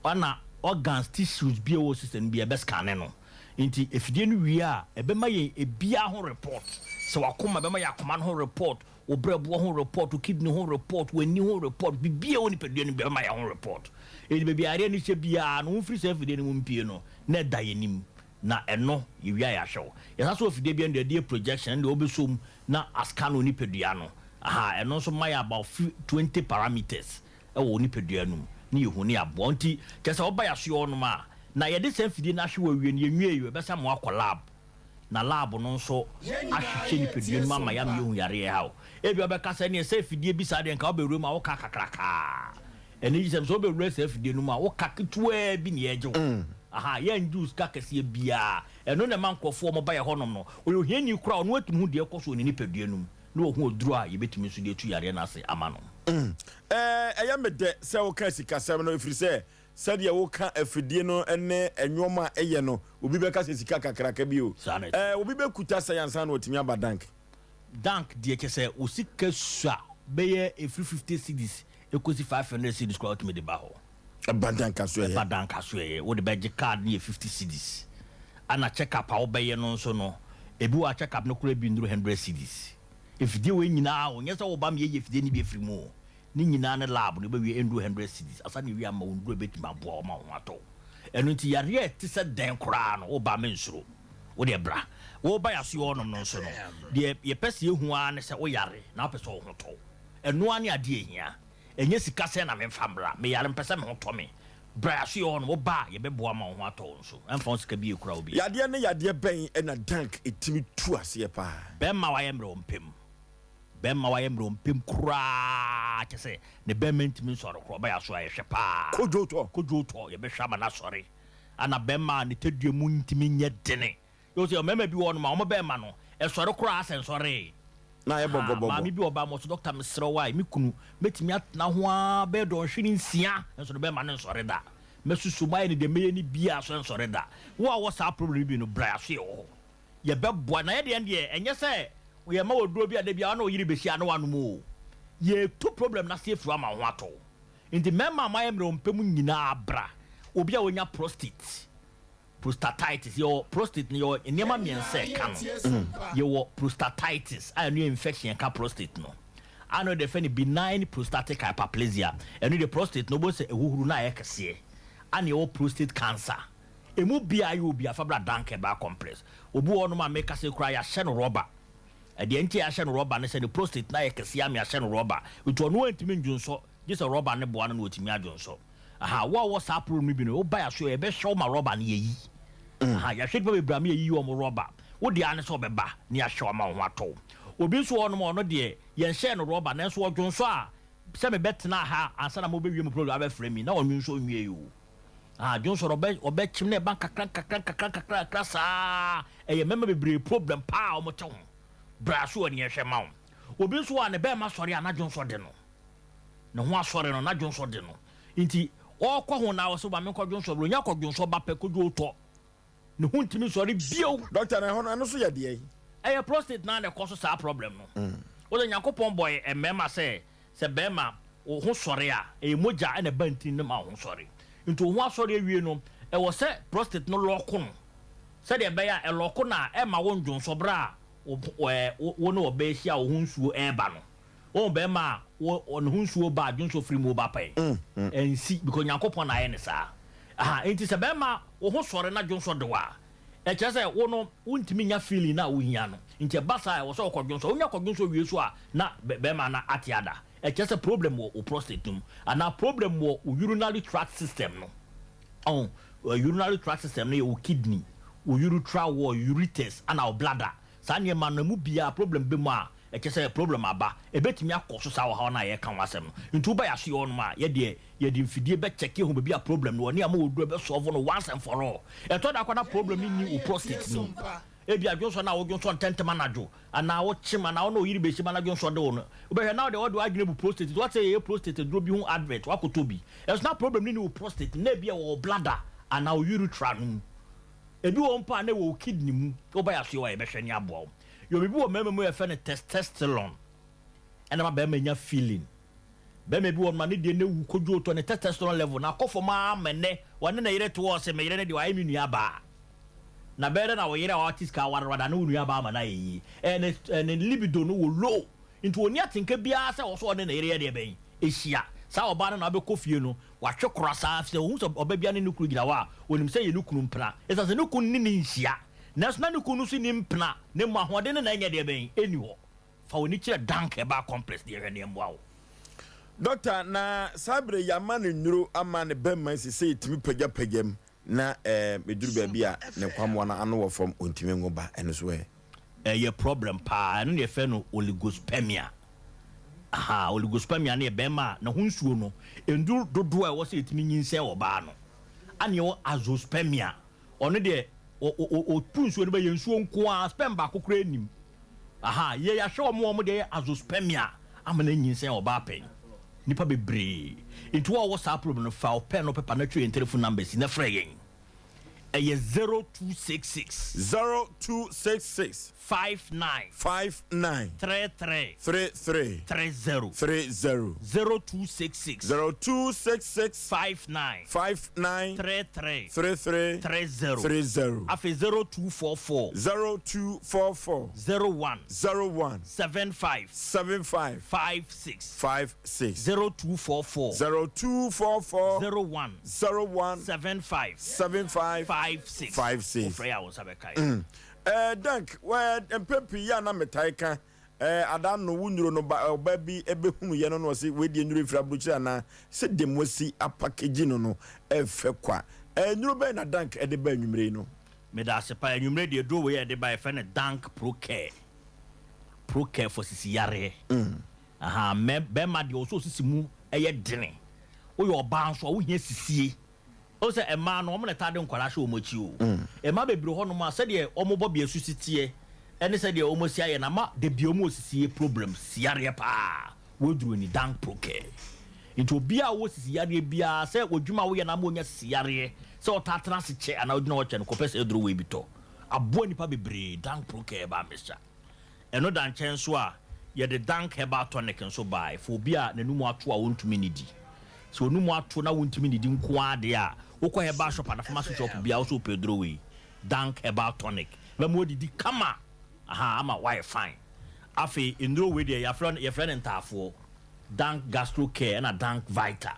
Ɛna organs, tissues bi a ɛwɔ wo system no biara ɛbɛ scanne no. Nti afidie no wie a, ɛbɛma yɛn ebiara ho report. Sɛ w'akoma, ɛbɛma yɛn akoma no ho report, wo brɛboɔ ho report, wo kidney ho report, w'ani ho report, biribiara ɛwɔ nipadua no mu biara ɛbɛma yɛn ho report. Nti baabi a yareɛ no hyɛ biara no, womfiri saa afidie no mu mpue no, na ɛda yɛn anim. Na ɛno yɛwie a yɛahwɛ wo. Yɛsan so wɔ fidie bi ɛno deɛ yɛde yɛ projection ɛno deɛ wobɛsɔ mu na ascan wo nipadua no ahaa ɛno nso ma yɛ about 20 parameters ɛwɔ wo nipadua no mu ne yɛhu ne yɛaboa wo nti kyerɛ sɛ woba yɛasoɛ hɔ nom a na yɛde saa mfidie no ahwɛ wo awie no yɛnwie o yɛbɛsan ma woakɔ lab na lab no nso ahwehwɛ nipadua no mu ama yɛama yɛahu yareɛ ɛha wo. Ebia wobɛka sɛ ɛneɛ sɛ afidie bi saa deɛ nka wobɛwura mu a woka kakrakaa. Anigyesɛm, sɛ wobɛwura saa afidie no mu a, wo ka ketewaa bi na yɛgye wo. Aha, yɛngye wo sika kɛseɛ biara. Ɛno na ɛma nkurɔfoɔ a wɔba yɛn hɔnom no, ɔyɛ ohiani koraa a, ɔno atumi hu deɛ ɛrekɔ so wɔ ne nipadua no mu, na wahu aduro a yɛbɛtumi nso de atu yareɛ no ase ama no.
Ɛyɛ me dɛ sɛ woka sikasɛm no, ɛfiri sɛ sɛdeɛ woka afidie no ne nnoɔma a ɛyɛ no, obi bɛka sɛ sika kakraka bi o.
Saa na ɛteɛ.
Obi bɛkuta sɛn ansa na watumi aba dank?
Dank deɛ kyerɛ sɛ wo sika sua bɛyɛ ɛfiri 50 cedis Ekosi 500 cedis koraa wotumi de ba hɔ.
Ɛba dank asoɛeɛ.
Ɛba dank asoɛeɛ. Wode bɛgye card no yɛ 50 cedis. Ɛna check up a wobɛyɛ no nso no, ebi wɔ a check up no koraa bi nnuru 100 cedis. Mfidie wei nyinaa o, nyɛ sɛ woba ma yɛyi afidie no bi afiri mu o. Ne nyinaa ne lab no wobɛwie ɛnnuru 100 cedis. Ansa na yɛwie ama wo nnuru a ɛbɛtumi aboa wo ma wo ho atɔ wo. Ɛno nti yareɛ a ɛte sɛ dɛn koraa no, woba a mensuro. Wo deɛ bra. Woba yɛn asoɛeɛ hɔnom no nso no, deɛ yɛpɛ sɛ yɛhu ara ne sɛ woyare na wopɛ sɛ wo ho tɔ wo. Ɛno ara ne adeɛ a ɛhia. Ɛnyɛ sika sɛn na memfa mmra. Meyare mepɛ sɛ me ho tɔ me. Bra yɛasoyɛ hɔ no, woba a yɛbɛboa ma wo ho atɔ wo nso. Ɛmfa ho sika bi a ɛkura wo biara.
Yadeɛ ne yadeɛ bɛn na Dank tumi tu aseɛ paa?
Bɛrima a wayɛ mmerɛ ɔmpem. Bɛrima a wayɛ mmerɛ ɔmpem koraa kyerɛ sɛ ne bɛrima ntumi nsɔre koraa. Ɔba yɛaso a yɛhwɛ paa.
Kodwo tɔ.
Kodwo tɔ, yɛbɛhwɛ ama no asɔre. Ɛna bɛrima a ne tadua mu ntumi nyɛ dene. Yɛhu sɛ mmarima bi wɔ hɔnom a, wɔn bɛrima no, ɛsɔre koraa asɛ nsɔree.
Na ayɛ bɔgɔbɔgɔ.
Maame bi wɔ ba mu, ɔsɛ dɔkta mesrɛ wo ae, me kunu, mɛtumi atena ho ara bɛyɛ dɔnhwere nsia, nso ne bɛrima no nsɔre da. Mɛsusu mayɛ no deɛ mɛyɛ no biara so ɛnsɔre da. Wo a wowɔ saa problem no bi no, bra yɛaso yɛwɔ hɔ. Yɛbɛboa. Na yɛ deɛ deɛ, ɛnyɛ sɛ yɛma wo aduro bi a da biara wo ne wo yere bɛhyia na woanom o. Yɛtu problem no ase afiri hɔ ama wo ho atɔ wo. Nti mmarima a moayɛ mmerɛ ɔmpɛ mu nyinaa bra. Obi a wanya prostate. Prostatitis, yɛwɔ prostate no yɛwɔ nneɛma mmiɛnsa ɛka no. Yɛwɔ prostatitis a ɛno yɛ infection ɛka prostate no. A no deɛ fɛ no benign prostatic hyperplasia. Ɛno deɛ prostate no wobɛhu sɛ ɛhuhuru na ayɛ kɛseɛ. A na yɛwɔ prostate cancer. Ɛmu biara yɛ obi afa bra Dank Herbal Complex. Obi wɔ hɔnom a meka sɛ koraa yɛahyɛ no rɔba. Ɛdeɛ nti a yɛahyɛ no rɔba ne sɛ ne prostate no ayɛ kɛseɛ ama yɛahyɛ no rɔba. Nti ɔno antumi ndwonsɔ gye sɛ rɔba no boa no na watumi adwonsɔ. Aha, wo a wowɔ saa problem no bi no, woba yɛn so a, yɛbɛhwɛ wo ma rɔba no yɛayi. Aha, yɛahwɛ nnipa bebree ama yɛayiyi wɔn rɔba. Wo deɛ ara ne sɛ wobɛba na yɛahwɛ wo ama wo ho atɔ wo. Obi nso wɔ hɔnom a, ɔno deɛ, yɛnhyɛɛ no rɔba, nanso ɔdwonsɔ a, sɛ mebɛtena ha ansa na mobɛwie mo program abɛfrɛ me, na ɔnwonsɔ nwiei o. Aha, dwonsɔ no, ɔbɛ, ɔbɛkyem na ɛba nkakra nkakra nkakra nkakra nkakra saa. Ɛyɛ mmarima bebree problem paa a wɔte ho. Bra so wɔ ne yɛnhwɛ ma wo. Obi nso wɔ a, ne bɛrima sɔre a, na dwonsɔ de no. Ne ho asɔre no, na dwonsɔ de no. Nti ɔɔkɔ ho na ɔse ma menkɔ dwonsɔ bra, onya kɔ dwonsɔ ba pɛ kodwo tɔ. Ne ho ntumi nsɔre bio.
Doctor na ɛhɔ no ɛno so yɛ deɛn?
Ɛyɛ prostate naa na ɛkɔ so saa problem no. Wosɛ Nyankopɔn bɔe mmarima sɛ sɛ barima wo ho sɔre a ɛyɛ mogya na ɛba ntini no ma wo ho sɔre. Nti wo ho asɔre awie no ɛwɔ sɛ prostate no lɔko no sɛdeɛ ɛbɛyɛ a ɛlɔko no a ɛmma wo ndwonsɔ berɛ a wo ne ɔbaa hyia a wo ho nsuo ɛɛba no. Wohu bɛɛma a wo ne ho nsuo ba a dwonsɔ firi mu ba pɛn? Ɛnsi because Nyankopɔn na ayɛ no saa. Aha, enti sɛ bɛɛma wo ho sɔre na dwonsɔ de wo a, ɛkyerɛ sɛ wo no wontumi nya feeling no a wohia no. Nti ɛba saa a ɛwɔ sɛ wokɔ dwonsɔ. Wonya kɔ dwonsɔ wie so a na bɛɛma no ate ada. Ɛkyerɛ sɛ problem wɔ wo prostate no mu anaa problem wɔ wo urinary tract system no. Ɔho, urinary tract system no yɛ wo kidney, wo urethra wall, ureters, ana wo bladder. Saa nneɛma no emu biara problem ba mu a. ɛkyerɛ sɛ problem aba. Ɛbɛtumi akɔ so saa ɔhaw no a yɛreka ho asɛm no. Nti woba yɛn asoɛeɛ hɔ nom a, yɛdeɛ yɛde mfidie bɛ check ahu baabi a problem no wɔ ne ama wɔduru a bɛ solve no once and for all. Ɛtɔ da koraa na problem no nni wo prostate no mu. Ebia dwonsɔ no a wodwonsɔ ntɛmntɛm anadwo anaa wokyem anaa wo ne wo yere bɛhyiam anadwo nsɔ de wo no, wobɛhwɛ na wode wode w'adwene abu prostate nti woate sɛ yɛyɛ prostate aduro bi ho advert woakɔtɔ bi. Ɛnso na problem no nni wo prostate mu na ebia ɛwɔ wo bladder anaa wo urethra no mu. Ebi wɔ hɔ mpo a na ɛwɔ wo kidney mu. Woba yɛn asoɛe hɔ a yɛbɛhwɛ ne aboa wo. Yɛwɔ biribi wɔ mmarima mu a yɛfrɛ no testosterone. Ɛna ma barima nya feeling. Barima bi wɔ hɔ nom a ne deɛ no awu kodwoo tɔ ne testosterone level no akɔ fam ara ma ɛnnɛ ɔne ne yere te hɔ ɔse me yere no deɛ wayɛ me nua baa. Na bɛyɛ dɛ na wo yere a wate sika aware no wadane wo nua baa ma no ayɛ yie. Ɛyɛ ne ɛɛ ne libido no wɔ low nti ɔnni atenka biara sɛ ɔwɔ sɛ ɔne ne yere yɛ deɛ bɛn ɛhyia. Saa ɔbaa no na wabɛkɔ fie no watwe kora saa efisɛ ɔhu sɛ ɔba biara ne ne kunu gyina hɔ a ɔnim sɛ ɛyɛ ne kunu mpena. Ɛsiane sɛ ne kunu ne no nhyia nanso na ne kunu no nso nni mpena na mmom ahoɔden no na ɛnyɛ deɛ bɛn ɛnni hɔ. Fa w'ani kyerɛ Dank Herbal Complex na yɛhwɛ na yɛmmoa wo.
Dɔkta, na saa berɛ yi yɛama no nnuro ama ne bɛmma sesei ɛtumi pagyapagya mu na ɛduru baabi a ne nkwammoa no ano wɔ fam ɔntumi nwo ba, ɛno nso ɛ?
Ɛyɛ problem paa, ɛno na yɛfrɛ no oligospermia. Ahaa, oligospermia no yɛ bɛrima a ne ho nsuo no ɛnduru dodoɔ a ɛwɔ sɛ ɛtumi nyinsɛn ɔbaa no. Ɛna yɛwɔ azoospermia, Ɔno deɛ ɔtu nsuo no bɛyɛ nsuo nko ara, sperm baako koraa nnim. Aha, yɛ yɛahwɛ wɔn a wɔn deɛ yɛ azoospermia ama no anyinsɛn ɔbaa pɛn. Nnipa bebree. Nti wo a wowɔ saa problem no, fa wo pen ne wo paper na twerɛ yɛn telephone numbers yi na frɛ yɛn. Ɛyɛ 0266.
0266.
59.
59.
33.
33.
30.
30.
0266.
0266.
59.
59.
33.
33.
30.
30.
Afei 0244.
0244.
01.
01.
75.
75.
56.
56.
0244.
0244.
01.
01.
75.
75.
56.
56.
Wofrɛ yɛ a wo nsa bɛka yɛ.
Eh, Dank, wɛ, mpɛn pii yɛ a na metae ka, eh, ada no wo nnuro no ba, ɔbaa bi bɛhunu yɛ no na ɔse wei deɛ nnuro firi aburokyire anaa, sɛdeɛ moasi apakegyi no no ɛfɛ kwa. Eh, nnuro bɛn na Dank de ba anwummere yi no?
Meda ase paa. Anwummere deɛ aduro wei a yɛde ba yɛfrɛ no Dank Pro Care. Pro Care for sisi yareɛ. Ahaa, mɛ, bɛrima deɛ ɔsɛ osisi mu yɛ dene. Woyɛ ɔbaa nso a wohia sisie. Wohu sɛ mmaa no, wɔn na ɛtaa de nkwadaa hyɛ wɔn akyi o. Mmaa bebree hɔ nom a, sɛdeɛ wɔn bɔbea su si teɛ ne sɛdeɛ wɔn asi ayɛ no ama da biara wɔn wɔ sisi problems, sisi yareɛ paa. Wɔaduru ani, dank procare. Nti obiara a ɔwɔ sisi yareɛ biara, sɛ w'adwuma a woyɛ no ama onya sisi yareɛ, sɛ ɔtaa tena ase kyɛ anaa ogyina hɔ kyɛ no, kɔpɛ saa aduro wei bi tɔ. Aboa nnipa bebree, dank procare herbal mixture. Ɛno da nkyɛn nso a, yɛde Dank Herbal Tonic nso bae for obi a n'anum ato a ontumi nnidi. Sɛ w'anum ato na wuntumi nnidi nko ara deɛ a, wokɔ herbal shop anaa pharmacy shop biara, wo sɛ wopɛ aduro wei, Dank Herbal Tonic. Ɛbɛma woadidi kama, ahaa, ama woayɛ fine. Afei nnuro wei deɛ, yɛafrɛ no, yɛfrɛ no ntaafoɔ, Dank Gastro Care ɛna Dank Vita.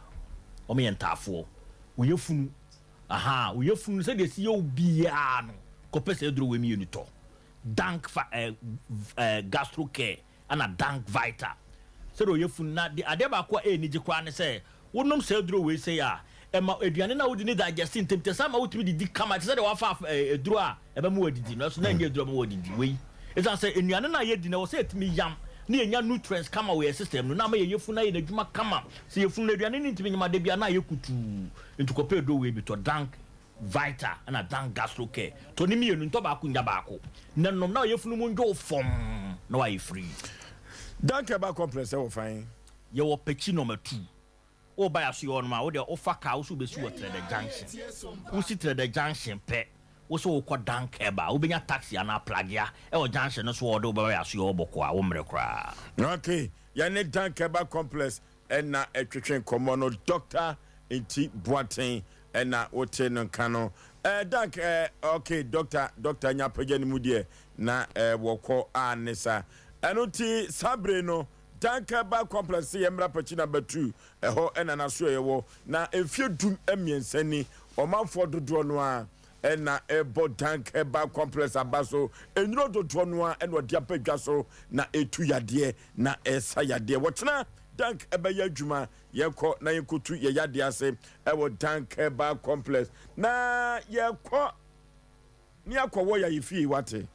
Wɔyɛ ntaafoɔ. Wo yafunu, ahaa, wo yafunu no sɛdeɛ ɛsi yɛ wo biara no, kɔpɛ saa aduro wei mmienu tɔ. Dank fa eh, eh, Gastro Care ɛna Dank Vita. Sɛdeɛ ɔyɛ funu na de adeɛ baako a ɛyɛ anigye koraa ne sɛ wonom saa aduro wei sei a ɛma aduane no a wodi no digest ntɛm nti ɛsan ma wotumi didi kama te sɛ deɛ wafa eh, aduro a ɛbɛma wadidi no ɛso na ɛnyɛ aduro a ɛbɛma wadidi wei ɛsiane sɛ nnuane no a yɛdi no ɛwɔ sɛ ɛtumi yam na yɛnya nutrients kama wɔ yɛn system no na ama yɛn yafunu ayɛ n'adwuma kama sɛ yafunu no aduane no ntumi nyama da biara na ayɛ kutuu nti kɔpɛ aduro wei bi tɔ Dank Vita na Dan Gastro Care. Tɔ ne mmienu, ntɔ baako nnya baako. Na nom na ɔyafunu mu ndwo wo fɔmm na wayɛ free.
Dan Herbal Complex ɛwɔ fan?
Yɛwɔ Pekyi nɔma tu. Woba Yasoyɛ hɔ nom a, wodeɛ wofa car wose wobɛsi wɔ Trɛdɛ Junction. Wosi Trɛdɛ Junction pɛ, wose wokɔ Dan Herbal, wobɛnya taxi anaa plagea ɛwɔ junction no so a ɔde wo bɛba Yasoyɛ hɔ bɔkɔɔ a, wommrɛ koraa.
Ok, yɛne Dan Herbal Complex na ɛtwetwe nkɔmmɔ no Doctor Nti Boateng na wote no nka no eh, Dank eh, ok Doctor Doctor nya apagya ne mu deɛ na eh, wɔkɔ a ne sa ɛno nti saa bere no Dank Herbal Complex sɛ yɛmmra Pakyi Number 2 ɛhɔ ɛna n'asoɛeɛ wɔ na mfeɛ dum mmiɛnsa ni ɔmanfoɔ dodoɔ no ara ɛna ɛbɔ Dank Herbal Complex aba so nnuro dodoɔ no ara ɛna ɔde aba dwa so na ɛtu yadeɛ na ɛsa yadeɛ. Wɔkyena Dank ɛbɛyɛ adwuma. Yɛkɔ na yɛkɔtu yɛ yadeɛ ase ɛwɔ Dank Herbal Complex. Na yɛkɔ ne yɛakɔwɔ yɛ fie wate.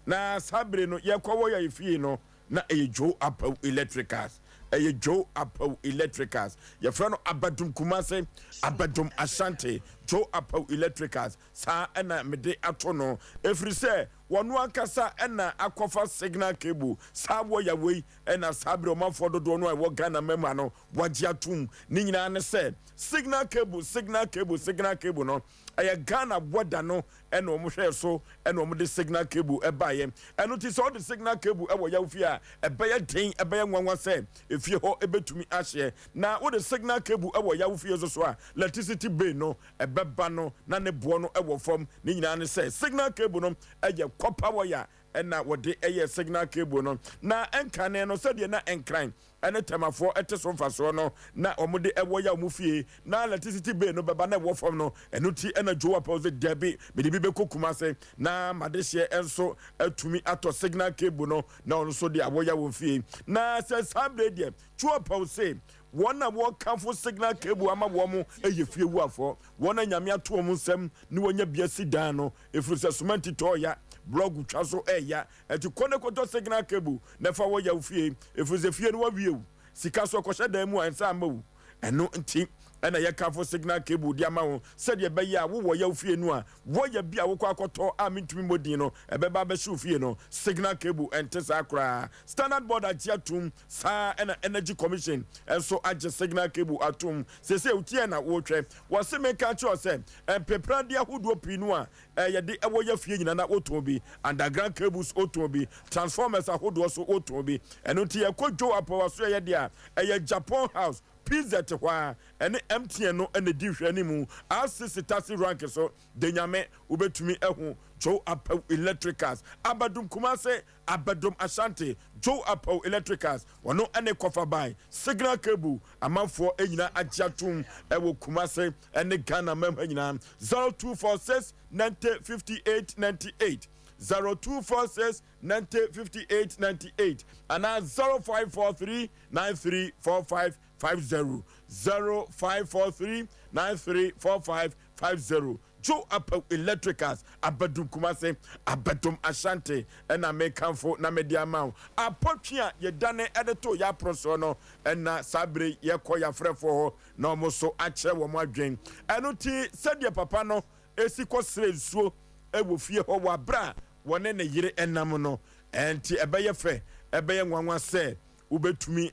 Na saa bere no yɛkɔwɔ yɛ fie no. na ɛyɛ Joe Apawu Electricals. Ɛyɛ Joe Apawu Electricals. Yɛfrɛ no Abadum Kumase, Abadum Ashanti, Joe Apawu Electricals. Saa na mede ato no, ɛfiri sɛ wɔno ankasa na akɔfa signal cable saa wɔya wei na saa berɛ ɔmanfoɔ dodoɔ no a ɛwɔ Ghana mmarima no wɔagye atom. Ne nyinaa ne sɛ signal cable, signal cable, signal cable no ɛyɛ Ghana border no na wɔn hwɛɛ so na wɔn de signal cable baeɛ. Ɛno nti sɛ wɔde signal cable wɔ yaw fie a, ɛbɛyɛ den, ɛbɛyɛ nwanwa sɛ efie hɔ ɛbɛtumi ahyeɛ. Na wode signal cable wɔ yaw fie nso so a, electricity bill no ɛbɛba no na ne boɔ no wɔ fam. Ne nyinaa ne sɛ signal cable no yɛ copper wire na wɔde yɛ signal cable no. Na nkane no sɛdeɛ na Nkran ne Tɛmafoɔ te so mfasoɔ no na wɔde wɔ ya wɔn fie na electricity bill no bɛba na ɛwɔ fam no. Ɛno nti na Joe Apau sɛ dabi mede bi bɛkɔ Kumase na madehyeɛ nso atumi atɔ signal cable no na ɔno nso de awɔ ya wɔn fie. Na sɛ saa berɛ deɛ Joe Apau se Wɔn a wɔkamfo signal cable ama wɔn yɛ fiewuafoɔ, wɔn a Nyame ato wɔn nsam ne wɔanya bi asi dan no, ɛfiri sɛ somanti tɔ ya, blɔg twa so ɛya, ɛnti kɔ ne kɔtɔ signal cable na fa wɔ ya wo fie, ɛfiri sɛ fie no wawie wo sika so ɛkɔhyɛ dan mu a ɛnsa amma wo, ɛno nti ɛna yɛkamfo signal cable de ama wo sɛdeɛ ɛbɛyɛ a wowɔ ya wo fie no a Wɔya bi a wokɔ akɔtɔ a mentumi mmɔ din no, ɛbɛba abɛhye wo fie no. Signal cable ɛnte saa koraa. Standard Board agye atom, saa ara na Energy Commission nso agye signal cable atom. Seesei woteɛ na woretwɛ. Wɔse menka nkyerɛ wo sɛ, mpepradeɛ ahodoɔ pii no a yɛde wɔ ya fie nyinaa na wotɔn bi. Underground cables wotɔn bi, transformers ahodoɔ nso wotɔn bi. Ɛno nti yɛkɔ Joe Apaw Asoɛeɛ deɛ a, ɛyɛ Japan House, PZ hɔ ara. Ɛne MTN no na ɛdi nhwɛanimu. RCC Taxi Rank so de Nyame wobɛtumi ahu Joe Apawu Electricals, Abadum Kumase, Abadum Ashanti, Joe Apawu Electricals, wɔno ne Kɔfaban, Signal Cable, amanfoɔ nyinaa agye atom wɔ Kumase ne Ghana mam ha nyinaa. 0246 90 58 98, 0246 90 58 98 anaa 0543 93 45 50 0543 93 45 50 Joe Apawu Electricals Abadum Kumase Abadum Ashanti ɛna mekamfo na mede ama wo. Apɔtwe a yɛdane de too yɛn apono soɔ no ɛna saa bere yi yɛkɔ yɛn afrɛfoɔ hɔ na wɔn nso akyerɛ wɔn adwen. Ɛno nti sɛdeɛ papa no si kɔsrɛ nsuo wɔ fie hɔ wɔ aberɛ a wɔne ne yere nam no, ɛnti ɛbɛyɛ fɛ, ɛbɛyɛ nwanwa sɛ wobɛtumi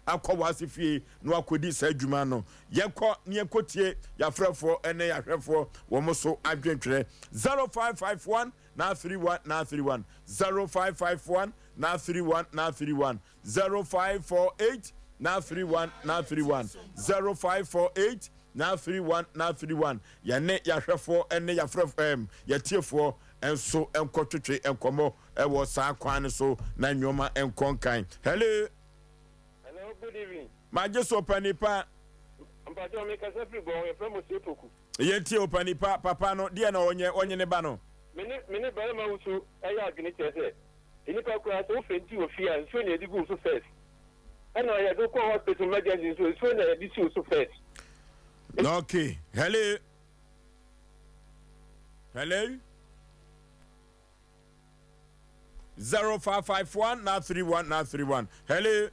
akɔ w'ase fie na wakɔdi saa adwuma no. Yɛnkɔ na yɛnkɔtie yɛafrɛfoɔ ne yɛahwɛfoɔ wɔn so adwentwerɛ. 0551 931 931 0551 931 931 0548 931 931 0548 931 931 Yɛne yɛahwɛfoɔ ne yɛafrɛfoɔ ɛm yɛatiefoɔ nso nkɔtwetwe nkɔmmɔ wɔ saa kwan no so na nneɛma nkɔ nkan. Hello.
Hello, good evening.
Magye so ɔpani pa.
Mpakyɛw me kasa firi bɔn yɛfrɛ mo Sepoku.
Yɛn tie ɔpani pa papa no deɛ na ɔnyɛ ɔnye ne ba no.
Me ne me ne barima wusu ɛyɛ adwene kyerɛ sɛ nnipa koraa sɛ wo fenti wɔ fie a nsuo na yɛde gu wo so first ɛna yɛde wo kɔ hospital emergency nso nsuo na yɛde si wo so first.
Okay, hello. Hello. 0551 931 931. Hello.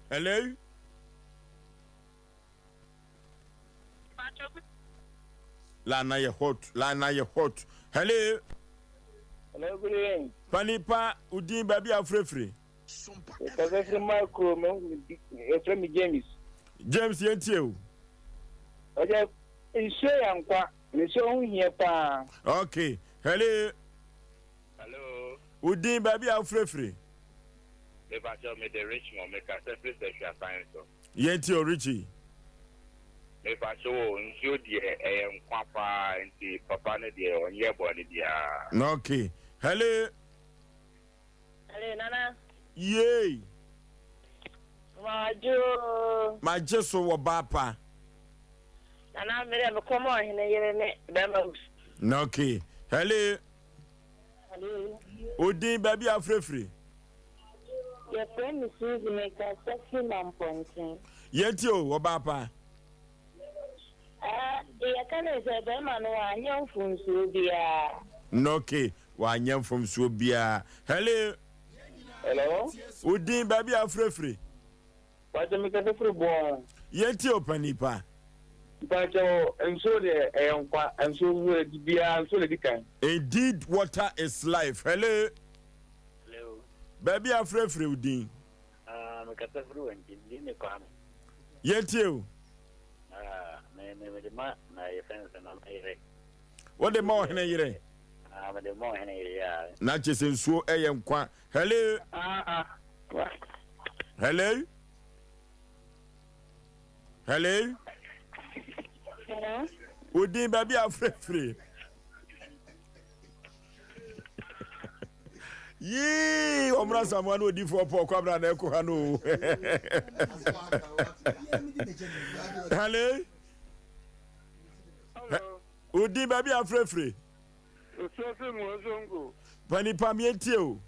Hello. Lana yɛ hot. Lana yɛ hot. Hello.
Hello, good evening.
Panipa, udin baabi a wofirefiri.
Mekasa firi Makro, yɛfrɛ me James.
James, yɛntie o.
Ɔsɛ nsuo yɛ nkwa. Nsuo ho hia paa.
Ok, hello.
Hello.
Wo din, baabi a wofirefiri?
Me pakyɛw me de Richmond, me kasa firi Sɛhwi so.
Yɛn tie o Richie.
Me pakyɛw o, nsuo deɛ ɛyɛ nkwa paa nti papa no deɛ ɔnyɛ bɔne biara.
Ok, hello.
Hello, Nana.
Yay.
Majo.
Magye so wɔ baa pa.
Nana me dɛ mekɔ ma ɔhene yere ne bɛrima wusu.
Na okay. Hello.
Hello.
Odin baabi a wofirefiri.
Yɛfrɛ me Suzy mekasa firi Mampɔnten.
Yɛntie o wɔ baa pa.
Ɛɛ deɛ yɛka ne sɛ bɛrima no anyɛ mfomsoɔ biara.
Na okay. Wanyɛ mfomsoɔ biara. Hello.
Hello.
Wo din baabi a wofirefiri?
Mpakyɛ me kasa firi Boɔn.
Yɛn tie o panin pa.
Mpakyɛ nsuo deɛ ɛyɛ nkwa nsuo nso ɛdi biara nsuo na ɛdi kan.
Indeed water is life. Hello.
Hello.
Baabi a wofirefiri wo din?
Ah, me kasa firi Wankyi, me din ne Kwame.
Yɛn tie o.
Ah, me me me de ma na yɛ fɛn sɛ na yere.
Wo de ma ɔhene yere.
Ah, me de ma ɔhene yere ya.
Na kyɛ sɛ nsuo ɛyɛ nkwa. Hello.
Ah ah.
Hello. Hello.
Hello.
Wo din baabi a frɛfrɛ. Yii, ɔmra Samoa no odifoɔ pɔ kwabra na ɛkɔ ha no. Hello. Wo din baabi a frɛfrɛ.
Osuafi mu Ozongo.
Pani pa me ntie o.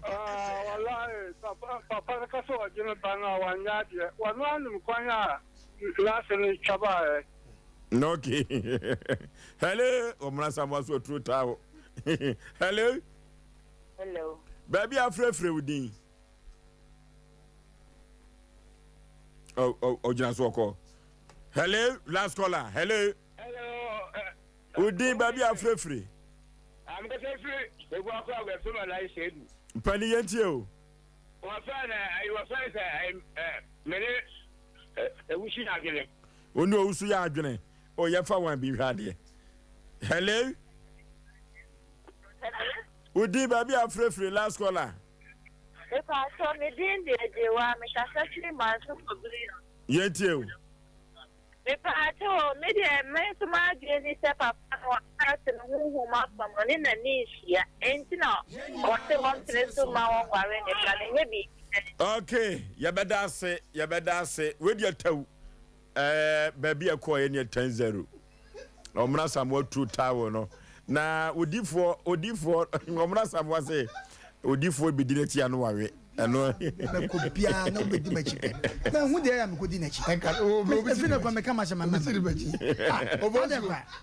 Ah walahi papa papa no ka sɛ ɔgye me ba no a wanyɛ adeɛ wɔno anim kwan a n'ase no twa baeɛ.
Okay. Hello, ɔmena samoa so aturo taa hɔ. Hello.
Hello.
Baabi a afrɛfrɛ wo din. Ɔgyina so ɔkɔ. Hello, last caller. Hello.
Hello.
Wo din baabi a wofirefiri.
Ah, mekasa firi Ebuakɔ a wɔfrɛ me Alhaji Seidu.
Mpanin yɛn tie o.
Wɔfrɛ no ayi wɔfrɛ no sɛ ayi ɛ mene ewusu yɛ adwene.
Wo ne owusu yɛ adwene. O yɛfa wɔn bi hwɛ adeɛ. Hello. Wo din baabi a wofirefiri last caller.
Mepatɔ me din de Agyewa mekasa firi Manso Kɔbiri.
Yɛn tie o.
Mepaakyɛw o, me deɛ me nso m'adwene ne sɛ papa no waka ase no honhom afam no ne n'ani nhyia enti na ɔse ɔmpene so mma wɔnware ne ba no ɛnyɛ biribi sɛ.
Ok yɛbɛda ase yɛbɛda ase wei deɛ tɛw ɛɛ baabi a ɛkɔɔ yɛ neɛ 10 zero ɔmena samoa turu towel no na odifoɔ odifoɔ ɔmena samoa se odifoɔ bɛdi n'akyi ano wawe ɛno.
Mɛkɔ biara na wobɛdi m'akyi pɛ. Mahu deɛ ɛyɛ a mekɔdi n'akyi. Ɛfiri na kɔ meka m'asɛm ama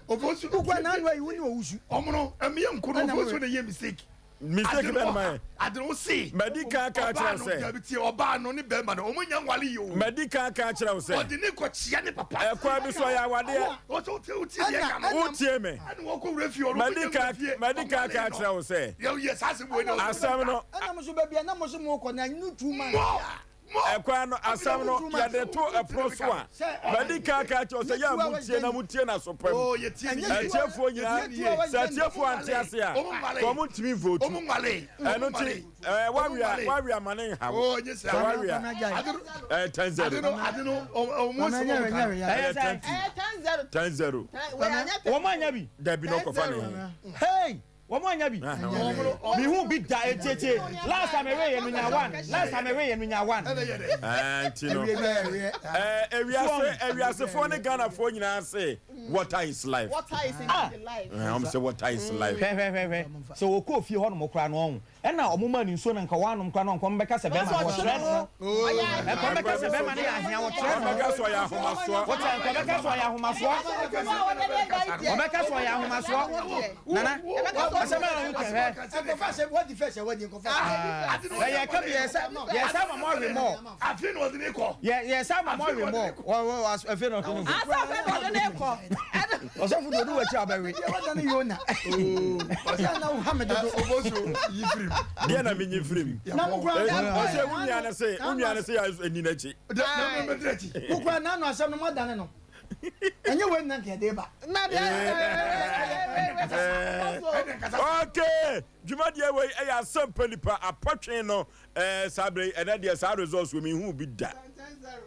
wokɔ na ano ayi wo ne ɔwusu.
Ɔmono ɛmeyɛ nko no ɔfosuo na ɛyɛ mistake.
Mistake bɛn na mayɛ?
Adene wo se.
Madi kan aka akyerɛ wo sɛ.
Ɔbaa no dabi tie ɔbaa no ne bɛrima no ɔmo nya nwale yi o.
Madi kan aka akyerɛ wo sɛ.
Ɔde ne kɔ kyia ne papa.
Ɛkwan bi so ɔyɛ awadeɛ.
Ɔsɛ wotie wotie deɛ ɛka no.
Wotie me.
Ɛna wɔkɔ wura fie ɔno ɔmo nya wura fie.
Madi kan aka akyerɛ wo sɛ.
Yɛ saa asɛm wei na.
Asɛm no.
Ɛna mo so baabi a na mo so mo kɔ na no two months.
Ɛkwan no asɛm no yɛde to ɛpono so a madi kan aka akyerɛ wo sɛ yɛ a montie na montie no aso pa mu. Atiefoɔ nyinaa sɛ atiefoɔ ante ase a ka wɔn ntumi nvotu. Ɛno nti ɛɛ wawe a wawe a ma ne nha wo. Sɛ wawe a ɛyɛ 10-0. Ɛyɛ 10-2. 10-0.
Wɔn anya bi.
Dabi na ɔkɔfa ne he.
Hey! Wɔn anya bi. Mihu bi da etietie. Last time ewe yɛ minya one. Last time ewe yɛ minya one.
Nti no ewiase ewiasefoɔ ne Ghanafoɔ nyinaa se water is life.
Water is indeed life.
Wɔn sɛ water is life.
Hwɛ hwɛ hwɛ hwɛ sɛ wɔkɔɔ fie hɔ nom koraa no ɔho ɛna ɔmo maa no nsuo no nka wɔanom koraa no nka ɔmo bɛka sɛ bɛrima no wɔkyerɛ no nka ɔmo bɛka sɛ bɛrima no yɛ ahea wɔkyerɛ no
Ɔbɛka sɛ ɔyɛ ahomasoɔ.
wɔkyerɛ nka ɔbɛka sɛ ɔyɛ ahomasoɔ ɔbɛka sɛ ɔyɛ ahomasoɔ nana asɛm a ɔmo kɛ hwɛ yɛ ka bi yɛ sɛ yɛ sɛ ama mo awe mɔ yɛ yɛ sɛ ama mo awe mɔ wɔ wɔ afei na ɔde ne kɔ ɔsɔfo de odi wɔ akyi a ɔbɛwe.
Deɛ na menyi firim. Ɔsɛ wo nua no se wo nua no se yɛ ani n'akyi.
Wokura n'ano asɛm no moadane no. Ɛnyɛ wei nna nka ɛde ba.
Okay, dwumadie wei ɛyɛ asɛmpa nipa apɔtwe no ɛɛ saa bere yi ɛnɛ deɛ saa results wɔ mi hu bi da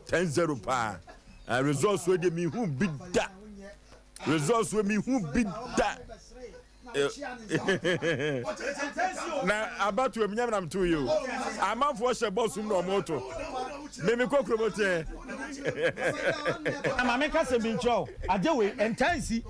10-0 paa ɛɛ results wɔ deɛ mi hu bi da results wɔ mi hu bi da na abatoɔ mi nyɛ mi na mi to yi o amanfoɔ hyɛ bɔs mu na wɔn to mímí kɔ kurom teɛ.
Na maame ka sɛm bi nkyerɛ wo ade wei ɛntaa nsi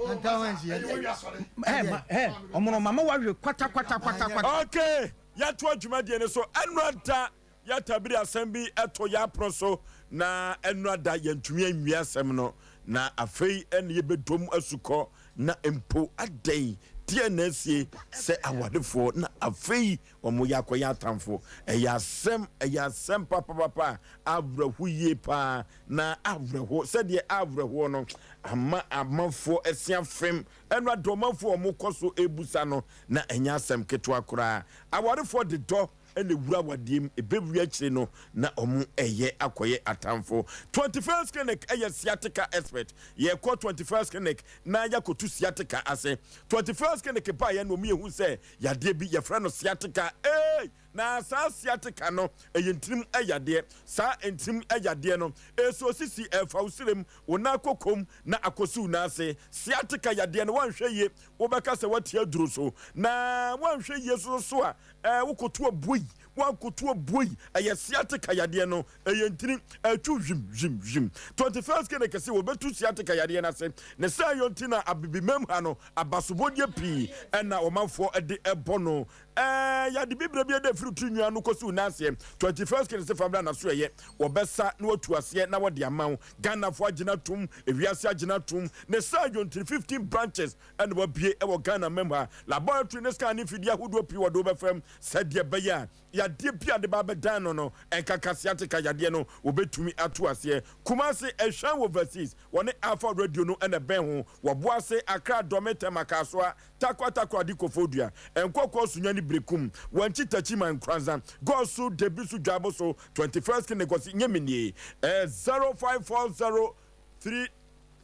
ɛ ɔmono mama wahwe kwata kwata kwata kwata.
Okay, yɛtoa dwumadie no so. Ɛnora da yɛatabiri asɛm bi to yɛn apono so, na ɛnora da yɛntumi anwie asɛm no, na afei ɛne yɛbɛdom asukɔ, na mpo adɛn Deɛn na asie sɛ awarefoɔ na afei wɔyɛ akɔyɛ atamfo? Ɛyɛ asɛm, ɛyɛ asɛm papapapa a awerɛho yie paa, na awerɛho sɛdeɛ awerɛhoɔ no ama amanfoɔ asi afem. Ɛno ade ɔmanfoɔ a wɔkɔ so rebusa no, na ɛnyɛ asɛm ketewa koraa. Awarefoɔ de dɔ na ɛwura awadeɛ mu, ɛbɛwie akyire no na wɔreyɛ akɔyɛ atamfo. 21st Clinic yɛ sciatica expert. Yɛkɔ 21st Clinic na yɛakɔtu sciatica ase. 21st Clinic baeɛ na wɔyɛhu sɛ yadeɛ bi yɛfrɛ no sciatica. Ei! Na saa sciatica no, ɛyɛ ntirim yadeɛ. Saa ntirim yadeɛ no, ɛsɔ sisi, ɛfa wo srem, wo nan kokom na akɔsi wo nan ase. Sciatica yadeɛ no, woanhwɛ yie, wobɛka sɛ woate aduro so. Na woanhwɛ yie nso so a, ɛɛ wokoto abuei, woankoto abuei. Ɛyɛ sciatica yadeɛ no, ɛyɛ ntini, ɛtwu hwim hwim hwim. 21st Clinic se wɔbɛtu sciatica yadeɛ no ase. Ne saa yɔ nti na Abibimam ha no, abasobɔdeɛ pii na ɔmanfoɔ de bɔ no. Ɛɛ yade bibire bi ɛda firi tiri nwi ano kɔsi wo nan aseɛ. 21st Clinic se fa bra na so ɛyɛ. Wɔbɛsa na wɔatu aseɛ na wɔde ama wo. Ghanafoɔ agyina atom, ewiase agyina atom. Ne saa yɔ nti 15 branches na wɔabue wɔ Ghana man mu ha. Laboratory ne scan ne mfidie ahodoɔ pii wɔde wo bɛfa mu sɛdeɛ ɛbɛyɛ a yadeɛ bi a de ba abɛdan no no ɛnkaka sciatica yadeɛ no wɔbɛtumi ato aseɛ. Kumasi, Ɛhwɛn Overseas, wɔne Alpha Radio no na ɛbɛn ho. Wɔboase, Accra, Dome, Tema, Kasoa, Tarkwa Takoradi Koforidua, Nkɔkɔɔ Sunyani Berekum, Wankyi Takyiman Nkoranza, Goaso Debiso Dwaboso, 21st Kinekɔsi Nyeminie, 0540 3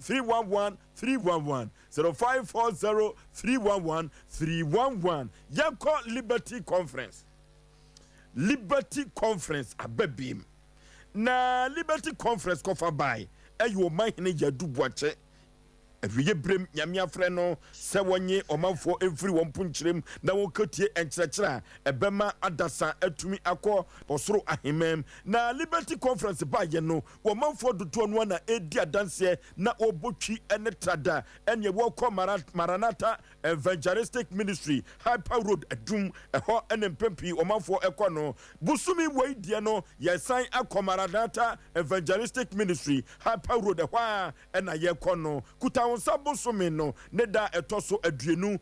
311 311 0540 311 311 Yɛnkɔ Liberty Conference. Liberty Conference aba biem. Na Liberty Conference kɔfa bae ɛyɛ Ɔmanhene Yadu Boakye. Awieɛ berɛm Nyame afrɛ no sɛ wɔnye ɔmanfoɔ mfiri wɔn mponkyerɛm na wɔnkɔtie nkyerɛkyerɛ a ɛbɛma adasa atumi akɔ ɔsoro ahemman. Na Liberty Conference baeɛ no, ɔmanfoɔ dodoɔ no ara na ɛredi adanseɛ na wɔrebɔ twi ne trada ɛneɛ wɔrekɔ Maranatha Evangelistic Ministry, Hyper Road, Adum, ɛhɔ ne mpɛn pii ɔmanfoɔ kɔ no. Bosome wei deɛ no yɛresan akɔ Maranatha Evangelistic Ministry, Hyper Road, ɛhɔ ara na yɛkɔ no. Kutawonsa bosome no ne da a ɛtɔ so 29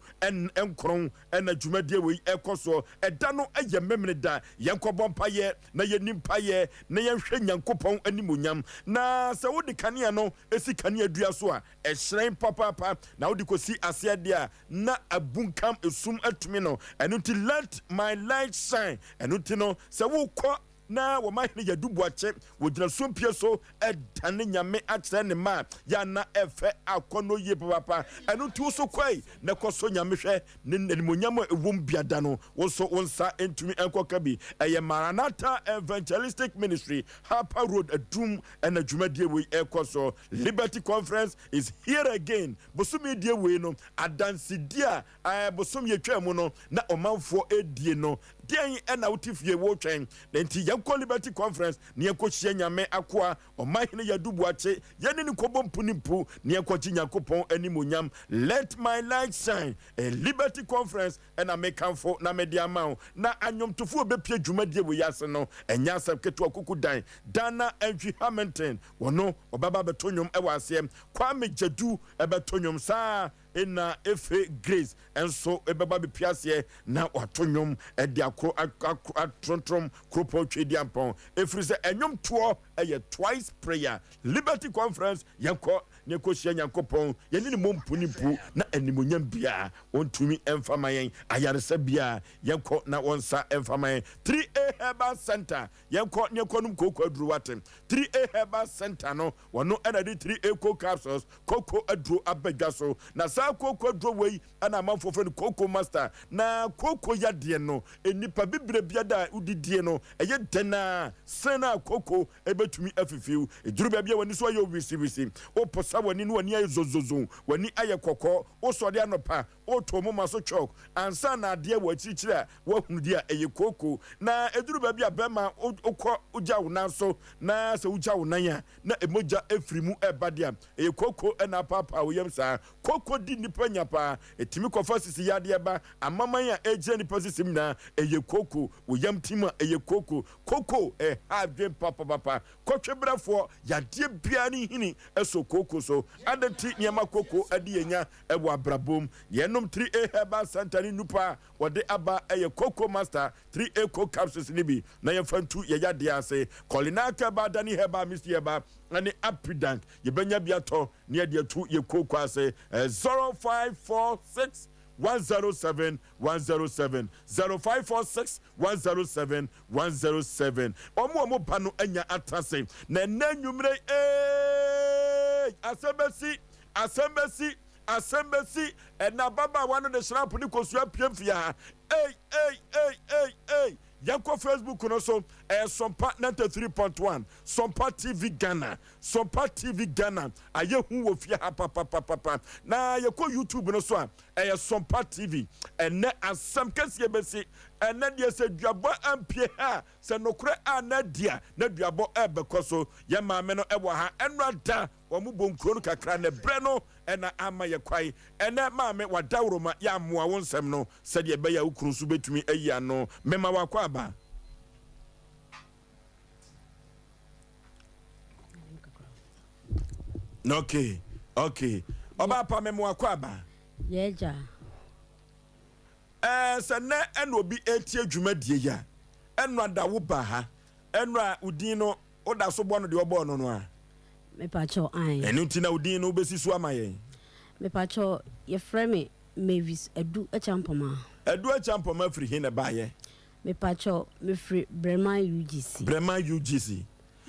na dwumadie wei rekɔ soɔ. Ɛda no yɛ Memeneda. Yɛnkɔbɔ mpaeɛ na yɛnni mpaeɛ na yɛnhwɛ Nyankopɔn animuonyam. Na sɛ wode kanea no si kanea dua so a, ɛhyerɛn papaapa, na wode kɔsi aseɛ deɛ a, na abunkam esum atumi no. Ɛno nti, let my light shine. Ɛno nti no, sɛ wokɔ Na wɔma hene Yadu Boakye wɔ gyina sumpie so dane Nyame akyerɛ ne mma a yɛ a na ɛfɛ akɔnnɔ yie papaapa. Ɛno nti wo so kɔe na kɔ sɔ Nyame hwɛ ne animuonyam a ɛwom biada no wo nso wo nsa ntumi nkɔka bi. Ɛyɛ Maranatha Evangelistic Ministry, Harper Road, Adum ɛna dwumadie wei ɛrekɔ so. Liberty Conference is here again. Bosome die wei no adansedie a ɛɛ bosom yɛtwaa mu no na ɔmanfoɔ ɛredie no Deɛn na wote fie woretwɛn? Enti yɛnkɔ Liberty Conference na yɛnkɔhyia Nyame akoa Ɔmanhene Yadu Boakye, yɛne no nkɔbɔ mpu ne mpu na yɛnkɔgye Nyankopɔn animuonyam. Let my light shine. Ɛyɛ Liberty Conference na mekamfo na mede ama wo. Na anwomtofoɔ a wɔbɛpue dwumadie wei ase no, ɛnyɛ asɛm ketewa, Kuku Dan, Dana Antwi Hamilton, ɔno ɔbɛba abɛto nnwom wɔ aseɛ, Kwame Gyadu bɛto nnwom saa ara. Nna Efe Grace nso bɛba abepue aseɛ na wato nnwom de akoro atrontrom kuropɔn Tweduampɔn ɛfiri sɛ nnwomtoɔ yɛ twice prayer. Liberty Conference yɛnkɔ na yɛnkɔhyia Nyankopɔn, yɛne no mmɔ mpu ne mpu na animuonyam biara ɔntumi mfa ma yɛn, ayaresa biara yɛnkɔ na wɔnsa mfa ma yɛn. 3A Herbal Center yɛnkɔ na yɛnkɔnom kooko aduro wate. 3A Herbal Center no Wɔno na de 3A Coke Capsules, koko aduro aba dwa so. Na saa koko aduro wei na amanfoɔ frɛ no Koko Master. Na koko yadeɛ no, nnipa bibire biada a wodidie no, ɛyɛ dɛn ara sene a koko bɛtumi afifiw. Ɛduru baabi a w'ani so ayɛ wisiwisi, woposa w'ani na w'ani ayɛ zozozo, w'ani ayɛ kɔkɔɔ, wosɔre anɔpa, woto moma so chalk ansa na adeɛ wɔ akyirikyiri a woahunu deɛ a ɛyɛ kooko. Na ɛduru baabi a bɛrima wokɔ wogya wo nan so na sɛ wogya wo nan a na mogya firi mu ɛba deɛ a ɛyɛ kooko na apaapaa wo yam saa. Kooko di. ɛdi nnipa nya paa. Ɛtumi kɔfa sisi yadeɛ ba. Amaman a ɛgyina nnipa sisi mu nyinaa, ɛyɛ kooko. Wo yam tim a, ɛyɛ kooko. Kooko ɛha adwene papapapa. Kɔtwebrɛfoɔ, yadeɛ biara ne nhini sɔ kooko so. Adɛn nti na yɛma kooko di yɛn nya wɔ abrabɔ mu? Yɛnom 3A Herbal Centre ne nnupa a wɔde aba yɛ Cocoa Master 3A Co Capsules no bi na yɛmfa ntu yɛn yadeɛ ase. Kɔlinaa Herbal, Dani Herbal, Misty Herbal ne Apidank yɛbɛnya bi atɔ na yɛde atu yɛn kooko ase. 0546 107 107 0546 107 107 Wɔn a wɔba no anya atase na ɛnnɛ anwummere yi eeii asɛm bɛsi asɛm bɛsi asɛm bɛsi ɛnna ababaawa no de hyerap ne kosua piem fie ha ei ei ei ei ei yɛnkɔ Facebook no so ɛyɛ Sompa 93.1 Sompa TV Ghana Sompa TV Ghana ayɛ hu wɔ fie ha papapapapa na yɛkɔ YouTube no so a ɛyɛ Sompa TV ɛnɛ asɛm kɛseɛ bɛsi ɛnɛ deɛ sɛ duabɔ ampie ha a sɛ nokorɛ a na adi a na duabɔ ɛbɛkɔ so yɛ maame no ɛwɔ ha ɛnora da wɔn bɔ nkuro no kakra na ɛbrɛ no ɛna ama yɛ kwae ɛnɛ maame wadaworoma yɛ amoa wo nsɛm no sɛdeɛ ɛbɛyɛ a wo kunu nso bɛtumi ayi ano mema wakɔ aba. Okay, okay. Ọba pa me mo akɔ aba.
Yɛgya.
Ɛɛ sɛ nnɛ ɛna obi etie dwumadie yi a, ɛno ada wo ba ha, ɛno a odin no woda so bɔ no deɛ ɔbɔɔ no no a.
Mepakyɛw ae.
Ɛno nti na odin no wobɛsi so ama yɛn.
Mepakyɛw yɛfrɛ me Mavis Adu Acheampoma.
Adu Acheampoma firi he na ɛbaeɛ?
Mepakyɛw, mefiri Breman UGC.
Breman UGC.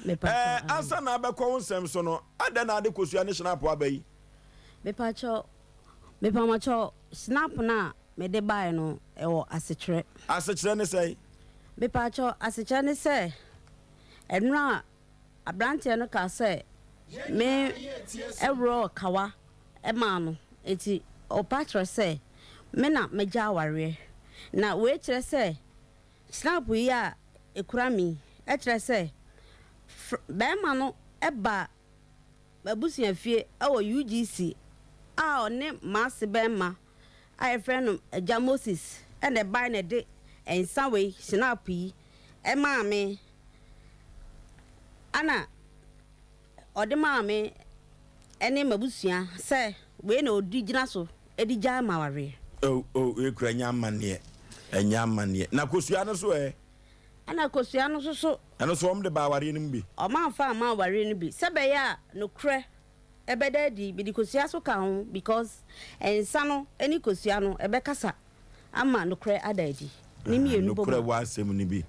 Mepakyɛw,
Ɛɛ,
aane.
ansa na abɛkɔ wo nsɛm so no, adɛn na ade kosua ne hynapo aba yi?
Mepakyɛw, mepamakyɛw, hynapo no a mede baeɛ no, ɛwɔ asekyerɛ.
Asekyerɛ ne sɛn?
Mepakyɛw, asekyerɛ ne sɛ, ɛnora aberanteɛ no kaa sɛ me worɔɔ kawa maa no, enti ɔpa kyerɛ sɛ me na magya awareɛ. Na wei kyerɛ sɛ snap yi a ɛkura me yi kyerɛ sɛ barima no ba m'abusuafie wɔ UGC a ɔne m'ase barima a yɛfrɛ no Agya Moses na ɛbae na ɛde nsa wei, snap yi, maa me. Ɛna ɔde maa me ne m'abusua sɛ wei na ɔde gyina so de gyae m'awareɛ.
Oh, oh, wei kura ɛnyɛ amanneɛ, ɛnyɛ amanneɛ. Na kosua no so ɛ?
Ɛna kosua no nso so.
Ɛno nso wɔn de baa awareɛ no mu bi?
Wɔn amfa amma awareɛ no bi, sɛ ɛbɛyɛ a nokorɛ ɛbɛda adi, mede kosua so ka ho because nsa no ne kosua no ɛbɛkasa ama nokorɛ ada adi. Ne mmienu bɔ mu
Nokorɛ
a.
wɔ asɛm no bi.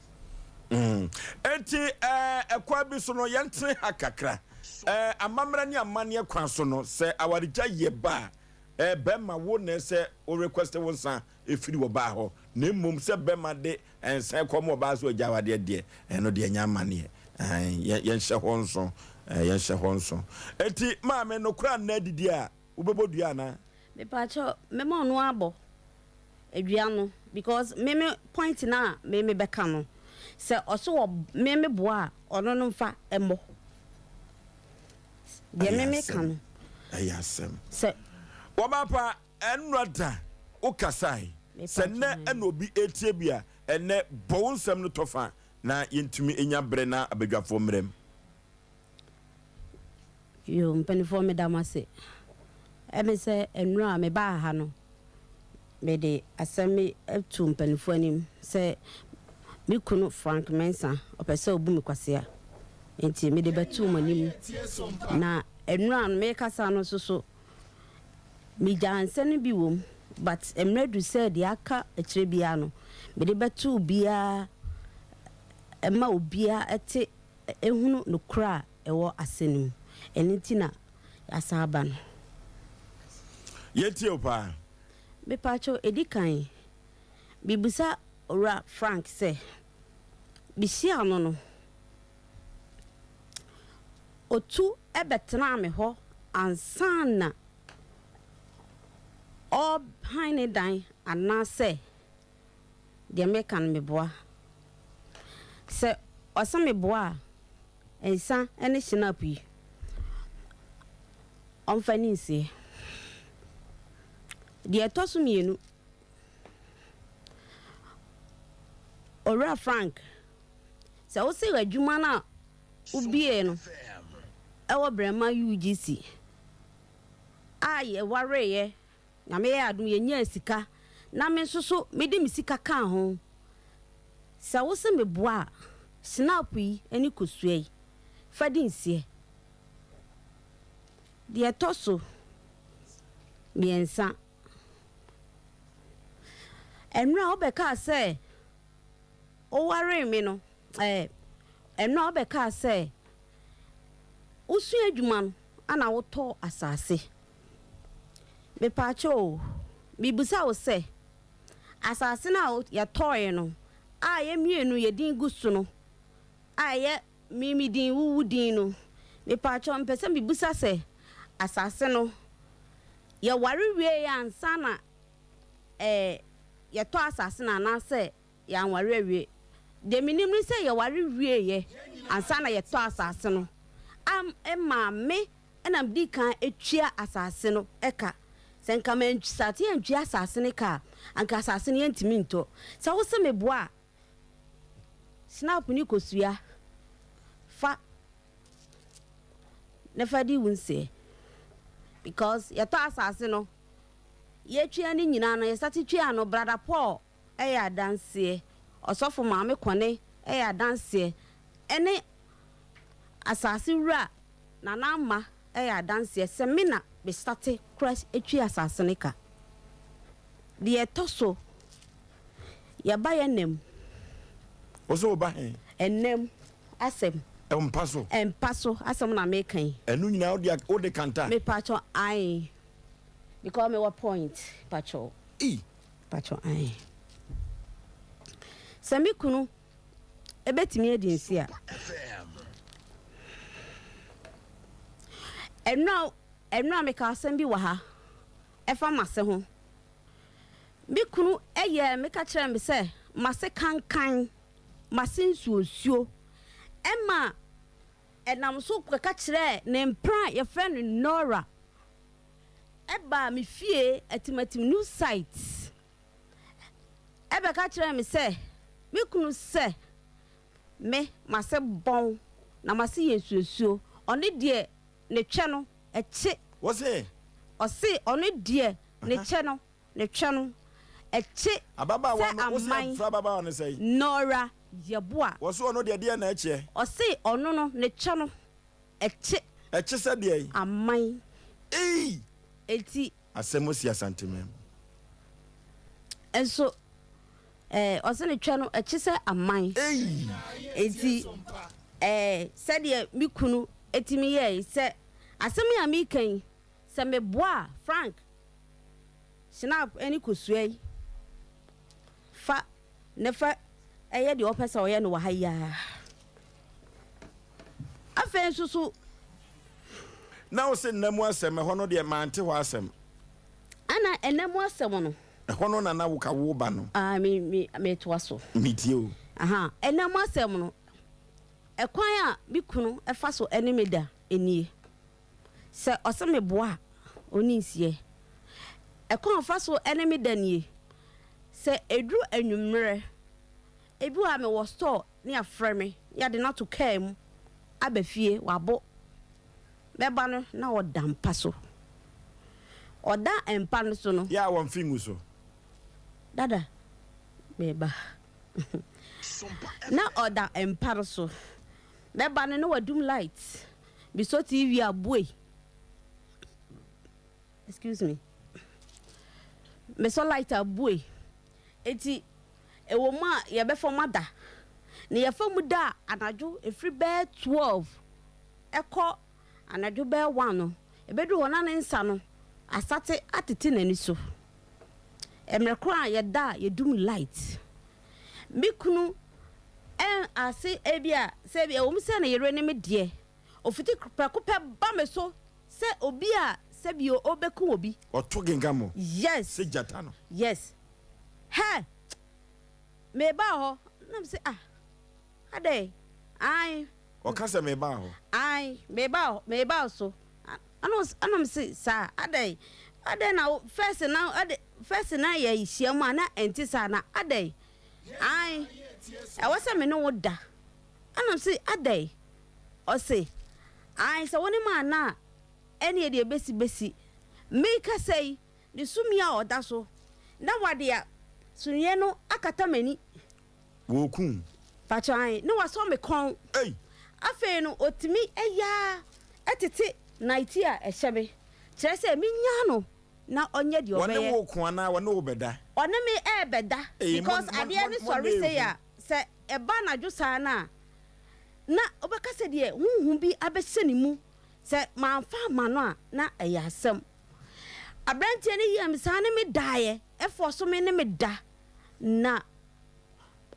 Mm. Enti ɛɛ ɛkwan bi so no yɛntene ha kakra. Ɛɛ amammerɛ ne amanneɛ kwan so no sɛ awaregya yɛ ba a ɛɛ bɛrima wo na ɛsɛ wo request wo nsa ɛfiri ɔbaa hɔ na mmom sɛ bɛrima de nsa kɔ ma ɔbaa sɛ ɔgya awadeɛ deɛ ɛno deɛ ɛnyɛ amanneɛ. Ɛɛ yɛnhyɛ hɔ nso. Ɛɛ yɛnhyɛ hɔ nso. Enti maame nokorɛ anna adidi a wobɛbɔ dua anaa?
Mepaakyɛw mɛma ɔno abɔ dua no because me me point no a me me bɛka no sɛ ɔse wɔ me me boa a ɔno no nfa mmɔ deɛ me me ka no.
Ɛyɛ asɛm.
Sɛ.
Wɔba pa ɛnora da wo kasae sɛ nnɛ ɛna obi ɛretie bi a ɛnɛ bɔ wo nsɛm no tɔfa na yɛntumi nya berɛ na abadwafoɔ mmerɛ mu.
Yoo mpaninfoɔ meda mo ase. Ɛme sɛ nnora a mebaa ha no mede asɛm bi too mpaninfoɔ anim sɛ me kunu Frank Mensah ɔpɛ sɛ ɔbu me kwasea nti mede bɛtoo mo anim na nnora no mekasa no nso so megyaa nsɛm no bi wom but mmerɛ du sɛ deɛ aka akyire biara no mede bɛto obiara ɛma obiara te hunu nokorɛ a ɛwɔ ase no mu. Ɛno nti na yɛasan aba no.
Yɛtie wo paa.
Mepaakyɛw, ɛdi kan, mebisa Owura Frank sɛ, mehyiaa no no, ɔtu bɛtenaa me hɔ ansa na ɔrehan ne dan anaasɛ Deɛ meka no meboa. Sɛ ɔse meboa a, nsa ne hyinap yi, ɔmfa ni nsie. Deɛ ɛtɔ so mienu, Owura Frank, sɛ wo se adwuma no a wobiee no wɔ Brɛma UGC a yɛwareeɛ, Nyame yɛɛ adom yɛnyaa sika na me nso so mede me sika kaa ho, sɛ wo se meboa a, snap yi ne kosua yi, fa di nseɛ. Deɛ ɛtɔ so miɛnsa, ɛnora a wobɛkaa sɛ wowaree me no, ɛɛ, ɛnora a wobɛkaa sɛ wosua adwuma no ana wotɔɔ asase. Mepaakyɛw o, mebisa wo sɛ, asase no a yɛtɔɔe no a yɛn mmienu yɛn din gu so no a ɛyɛ Me me din, wo wo din no. Mepaakyɛw mepɛ sɛ mebisa sɛ asase no yɛware wiei ansa na ɛɛ yɛtɔ asase no anaasɛ yɛanware awie? Deɛ menim ne sɛ yɛware wieeɛ ansa na yɛtɔ asase no. Am ɛmaa me na medii kan tua asase no ka. Sɛ nka mansate antua asase no ka a, anka asase no yɛntumi ntɔ. Sɛ wose meboa a, Snap ne kosua fa na fa di wo nseɛ because yɛtɔ asase no yɛtwea ne nyinaa no yɛsate twea no brada Paul yɛ adanseɛ ɔsɔfo maame kɔne yɛ adanseɛ ɛne asase wura Nana Ama yɛ adanseɛ sɛ me na me sate kora twi asase no ka. Deɛ ɛtɔ so, yɛba yɛ nna mu.
Wo se wo ba he?
Nna mu asɛm.
Mpa so.
Mpa so asɛm na meka yi.
Ɛno nyinaa wode wode kanta?
Mepakyɛw ae because mewɔ point pakyɛw.
Ei!
Pakyɛw ae. Sɛ me kunu Ebetumi adi nse a. Ɛnora ɛnora meka asɛm bi wɔ ha ɛfa m'ase ho. Me kunu yɛɛ me ka kyerɛɛ me sɛ m'ase kankan, m'ase nsuonsuo. Ɛma ɛnam so kɔka kyerɛɛ ne mpena a yɛfrɛ no Nora ɛbaa me fie Atimatim New Site. bɛka kyerɛɛ me sɛ, Me kunu sɛ me, m'ase bɔn, na m'ase yɛ nsuonsuo. Ɔno deɛ ne twɛ no, ɛkye.
Wose?
Ɔse ɔno deɛ ne kyɛ no, ne twɛ no, ɛkye sɛ
Ababaawa no, wose
aman.
yɛfrɛ ababaawa no sɛn?
Nora Yeboah.
Wɔse ɔno deɛ deɛn na ɛkyeɛ?
Ɔse ɔno no, ne kyɛ no, ɛkye.
Ɛkye sɛ deɛn?
Aman.
Ei!
Enti.
Asɛm osi Asanteman mu.
Nso eh, ɔse ne twɛ no ɛkye sɛ aman. Enti eh, sɛdeɛ me kunu tumi yɛe sɛ asɛm yi a mereka yi, sɛ meboa a, Frank, Schnapp ne kosua yi fa ne fa yɛ deɛ ɔpɛ sɛ ɔyɛ no wɔ ha yi ara. Afei nso so.
Na wo se nna mu asɛm, ɛhɔ no deɛ mante hɔ asɛm.
Ɛna nna mu asɛm no.
Ɛhɔ no na na woka wo ba no.
Ah, me, me, metoa so.
Metie o.
Aha, nna mu asɛm no, ɛkwan a me kunu fa so ne me da nie. Sɛ ɔse meboa a, ɔnni nseɛ. Ɛkwan a ɔfa so ne me da nie. Sɛ ɛduru anwummerɛ, ebi wɔ hɔ a mewɔ store ne yɛafrɛ me ne yɛde no ato kaa mu aba fie, wabo. Mɛba no na ɔda mpa so. Ɔda mpa no so no.
Yɛ a wɔmfe ngu so.
Dada, meba. Na ɔda mpa no so. Mɛba no na wadum light. Mesɔ TV a, bue. Excuse me. Mesɔ light a, bue. Enti, ɛwɔ mu a yɛbɛfa mu ada. Na yɛfa mu da a, anadwo ɛfiri bɛyɛ 12 ɛkɔ anadwo bɛyɛ 1 no, ɛbɛduru hɔ na ne nsa no asate atete n'ani so. Mmerɛ korɔ a yɛda a yɛdum light. Me kunu ɛn ase ebi a sɛ ebi ɛwɔ mu sɛ ne yere ne me deɛ, ɔfiti prɛko pɛ ba me so sɛ obi a sɛbi ɔbɛku obi.
Ɔto genga mo.
Yes.
Sɛ gyata no.
Yes. Hɛ! Mebaa hɔ na mese ah adɛn? Ae.
Ɔka sɛ mebaa hɔ.
Ae, mebaa hɔ, mebaa wo so. Ɛna ɔs ɛna mese saa adɛn? Adɛn na wo first na ade first na yɛ hyia mu a na ɛnte saa na adɛn? Ae ɛwɔ sɛ me ne wo da. Ɛna me se adɛn? Ɔse ae sɛ wo ne me anna a ɛneɛ deɛ ɛbɛsi bɛsi. Mekasa yi ne sumii a ɔda so na wade a sumiiɛ no akata m'ani.
Wɔɔku wo.
Pakyɛ ae ne wasɔ me kɔn.
Ei!
Afei no otumi yaa tete nightie a ɛhyɛ me kyerɛ sɛ menyaa no na ɔnyɛ deɛ
Wɔne
ɔbɛyɛ.
wo ko anaa wɔne wo bɛda?
Ɔne me ɛɛbɛda
Ei mo
because
mo
adeɛ no
mo
sɔre
mo
sei
ehu.
a sɛ ɛba anadwo saa no a na wobɛka sɛ deɛ honhom bi abɛhyɛ ne mu sɛ mamfa amma no a na ɛyɛ asɛm. Aberanteɛ no yɛɛ me saa ne me daeɛ ɛfɔɔso me ne me da na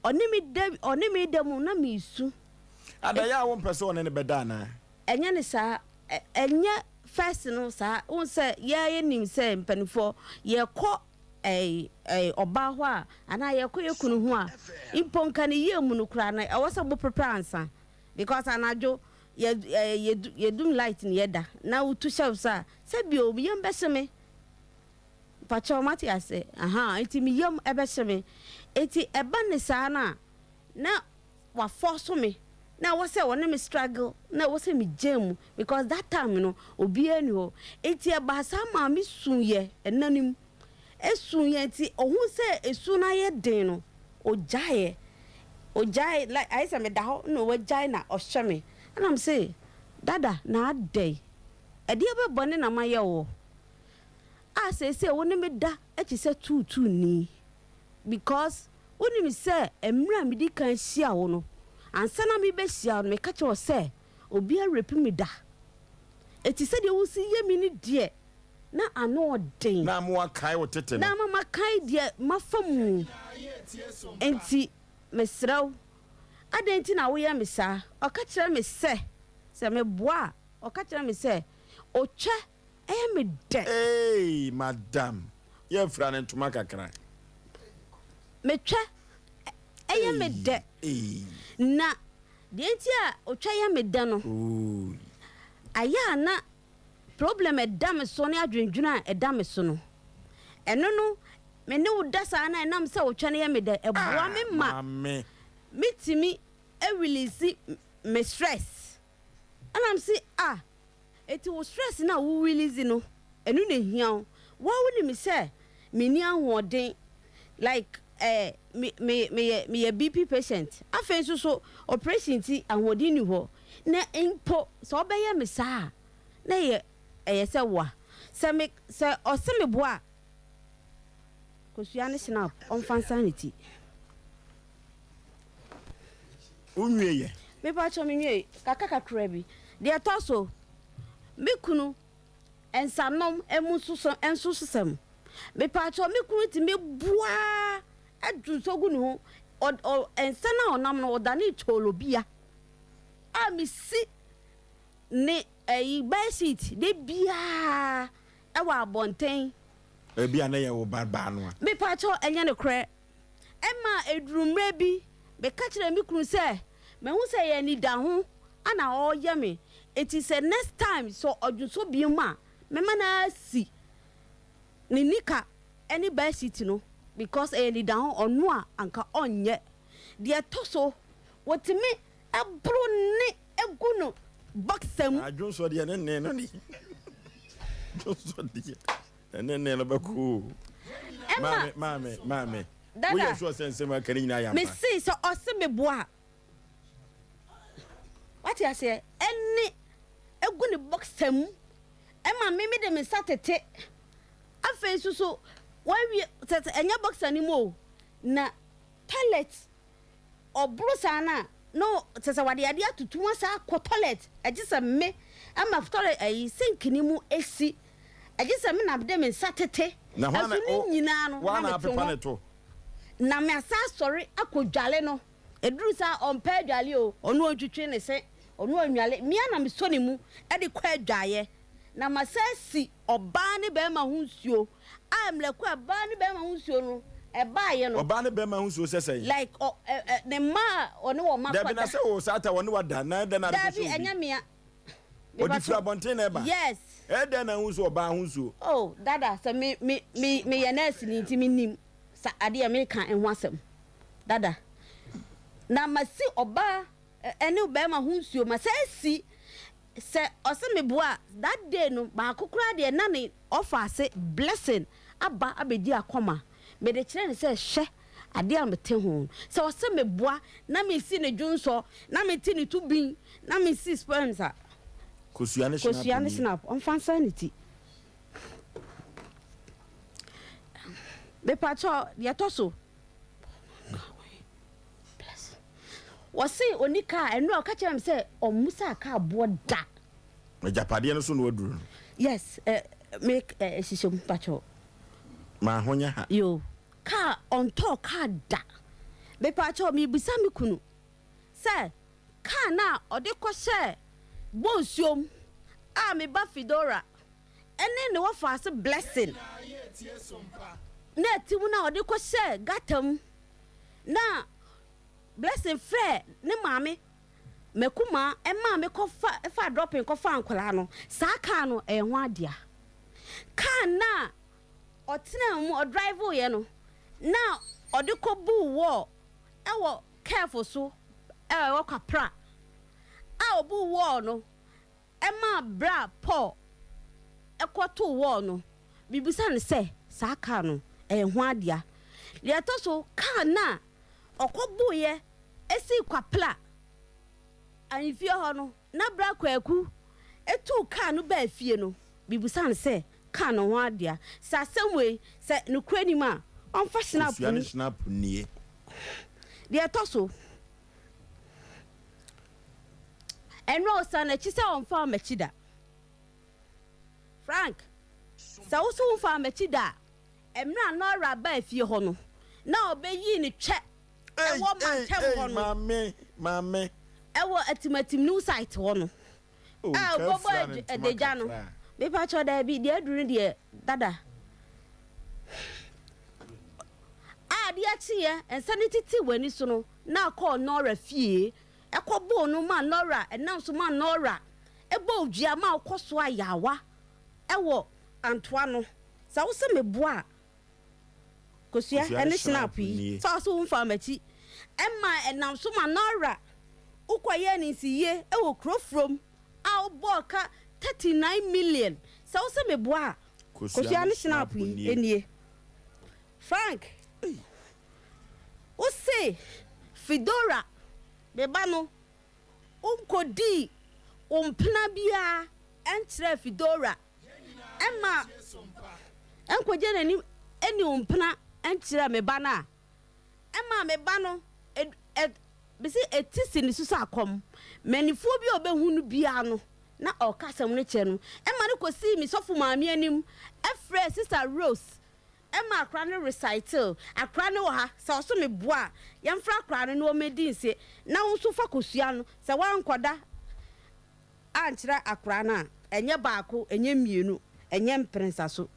Ɔne me da ɔne me da mu na mesu.
Ada yɛ a wompɛ sɛ ɔne no bɛda anaa?
Ɛnyɛ ne saa ɛnyɛ first no saa wohu sɛ yɛa yɛnim sɛ mpaninfoɔ yɛkɔ ɛɛ ɛɛ ɔbaa hɔ a anaa yɛkɔ yɛ kunu ho a mpo nka ne yie mu no koraa no ɛwɔ sɛ mo prepare ansa because anadwo yɛ ɛɛ yɛdum light ne yɛda na wotu hyɛ wo so a sɛ bio yam bɛhye me. Mpakyɛw moate ase? Ahaa, nti me yam bɛhye me. Nti ɛba ne saa no a, na wafɔɔso me, na ɛwɔ sɛ ɔne me struggle, na ɛwɔ sɛ megyaa mu because that time no, obiara nni hɔ. Nti ɛbaa saa maa me suiɛ ɛna no mu. Ɛsuiɛ nti ɔhuu sɛ esu no ayɛ den no, ɔgyaeɛ. Ɔgyae, like ayɛ sɛ meda hɔ na wagyae na ɔhwɛ me. Ɛna mese, Dada, na adɛn? Ɛdeɛ bɛ bɔne na mayɛ woɔ? a seesei wo ne me da te sɛ tuutuuni because wonim sɛ mmerɛ a medi kan hyia wo no, ansa na mebɛhyia wo no meka kyerɛ wo sɛ obi arape me da. Enti sɛdeɛ wosi yɛ me no deɛ na ano ɔden.
Na ama woakae wo tete no.
Na ama makae deɛ mafa mu. Enti mesrɛ wo, adɛn nti na woyɛ me saa? Ɔka kyerɛ me sɛ, sɛ meboa a, ɔka kyerɛ me sɛ, otwa Ɛyɛ me dɛ.
Eeii madam yɛ fira no ntoma kakra.
Me twɛ ɛyɛ me dɛ. Na deɛ nti a otwa yɛ me dɛ no ayɛ a na problem ɛda me so ne adwendwene a ɛda me so no ɛno no me ne wo da saa na ɛnam sɛ otwa no yɛ me dɛ ɛboa me ma me tumi release me stress ɛna me se ah Enti wo stress no a wo release no ɛno na ehia wo. Woa wonim sɛ menni ahoɔden like eh me me meyɛ meyɛ BP patient afei nso so operation nti ahoɔden nni hɔ na mpo sɛ ɔbɛyɛ me saa a na ɛyɛ ɛyɛ sɛ woa sɛ me sɛ ɔse me boa a kosua ne snap ɔmfa nsan ne ti.
Wo nwie yɛ?
Me pakyɛ me nwie kakra kakra bi. Deɛ ɛtɔ so, me kunu nsanom emu nso nso sɛm. Me pakyɛ me kunu tumi bua ɛdu nso gu ne ho. Ɔ ɔ nsa no a ɔnam no ɔdane toolobia a me si ne ɛyi bed sheet de biara ɛwɔ abɔnten.
Ebi a na yɛ wo ba baa no a.
Me pakyɛ ɛnyɛ no korɛ. Ɛma ɛduruu mmerɛ bi, meka kyerɛɛ me kunu sɛ mahu sɛ ɛyɛ anidaho na ɔreyɛ me, enti sɛ next time sɛ ɔdwonsɔ biom a, mɛma no asi ne nika ne bedsheet no because ɛyɛ anidaho, ɔno a anka ɔnyɛ. Deɛ ɛtɔ so, wɔtumi boro ne gu no boxer mu.
Dwonsɔ deɛ ne nne no ne dwonsɔ deɛ. Ɛne ne no bɛkɔ o.
Ɛma.
Maame, maame, maame.
Dada.
Woyɛ sure sɛ nsɛm aka ne nyinaa yɛ ampa?
Mese sɛ ɔse meboa a. Wate aseɛ? Ɛne egu ne boxer mu. Ɛma me mede me nsa tete. Afei nso so wawie sɛ ɛnyɛ boxer no mu o. Na toilet Ɔboro saa no a, na kyerɛ sɛ wɔde adeɛ atutu mu asan akɔ toilet. Ɛgye sɛ me ma toilet ayi sink no mu si. Ɛgye sɛ me na mede me nsa tete.
Na hwan na
Ɛso ne nyinaa no,
hwan
na
na
mete
apepa
ho.
ne to?
Na masan asɔre akɔdwale no. Ɛduru saa a, ɔmpɛ adwale o, ɔno ɔntwitwi ne se, ɔno ɔnnwale. Me ara na mesɔ ne mu de kɔ adwaeɛ. Na masan asi ɔbaa ne barima ho nsuo a mmerɛ ko a baa ne bɛɛma ho nsuo no ɛbaeɛ no.
Ɔbaa ne bɛɛma ho nsuo sɛ sɛn?
Like ɔ ɛ ɛ ne mma a ɔne wɔn mma
Dabi
kɔ
na
da.
sɛ o saa ta wɔne wa da na ɛdɛn na ade kɔ
Dabi
hyɛ obi?
ɛnyɛ mea.
Ɔde firi abɔnten na ɛba?
Yes.
Ɛyɛ dɛn na wohu sɛ ɔbaa ho nsuo?
Oh dada sɛ me me me meyɛ nurse ni nti menim sa adeɛ meka ho asɛm dada na masi ɔbaa ɛne bɛrima ho nsuo ma sɛ asi sɛ ɔse meboa a that day no baako koraa deɛ na ne ɔfa ase blessing aba abɛdi akɔma mede kyerɛ no sɛ hwɛ adeɛ a mete ho no sɛ ɔse meboa na mesi ne dwonsɔ na mete ne to bin na mesi sperms a
Kosua ne
Kosua ne
nie.
snap ɔmfa nsa ne ti. Mepakyɛw deɛ ɛtɔ so wɔse ɔni kaa ɛno a ɔka kyerɛ me sɛ ɔmmusaa kaa boɔ da.
Agyapadeɛ no so na waduru no.
Yes eh, me eh, hyehyɛ mu pakyɛw.
Ma ho nyɛ ha.
Yo, kaa ɔntɔɔ kaa da. Mepakyɛw mebisa me kunu sɛ Kaa no a ɔde kɔhyɛɛ bonsuo mu a me ba Fedora ne ne wɔfaase Blessing na ɛte mu no a ɔde kɔhyɛɛ gata mu na Blessing frɛɛ ne maame Makumaa maa me kɔfa faa dropping kɔfaa nkwadaa no, saa kaa no ɛyɛ ho adea. Kaa no a ɔtenaa mu ɔdriveeɛ no na ɔde kɔbuu wall wɔ Kɛɛfo so a ɛwɔ Kwapra a obuu wɔɔl no maa bere a Paul kɔtoo wɔɔl no, mibisa no sɛ, saa kaa no, ɛyɛ hwan dea? Nea ɛtɔ so, kaa no a ɔkɔboeɛ sii Kwapra ahemfie hɔ no, na bere a Kwaku tuu kaa no baa fie no, mibisa no sɛ, kaa no hwan dea? Sɛ asɛm wei, sɛ nokorɛ nim a, ɔmfa Schnapp
Kosua ne
ni.
Schnapp nie.
Deɛ ɛtɔ so, ɛno a ɔsan n'akyi sɛ ɔmfaa m'akyi da. Frank, sɛ wo so womfaa m'akyi da a, mmerɛ a Nora baa fie hɔ no, na ɔbɛyii ne twɛ ɛwɔ mantam hɔ no,
Maame, maame.
ɛwɔ Atimatim new site hɔ no,
Oh,
a
nka
ɔbɔbɔ
afira ne ntoma
adagya no.
kakra.
Mepakyɛw daabi, deɛ aduru no deɛ dada. A adeɛ kyeeɛ, nsa no tete w'ani so no, na akɔɔ Nora fie, ɛkɔboo no maa Nora, ɛnam so maa Nora bɔɔ dua maa ɔkɔ so ayaawa wɔ Antoa no. Sɛ wo se meboa a, kosua
Kosua ne
ne
Schnapp
Schnapp yi,
nie.
sɛ wo se womfaa m'akyi, ɛma ɛnam so ma Nora wokɔyɛɛ no nsiyie wɔ kuro furom a wobɔɔ ka 39 million. Sɛ wo se meboa a,
Kosua
Kosua
ne
ne Schnapp
Schnapp
yi
nie.
nie. Frank, wo se Fedora, me ba no, wonkɔdii wo mpena biara nkyerɛɛ Fedora mma ɛnkɔgye n'anim nni wo mpena nkyerɛɛ me ba no a, ɛmaa me ba no, ɛ, mese ɛti si ne so sɛ akɔm. Manifoɔ bi a ɔbɛhu no biara no, na ɔreka asɛm no kyerɛ no. Ɛma no kɔsii me sɔfo maame anim frɛɛ Sista Rose ma akora no recital. Akora no wɔ ha, sɛ ɔso me boa a, yɛmfrɛ akora no na ɔmmɛdi nse. Na wo nso fa kosua no, sɛ woankɔda ankyerɛ akora no a, ɛnyɛ baako, ɛnyɛ mmienu, ɛnyɛ mprɛnsa so.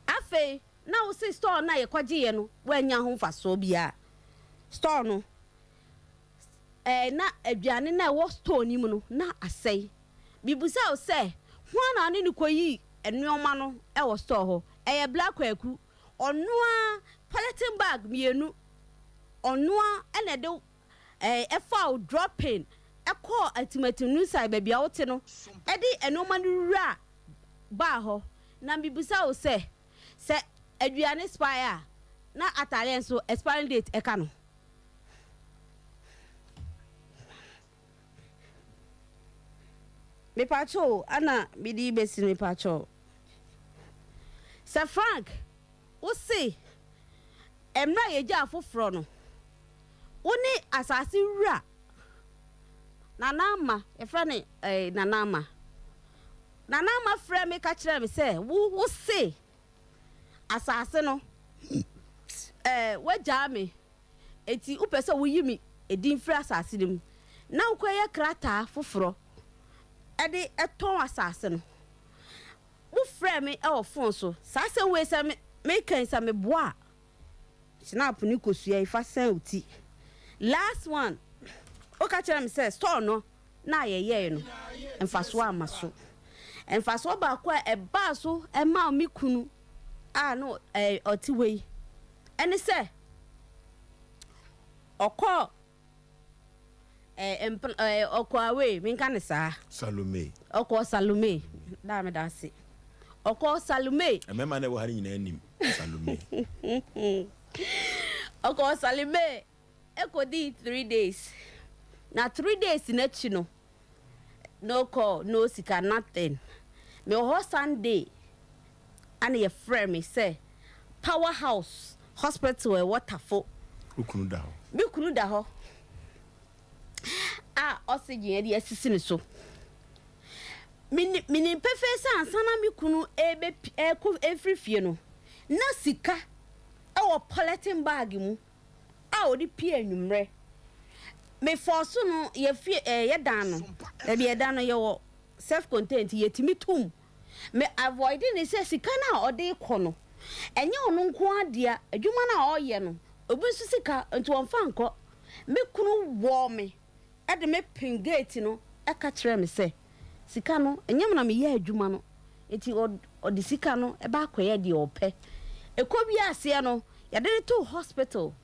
Afei, na wo se store no a yɛkɔgyeeɛ no, woannya ho mfasoɔ biara. Store no, ɛɛ, na aduane no a ɛwɔ store no mu no, na asɛe. Mebisa wo sɛ, hwan na ɔne no kɔyii nnoɔma no wɔ store hɔ? Ɛyɛ Bla Kwaku. Ɔno ara, polythene bag mmienu, ɔno ara na ɛde ɛɛ, ɛfaa wo dropping kɔɔ Atimatim no side baabi a wote no, de nnoɔma no wuraa baa hɔ. Na mebisa wo sɛ, sɛ aduane expire a, na ataadeɛ nso expiring date ka no? Mepakyɛw o, ana mede yi besi no mepakyɛw. Sɛ Frank, wo se mmerɛ a yɛgyaa foforɔ no, wo ne asase wura Nana Ama, yɛfrɛ no eh, Nana Ama. Nana Ama frɛ me ka kyerɛɛ me sɛ wo wo se asase no eh, woagyaa me Enti wopɛ sɛ woyi me din firi asase no mu na wokɔyɛ krataa foforɔ de tɔn asase no? Wofrɛɛ me wɔ fon so. Saa asɛm wei sɛ meka yi sɛ meboa a, Schnapp ne kosua yi fa sɛn wo ti. Last one, woka kyerɛɛ me sɛ store no. no a yɛyɛe no, mfasoɔ amma so. Mfasoɔ baako a ɛbaa so maa me kunu a na ɔte hɔ yi ne sɛ, ɔkɔɔ ɛɛ mpena ɛɛ ɔkɔɔ away menka ne saa.
Salome.
Ɔkɔɔ Salome daa meda ase. Ɔkɔɔ Salome.
Mmarima na ɛwɔ ha no nyinaa nim Salome.
Ɔkɔɔ Salome ɛkɔdii 3 days na 3 days n'akyi no, no call, no sika, nothing. Mewɔ hɔ Sunday ana yɛfrɛ me sɛ Power House Hospital ɛwɔ Tafo.
Wo kunu da hɔ?
Me kunu da hɔ a oxygen yɛde asisi ne so. Menim pefee sɛ ansa na me kunu ɛbɛ ɛkɔ ɛfiri fie no, na sika ɛwɔ polythene bag mu a ɔde pie anwummerɛ. Mefɔɔ so no, yɛfie ɛɛ yɛdan no, baabi yɛdan no yɛwɔ self contained nti yɛtumi tum. Me avoid ne sɛ sika no a ɔde kɔ no, ɛnyɛ ɔno nko ara dea. Adwuma no a ɔreyɛ no, obi nso sika nti ɔmfa nkɔ. Me kunu wɔɔ me ɛde me pin gate no, ɛka kyerɛ me sɛ sika no ɛnyɛ me na meyɛ adwuma no, nti ɔde sika no ɛba akɔyɛ deɛ ɔpɛ. Ɛkɔ wie aseɛ no, yɛde no too hospital.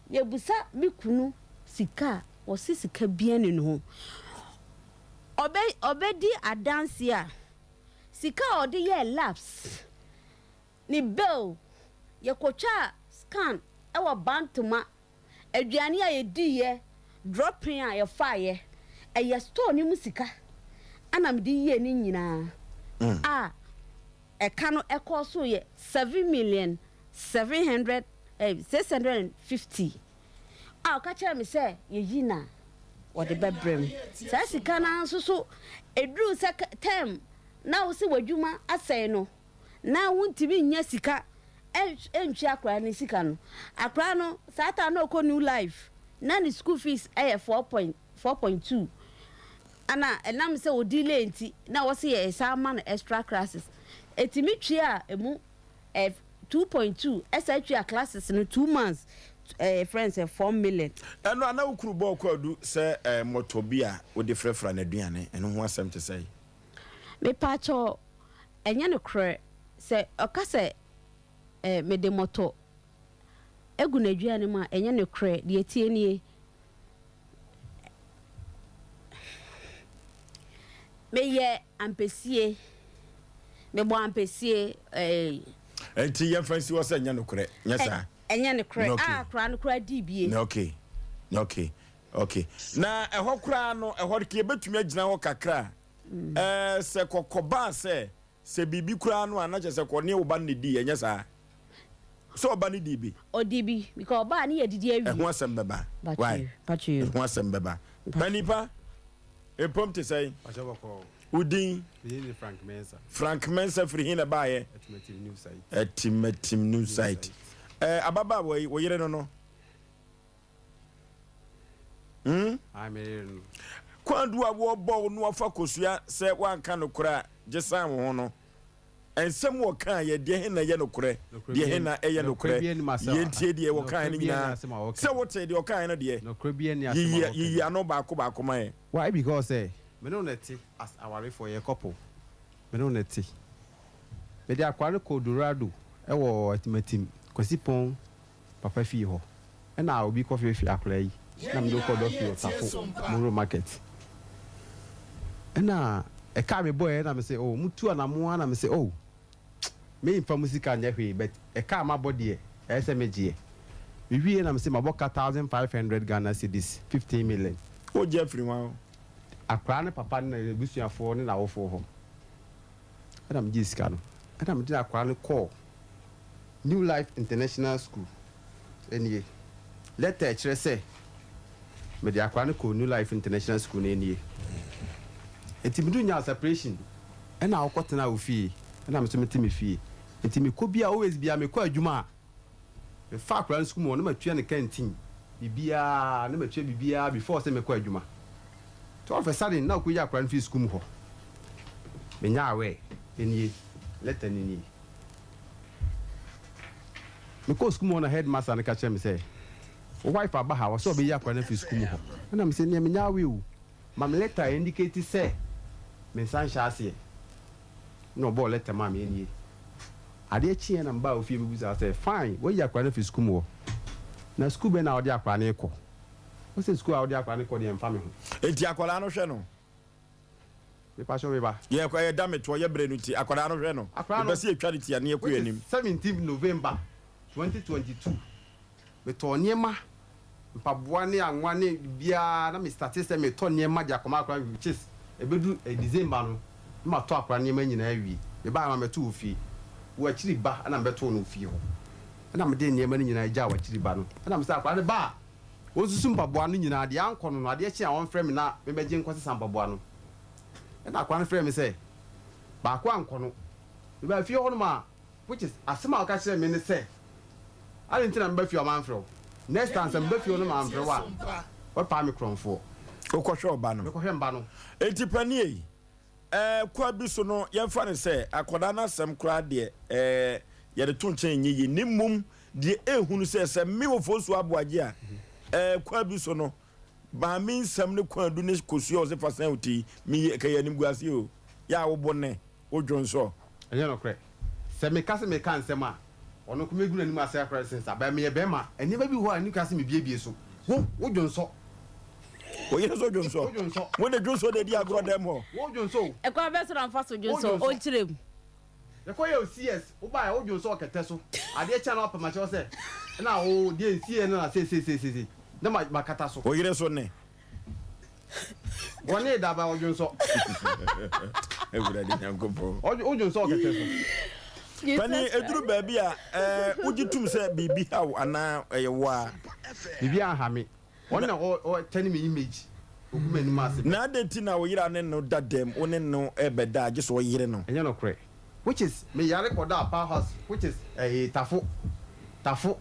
Yɛbusa me kunu sika a, wɔse sika bia ni ne ho. Ɔbɛdi adanse a sika a ɔde yɛɛ labs ne bill, yɛkɔtwa scan ɛwɔ Bantoma, aduane a yɛdiiɛ, dropping a yɛfaeɛ, ɛyɛ store no mu sika ana mede yie ne nyinaa a ɛka no ɛkɔɔ so yɛ 7 million 700 650 a ɔka kyerɛ me sɛ yɛyi na wɔde bɛbrɛ me saa sika no. Nso so ɛduru sɛ term na wo sɛ w'adwuma asɛe no na wontumi nya sika ɛntwi akwaraa ne sika no. Akwaraa no saa ta na ɔkɔ New Life na ne school fees ɛyɛ 4.4.2 ana ɛnam sɛ ɔdi late nti na wɔsi yɛ ɛsa ama no extra classes, etimi twi a emu 2.2, ɛsɛ twi a classes no 2 months friends 4 million.
Ɛno ana wo kunu bɔɔ kɔ adu sɛ mɔtɔ bi a wode frɛfra n'aduane, ɛno ho asɛm te sɛ?
Mepaakyɛw, ɛnyɛ no korɛ sɛ ɔka sɛ mede mɔtɔ egu n'aduane mu a, ɛnyɛ no korɛ. Deɛ tie nie, meyɛ ampesie, mebɔ ampesie.
Nti yɛmfa nsi hɔ sɛ ɛnyɛ nokorɛ, nyɛ saa?
Ɛnyɛ nokorɛ a koraa no koraa di bie.
Okay, na ɛhɔ koraa no, ɛhɔ ke yɛbɛtumi agyina hɔ kakra. Sɛ kɔkɔbaa sɛ biribi koraa no a, na kyerɛ sɛ kɔ ne wo ba no ne di, ɛnyɛ saa sɛ ɔba no di bi?
Ɔdi bi because ɔbaa ne yɛ didi awie.
Ɛho asɛm bɛba. Why ɛho asɛm bɛba? Panipa mpom te sɛn? Wo din? Frank Mensa. Firi hin na baayɛ? Atimatim New Site. Ababaawa yi, wo yere no? Kwan du a wɔbɔ wo no afa kosua sɛ woanka nokorɛ a gye san wo ho no, nsɛm wɔkaa yɛ deɛ he na ɛyɛ nokorɛ, deɛ he na ɛyɛ nokorɛ? Yɛntie deɛ wɔkaeɛ no nyinaa. Sɛ wote deɛ ɔkaeɛ no deɛ, yiyi yiyi ano baako baako ma yɛ.
Why? Because sɛ me ne wo na ɛte as awarefoɔ, yɛ couple, me ne wo na ɛte. Mede akwara no kɔ Dorado ɛwɔ Atimatim Kwasi Pɔn papa fie hɔ, ɛna obi kɔ fiefi akwaraa yi na mede kɔ dɔki Ɔtafo Moro Market, ɛna ɛka me bɔɛ na me sɛ, oh, mutu anamoa na me sɛ, oh, me nfa mu sika nyɛ hwee, but ɛka ma bɔ deɛ ɛyɛ sɛ megyeɛ. Mewie na me sɛ mabɔ ka 1,500 Ghana cedis, 15 million.
Wogye afiri hwan hɔ?
Akwaraa ne papa ne n'abusuafoɔ ne n'awofoɔ hɔ ɛna megye sika no, ɛna mede akwaraa no kɔɔ New Life International School. Ɛnie letter ɛkyerɛ sɛ mede akwaraa no kɔɔ New Life International School no. Ɛnie nti medu nya separation, ɛna wokɔtena wo fie, ɛna me nso mete me fie. Nti mekɔ bia, always bia mekɔ adwuma a, mefa akwaraa no sukuu mu hɔ na matua ne canteen biribiara, na matua biribiara before sɛ mekɔ adwuma. Nti all of a sudden na ɔkɔyi akwaraa no firi sukuu mu hɔ. Menya aware. Ɛnie letter no nie. Mekɔɔ sukuu mu hɔ na headmaster no ka kyerɛ me sɛ wo wife aba ha, wɔ sɛ ɔbɛyi akwaraa no afiri sukuu mu hɔ. Ɛna mesɛ nea menya aware o. Ma me letter a indicate sɛ me nsa nhyɛ aseɛ. Ɛna ɔbɔɔ letter maa me, ɛnie. Adeɛ kyeeɛ na mebaa ofie bɛbisaa sɛ, fine, woayi akwadaa no afiri sukuu mu hɔ, na sukuu bɛn na wode akwadaa no rekɔ? Ɔse sukuu a wode akwadaa no kɔ deɛ ɛmfa me ho.
Enti akwadaa no hwɛ no?
Mepakyɛw me ba.
Yɛ kɔ yɛ da me toɔ yɛ brɛ no nti akwadaa no hwɛ no.
Akwadaa no
Mepɛ sɛ yɛtwa ne ti a na yɛkɔ
which
yɛn
is
anim.
17th November 2022 metɔɔ nneɛma mpaboa ne anwa ne biribiara na me starte sɛ metɔ nneɛma de akɔma akwadaa no which is ɛbɛduru eh, December no na matɔ akwadaa no nneɛma nyinaa awie. Mebaeɛ ma mɛto wɔ fie. Wɔ akyiri ba na mebɛtoo no wɔ fie hɔ. Ɛna mede nneɛma no nyinaa gyaa wɔ akyiri ba no. Ɛna mesɛ akwadaa no ba a Ɔnsusu mpaboa no nyinaa, deɛ ankɔ no no, adeɛ kye a ɔmfrɛ me na memmɛgye nkɔsesa mpaboa no. Ɛna akoa no frɛɛ me sɛ, baako ankɔ no. Mebaa fie hɔnom a, which is, asɛm a ɔka kyerɛɛ me ne sɛ, adɛn nti na meba fie a mamfrɛ wo? Next time sɛ meba fie hɔ na mamfrɛ wo a, wobɛpaa me korɔmfoɔ.
Wokɔhwɛ ɔba no.
Mekɔhwɛ mba no.
Enti Panie, Ɛɛ, kwa bi so no, yɛmfa no sɛ akwadaa no asɛm koraa deɛ, ɛɛ, yɛde to nkyɛn nyɛ yie. Na mmom, deɛ ɛhu no sɛ, sɛ me Ofosu Aboagye a, ɛɛ, kwa bi so no, maame nsɛm ne kwaadu ne kosua a ɔse fa sɛn wo ti yi, meyɛ, ɛka yɛ animguaseɛ o. Yɛ a wo bo ne, wo dwonsɔ.
Ɛnyɛ nokorɛ. Sɛ meka sɛ meka nsɛm a, ɔno nko mɛgu n'anim ase akora sen saa. But meyɛ bɛrima, nneɛma bi wɔ hɔ a ɛnni kwan sɛ mebiebie so. Wo, wo dwonsɔ.
Wo yere nso dwonsɔ.
Wo dwonsɔ.
Mo de dwonsɔ na edi agorɔ dɛm hɔ.
Wo dwonsɔ o.
Ɛkwan bɛn so na mfa so dwonsɔ?
Wo dwonsɔ.
Ɔnkyerɛ mu.
Yɛkɔ yɛ o CS, wo baeɛ wo dwonsɔ wɔ kɛtɛ so. Adeɛ kye a na wapam akyerɛ wo sɛ, ɛna wo deɛ nsiiɛ no na sei sei sei sei sei. Na ma, makata so.
Wo yere nso ne.
Wɔne da ba ɔdwonsɔ.
Awurade Nyankopɔn.
Wodwonsɔ ɔkɛtɛ so.
Pani eduru baabi a ɛɛ wogye tum sɛ biribi ha wo anaa ɛyɛ wo a.
Biribi anha me. Wɔn na ɔtɛne me image. Ogu m'anim ase.
Na adɛn nti na wo yere a ne no da dɛm wo ne no rebɛda a gye sɛ ɔyere no?
Ɛnyɛ nokorɛ. Which is me yare kɔdaa power house which is ɛɛ tafo tafo.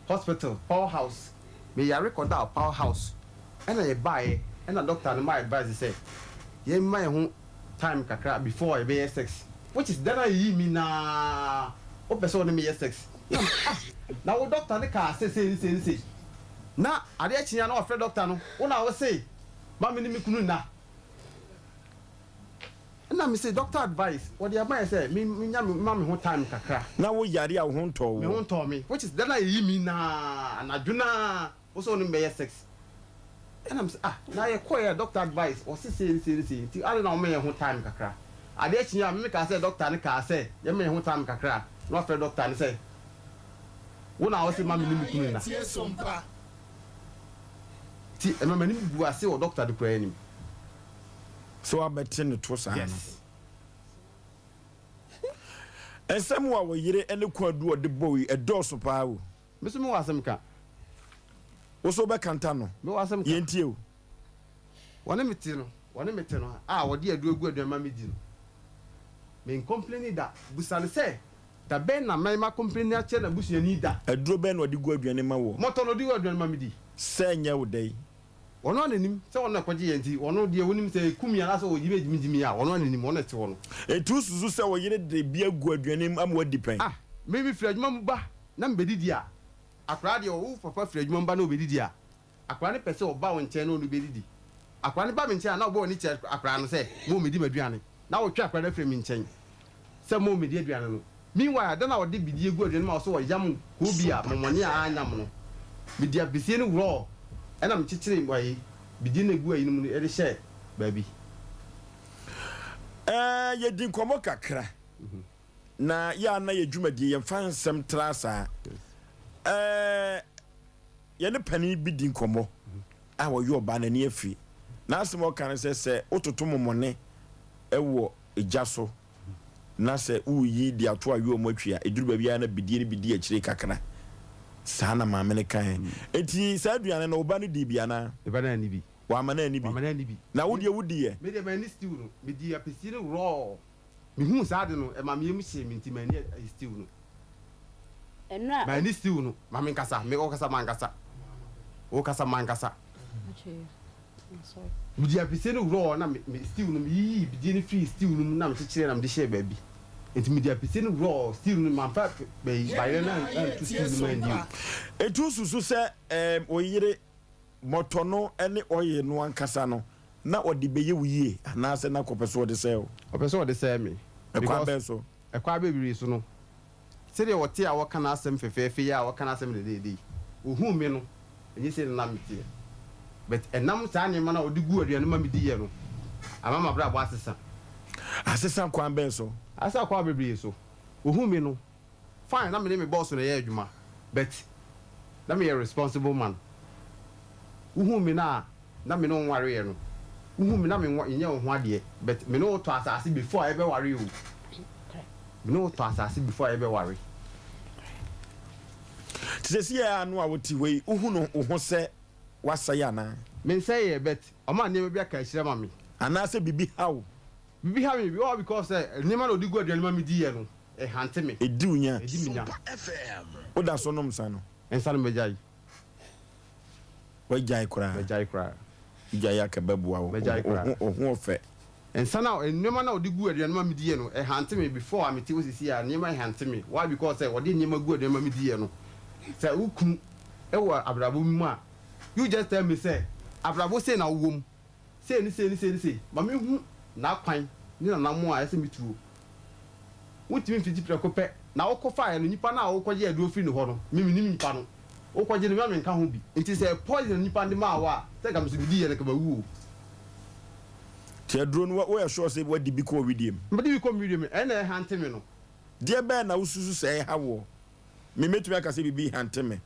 Hospital, power house, me yare kɔdaa power house ɛna yɛ baeɛ ɛna doctor no ma advice sɛ yɛn ma yɛn ho time kakra before yɛ bɛyɛ sex which is da no a yɛyii me naa wo pɛ sɛ wo ne me yɛ sex na me ah na wo doctor no kaa sɛ sei ne sei ne sei na adeɛ kye a na wafrɛ doctor no wo na wo se ma me ne me kunu nna. Ɛna me se doctor advice wɔde ama yɛ sɛ me nya me ma me ho time kakra.
Na wo yare a wo ho ntɔɔ wo.
Me ho ntɔɔ me which is da no a yɛyi me naa anadwo naa wo sɛ wo ne me bɛyɛ sex ɛna me se ah na yɛ kɔɛ a doctor advice ɔse sei ne sei ne sei nti adɛn na wo ma yɛn ho time kakra adeɛ kyeeɛ a me me kaa sɛ doctor no kaa sɛ yɛ ma yɛn ho time kakra na wafrɛ doctor no sɛ wo na wo se ma me ne me kunu nna nti ɛma m'anim gu ase wɔ doctor no koraa anim.
Sɛ wabɛte ne to saa no.
Yes.
Nsɛm a wo yere ne Kwadu ɔde bɔ wo yi, ɛdɔɔso paa o.
Me nso mewɔ asɛm ka.
Wo nso wobɛkanta no.
Mewɔ asɛm ka.
Yɛntie o.
Wɔne me te no, wɔne me te no a wɔde aduro agu aduane ma medi no, mencomplaini da. Busa no sɛ, da bɛn na mɛn macomplaini akyerɛ n'abusuani da?
Aduro bɛn na ɔde gu aduane ma woɔ?
Mmɔtɔ na ɔde gu aduane ma medi.
Sɛ ɛnyɛ wo dɛ yi.
Ɔno ara na nim sɛ ɔno na ɛkɔgye yɛn nti ɔno deɛ ɔnim sɛ ɛkum yɛn anaasɛ ɔgyimi gyimi a ɔno ara na nim, ɔno na ɛte hɔ no.
Enti wosusu sɛ wo yere de bi agu aduane mu ama woadi pɛn?
Ah, me mefiri adwuma mu ba na mebɛdidi a, akwadaa deɛ wo papa firi adwuma mu ba na ɔbɛdidi a, akwadaa no pɛ sɛ ɔba wo nkyɛn na ɔne wo bɛdidi. Akwadaa no ba me nkyɛn a na ɔbɔ w'ani kyerɛ akwadaa no sɛ mo mmɛdi m'aduane, na wotwe akwadaa no afiri me nkyɛn. Sɛ mo medi aduane no. Meanwhile, da no a ɔde bidie gu aduane mu a ɔsɛ ɔyam koobi a mɔmɔne a anyam no, mede apisie no worɔɔ ɛna mekyekyeree ayi, bidie no a egu ayi no mu no de hyɛɛ baabi.
Ɛɛ, yɛdi nkɔmmɔ kakra, na yɛ a na yɛ dwumadie yɛmfa nsɛm tra saa. Ɛɛ, yɛne panin bi di nkɔmmɔ a ɔyɛ ɔbaa n'ani afiri. N'asɛm a ɔka ne sɛ, sɛ wototo mɔmɔne wɔ gya so na sɛ woreyi de ato ayowa mu atwi a, ɛduru baabi a na bidie no bi di akyire kakra. Saa na maame no kaeɛ. Enti saa aduane no, wo ba no dii bi anaa?
Me ba no anni bi.
Wamma no anni bi?
Wamma no anni bi.
Na wo deɛ wodiiɛ?
Me deɛ manni stew no. Medii apisie no raw. Mehuu saa ade no, ɛma me yam hyee me nti manni stew no.
Ɛno a.
Manni stew no. Ma menkasa. Me, wokasa mankasa. Wokasa mankasa. Mede apisie no worɔɔ na me me stew no meyiyii bidie no firii stew no mu na mekyekyeree na mede hyɛɛ baabi. Nti mede apisie no worɔɔ stew no mamfa bɛyi bayerɛ no anto stew no mu anni o.
Enti wosusu sɛ ɛɛm wo yere mɔtɔ no ne oil no ankasa no. na ɔde bɛyɛ wo yie anaasɛ na ɔpɛ sɛ ɔde sɛe wo?
Ɔpɛ sɛ ɔde sɛe me.
Ɛkwan bɛn so?
Ɛkwan bebree so no, sɛdeɛ ɔte a ɔka n'asɛm fɛfɛɛfɛ yi a ɔka n'asɛm dɛdɛɛdɛ yi, ɔhuu me no, ɛnyɛ sei na na meteɛ. But ɛnam saa nneɛma no a ɔde guu aduane ma mediiɛ no, ama m'abrabɔ asesa.
Asesa kwan bɛn so?
Asesa kwan bebree so. Ɔhuu me no, fine, na me ne me boss na ɛyɛ adwuma, but na meyɛ responsible man. Wohuu me no a, na me ne wo nwareeɛ no, wohu me na me nyɛ wo ho adeɛ but me ne wo tɔ asase before a yɛbɛware o, me ne wo tɔ asase before a yɛbɛware.
Te sɛsi a ano a wote hɔ yi, wohu no wo ho sɛ woasɛe anaa?
Mensɛeɛ but ɔma nneɛma bi aka akyire ama me.
Anaasɛ biribi ha wo?
Biribi ha me, all because sɛ nneɛma na ɔde gu aduane ma mediiɛ no, ɛhante me.
Ɛdi wo nya?
Ɛdi me nya.
Woda so nom nsa no?
Nsa no magyae.
Wagyae koraa.
Magyae koraa.
Wogyae a ka bɛboa wo.
Magyae koraa.
Wo ho ɔfɛ.
Nsa no a nneɛma no a wɔde gu aduane ma mediiɛ no ɛhante me before a mete hɔ seesei a nneɛma ɛhante me why because sɛ wɔde nneɛma gu aduane ma mediiɛ no sɛ wo kunu wɔ abrabɔ bi mu a you just tell me sɛ abrabɔ sei na wowɔ mu Sei ne sei ne sei ne sei, ma menhu n'akwan ne n'anammɔn a ɛsɛ sɛ metuo. Wontumi mfiti prɛko pɛ na wokɔfaeɛ no, nipa no a wokɔgye aduro firi ne hɔ no, me mennim nipa no. Wokɔgye no, me a menka ho bi. Nti sɛ poison na nipa no de maa wo a, sɛ nka me nso mediiɛ no nka mawu o.
Nti aduro no woyɛ sure sɛ woadi bi kɔ wo wedeɛ mu?
Mede bi kɔ me wedeɛ mu, ɛno na ɛhante me no.
Deɛ bɛn na wosusu sɛ ɛha woɔ? Me mɛtumi aka sɛ biribi hante me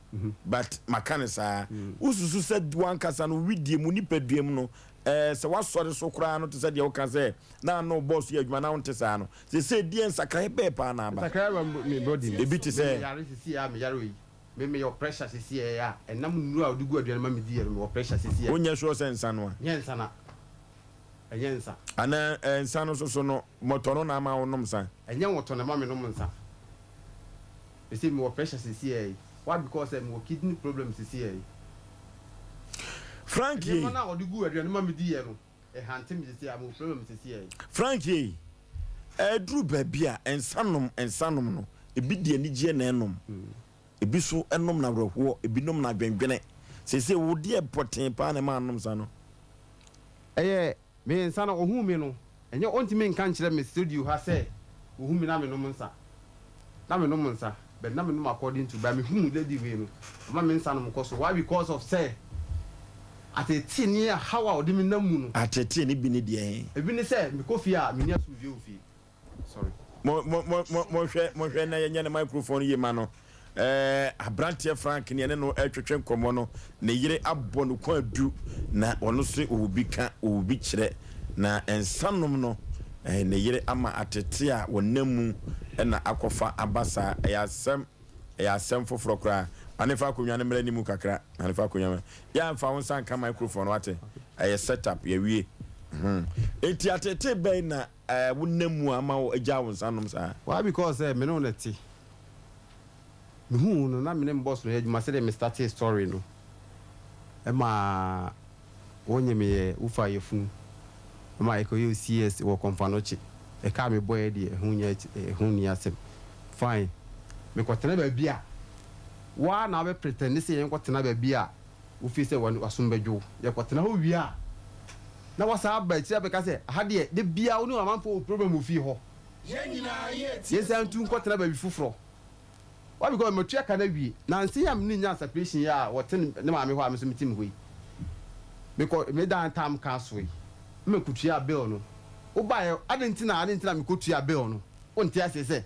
but maka no saa. Wosusu sɛ w'ankasa no wedeɛ mu, nipadua mu no, eh, sɛ woasɔre so koraa no te sɛ deɛ woka sɛ na ano bɔs yɛ adwuma na wonte saa no, seesei deɛ nsakraeɛ bɛɛ paa na aba?
Nsakraeɛ aba me body mu.
Ebi te sɛ?
Me meyare seesei a meyare wei, me meyɔ pressure seesei a ɛnam nnuro a wɔde gu aduane ma medi yɛ no mewɔ pressure seesei a.
Wonyɛ sure sɛ nsa no a?
Nyɛ nsa na, ɛnyɛ nsa.
Anaa eh, nsa no soso no, mmɔtɔ no na ama wonom nsa?
Ɛnyɛ nwɔtɔ na ɛma menom nsa. Mese mewɔ pressure sesiaa yi. Why because sɛ mewɔ kidney problem sesiaa yi.
Frank yei.
Nneɛma no a wɔde guu aduane ma me diiɛ no, ɛhante me sesiaa, mewɔ problem sesiaa yi.
Frank yei, ɛduru baabi a nsa nom, nsa nom no, ebi de anigyeɛ na ɛnom, ebi nso nom no awerɛhoɔ, ebi nom no adwendwene. Seesei wo deɛ pɔtee paa na ɛma anom nsa no?
Ɛyɛ Me nsa no, ohuu me no, ɛnyɛ ɔntumi nka nkyerɛ me studio ha sɛ ohu me na menom nsa. Na menom nsa, but na menom according to, but mehuu lady wei no, ɔma me nsa nom kɔ so. Why? Because of sɛ ateetee ne haw a ɔde me nam mu no.
Ateetee no bi ne deɛn?
Ebi ne sɛ mekɔ fie a menni asomdwoeɛ wɔ fie. Sorry.
Mo mo mo mo monhwɛ monhwɛ na yɛnyɛ ne microphone yie ma no. Ɛɛ aberanteɛ Frank ne yɛne no retwetwe nkɔmmɔ no, ne yere abɔ no kwaadu na ɔno nso ɔwɔ bi ka, ɔwɔ bi kyerɛ. Na nsa nom no, ɛɛ ne yere ama atete a wɔnam mu na akɔfa aba saa. Ɛyɛ asɛm, ɛyɛ asɛm foforɔ koraa. Ma ne fa akonnwa no mmra anim kakra. Ma ne fa akonnwa no. Yɛ amfa wo nsa nka microphone no wate. Ɛyɛ set up, yɛawie. Hmm. Enti atete bɛn na Ɛɛ wo nna mu a ama wo agyaa wo nsa nom saa?
Why because sɛ me ne wo na ɛte. Me huu wo no na me ne me boss no yɛ adwuma sɛdeɛ me startee story no ɛma wo nye me yɛ wo faa yafunu ɛma yɛkɔ yɛɛ CS wɔ Komfo-Anokye ɛka a me bɔeɛ deɛ ɛho nyɛ ɛho nni asɛm fine me kɔ tena baabi a wo ara na wobɛ pretend sɛ yɛn kɔ tena baabi a wo feel sɛ w'asom bɛdwo wo yɛkɔ tena hɔ wie a Na wasan aba akyiri abɛka sɛ, Aha deɛ, da biara wo ne amanfoɔ wɔ problem wɔ fie hɔ. Yɛnsan ntu nkɔtena baabi foforɔ. Why? Because matua ka no awie. Nansa yi a me ne no nyaa separation yi a ɔte ne maame hɔ a me nso mete me hɔ yi, mekɔ me dan tam ka so yi, na mekɔtuaa bill no. Wobaeɛ, adɛn nti na adɛn nti na mekɔtuaa bill no? Wonte aseɛ sɛ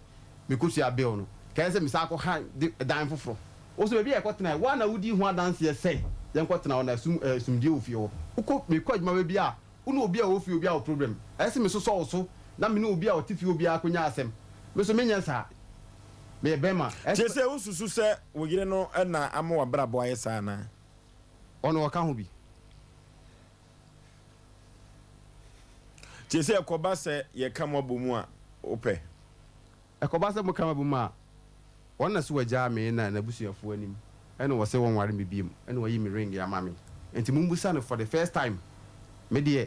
mekɔtuaa bill no. Kae sɛ mesan kɔha de dan foforɔ. Wo nso, baabi a yɛkɔtenae, wo ara na wudii ho adanseɛ sɛ yɛnkɔtena hɔ na asum ɛɛ asomdwoeɛ wɔ fie hɔ. Wokɔ, mekɔ adwuma baabi a, wo ne obi a ɔwɔ fie hɔ biara wɔ problem. Ɛyɛ sɛ mesosɔ wo so na me ne obi a ɔte fie hɔ biara kɔnya asɛm. Me nso, menyɛ saa. Meyɛ barima. Ɛsɛ
Seesei wosusu sɛ wo yere no na ama w'abrabɔ ayɛ saa anaa?
Ɔno, ɔka ho bi.
Seesei ɛkɔba sɛ yɛka mo abɔ mu a, wopɛ?
Ɛkɔba sɛ moka m'abom a, wɔn na so wɔagyaa me na n'abusuafoɔ anim ɛna wɔse wɔnware me biom ɛna wɔayi me ring ama me nti mombusa no for the first time me deɛ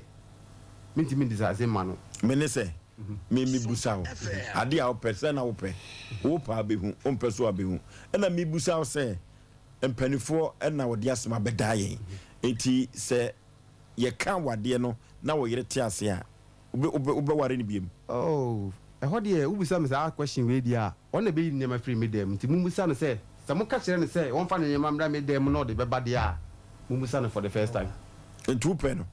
mentumi ndisase mma no.
Me ne sɛ me mebusa wo adeɛ a wopɛ sɛ na wopɛ wopɛ a bɛhu wompɛ so a bɛhu ɛna mebusa wo sɛ mpanifoɔ ɛna wɔde asɛm abɛdaa yɛn nti sɛ. yɛka awadeɛ no na wo yere te ase a, wobɛware no biom?
Oh, ɛhɔ deɛ wobisa me saa question wei deɛ a, ɔno na ɛbɛyi ne nneɛma afiri me dan mu. Nti mommisa no sɛ, sɛ moka kyerɛ no sɛ ɔmfa ne nneɛma mmra me dan mu na ɔde bɛba deɛ a, mommisa no for the first time.
Nti wopɛ no?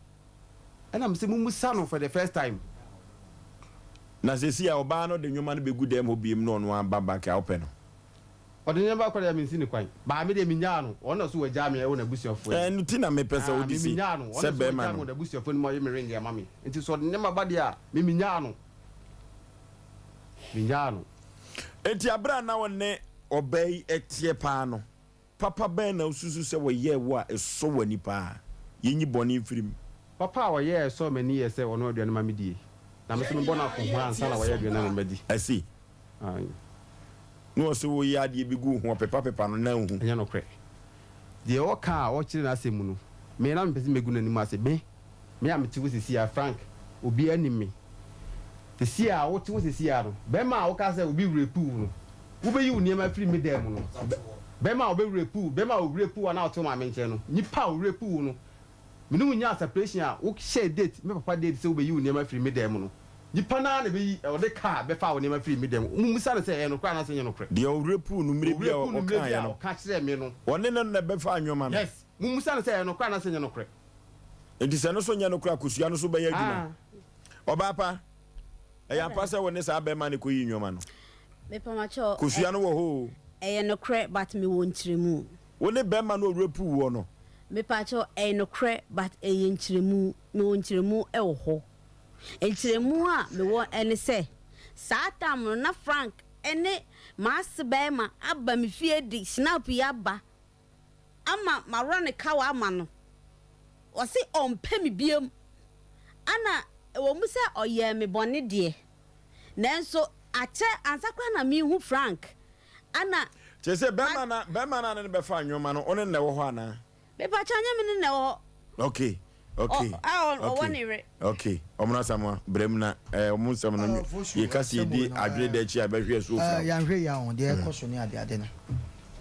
Ɛna mese mommisa no for the first time.
Na seesei a ɔbaa no de nneɛma no bɛgu dan mu hɔ biom na ɔno aba back a, wopɛ no?
Ɔde nneɛma kɔ deɛ mensi no kwan. Baa me deɛ menyaa no, ɔno na so wagyaa me wɔ n'abusuafoɔ anim.
Ɛno nti na mepɛ sɛ
Ah,
wode
me
si
menyaa no, ɔno
sɛ
na so
bɛrima
wagyaa me
no.
wɔ n'abusuafoɔ anim ɔyɛ me ring ama me. Nti sɛ ɔde nneɛma ba deɛ a, me menyaa no. Menyaa no.
Enti bere a na wo ne ɔbaa yi teɛ paa no, Papa bɛn na wususu sɛ wɔyɛɛ wo a ɛsɔ w'ani paa? Yenyi bɔne mfiri mu.
Papa a ɔyɛɛ a ɛsɔɔ m'ani yɛ sɛ ɔnoa aduane ma medie, na me nso mebɔ no akɔnhoma ansa na wayɛ aduane ama madi.
I see.
Ae.
Na ɔse woyɛ adeɛ bi gu wo ho ɔpepapepa no na nhu.
Ɛnyɛ nokorɛ. Deɛ ɔka a ɔkyerɛ n'asɛm mu no, me na mepɛ sɛ megu n'anim ase. Me, me a mete hɔ seesei ara, Frank, obiara nnim me. Seesei a wote hɔ seesei ara no, bɛrima a woka sɛ obi rape wo no, wobɛyi wo nneɛma afiri me dan mu no, bɛrima a ɔbɛ rape wo, bɛrima a ɔrape wo a na ɔte wo maame nkyɛn no, nipa a ɔrape wo no, me ne wo nyaa separation a wohyɛɛ date, me papa date sɛ wobɛyi wo nneɛma afiri me dan mu no, nipa no ara na ɛbɛyi, ɔde car bɛfaa wo nneɛma firii me dan mu. Mommisa no sɛ ɛyɛ nokorɛ anaasɛ ɛnyɛ nokorɛ.
Deɛ ɔrape wo no mmerɛ bi a
Ɔrape wo no mmerɛ bi
ɔkaeɛ
a
no,
ɔka kyerɛɛ me no.
ɔne no na ɛbɛfaa nneɛma no.
Yes. Mommisa no sɛ ɛyɛ nokorɛ anaasɛ ɛnyɛ nokorɛ.
Enti sɛ ɛno nso nyɛ nokorɛ a, kosua no nso bɛyɛ adwuma. Ɔbaa pa, ɛyɛ ampa sɛ wo ne saa bɛrima no kɔyii nneɛma no?
Mepamakyɛw,
Kosua no wɔ hɔ o.
ɛyɛ nokorɛ but mewɔ nkyerɛmu.
Wo ne bɛrima no a ɔrepu woɔ no?
Mepakyɛw, ɛyɛ nokorɛ but ɛyɛ nkyerɛmu, mewɔ nkyerɛmu wɔ hɔ. Nkyerɛmu a mewɔ ne sɛ, saa tam no na Frank ne m'ase bɛrima aba me fie de schnapp yi aba ama maworɔ ne kawa ama no, ɔse ɔmpɛ me biom. Ana ɛwɔ mu sɛ ɔyɛɛ me bɔne deɛ, nanso akyɛ ansa koraa na merehu Frank. Ana.
Kyerɛ sɛ bɛrima no bɛrima no a ne no bɛfaa nneɛma no, wo ne no na ɛwɔ hɔ anaa?
Mepakyɛw, nyɛ me ne no na ɛwɔ hɔ.
Okay, okay,
Ɔ, a ɔwɔ
okay,
ne yere.
okay. Ɔmono Asamoah, brɛ mu na eh, ɔmo nsɛm no, yɛka sɛ yɛdi adwene da akyi a, ɛbɛhwe asuo fra.
Yɛanhwɛ yie a, deɛ ɛkɔ so ne adeade no.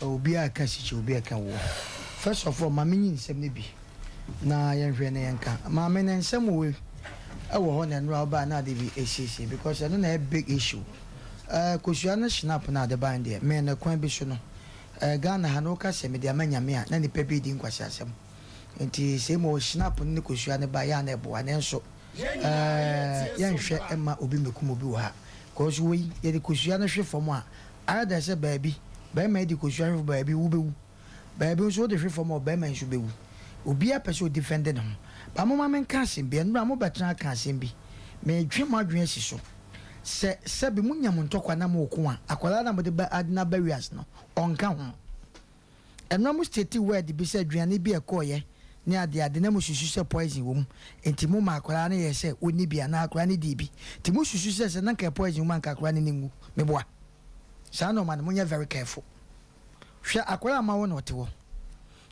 Obiara reka sikyi, obiara reka woɔ. First of all, ma menyi nsɛm no bi na yɛnhwɛ na yɛnka. Maame no nsɛm wei wɔ hɔ na nnora wobaa na ade bi esiesie because ɛno na ɛyɛ big issue. Eh, kosua no schnapp na ade ban deɛ, me no kwan bi so no, eh, Ghana ha no woka sɛ mede ama Nyame a na nipa bi redi nkwaseasɛm. Nti sɛ mmom schnapp no ne kosua no ba yɛ a na ɛboa nanso eh, yɛnhwɛ mma obi mmekum obi wɔ ha. Cause wei yɛde kosua no hwe fam a, Ayɛ dɛ sɛ baabi, barima yi de kosua hwe fam baabi, wobɛwu. Baabi nso wode hwe fam a, ɔbarima yi nso bɛwu. Obiara pɛ sɛ ɔdifɛnde ne ho. But momma menka asɛm bi. Ɛnnora mobɛtena aka asɛm bi. Meretwe mo adwene asi so. Sɛ, sɛbe monya mo ntɔkwa na moreko a, akwadaa no a mode ba, ade no aba wiase no, ɔnka ho. Ɛnnora mo state word bi sɛ aduane bi a ɛkɔeɛ ne adeade na mosusu sɛ poison wɔ mu nti mo maa akwadaa no yɛɛ sɛ ɔnni bi anaa akwadaa no dii bi nti mosusu sɛ sɛ na nka poison wɔ mu a nka akwadaa no ani nwu. Meboa. Saa nnoɔma no monyɛ very careful. Hwɛ akwadaa a moawo no ɔte hɔ.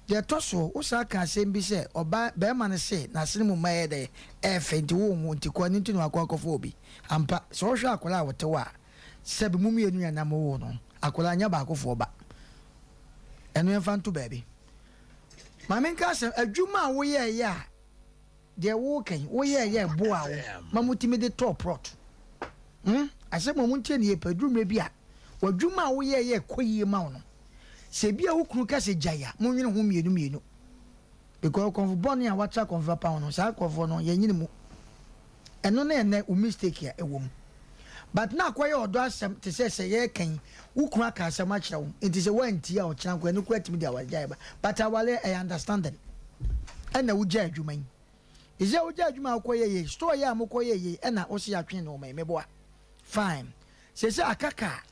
Deɛ ɛtɔ soɔ wo san ka asɛm bi sɛ ɔbaa barima no se n'asene mu mma yɛ dɛ ɛyɛ fɛ nti wonwo nti kɔ ɛno nti na wakɔ akɔfa obi. Ampa sɛ wohwɛ akwadaa a ɔte hɔ a sɛbi mo mmienu na na mowoo no akwadaa nyɛ baakofoɔ ba. Ɛno yɛmfa nto baabi. Ma menka asɛm, adwuma a woyɛeɛ a deɛ woreka yi, woyɛeɛ a ɛboaa wo ma motumi de tɔɔ prɔt. Hmm? Asɛm a montie no yie paa, ɛduru mmerɛ bi a, w'adwuma a woyɛeɛ a ɛkɔ yie ma wo no, sɛ ebi a wo kunu ka sɛ gyae a, monwene ho mmienu mmienu. Because kɔmfo bɔne a watra kɔmfo papa ho no, saa nkurɔfoɔ no, yɛnyini mu. Ɛno ne ɛnnɛ wo mistake a ɛwɔ mu. But na akɔyɛ ɔdɔ asɛm te sɛ sɛ yɛreka yi, wo kunu aka asɛm akyerɛ wo, nti sɛ woantie a ɔkyena nko ɛno koraa tumi de awaregyaeɛ ba. But awareɛ ɛyɛ understanding. Ɛna wogyaa adwuma yi. Ɛsɛ wogyaa adwuma a wokɔyɛ yei, store yi a mokɔyɛ yei ɛna wose yɛatwe nnoɔma yi, meboa. Fine. Seesei aka car.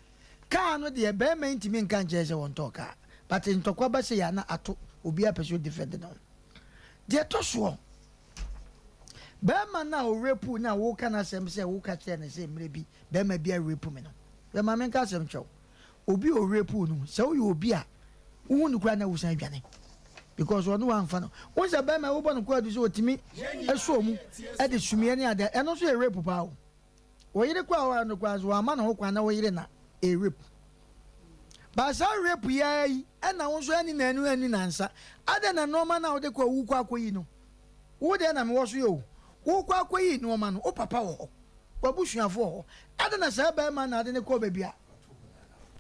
Car no deɛ barima yi ntumi nka nkyerɛ sɛ wɔntɔɔ car. But ntɔkwa ba sei a na ato, obiara pɛ sɛ ɔdefend ne ho. Deɛ ɛtɔ soɔ, Barima no a ɔrepu no a woreka n'asɛm sɛ woka kyerɛɛ no sɛ mmerɛ bi barima bi arepu me no, hwɛ ma menka asɛm nkyerɛ wo. Obi a ɔrepu no, sɛ woyɛ obi a wohu no koraa na wosan dwane because ɔno wamfa no. Wohu sɛ barima yi wobɔ no kwaadu sɛ ɔtumi sɔɔ mu de sumiiɛ ne adeɛ, ɛno nso yɛ rape paa o. Wo yere koraa a ɔware no koraa nso wamma ne ho kwan na wo yere na ɛrape. But saa rape yi ara yi ɛna wo nso anni nanu anni nansa. Adɛn na nnoɔma no a wode kɔ a wokɔ akɔyi no? Wo deɛ na mewɔ so yɛ o. Wokɔ akɔyi nnoɔma no, wo papa wɔ hɔ, w'abusuafoɔ wɔ hɔ. Adɛn na saa barima no na ade no kɔɔ baabi a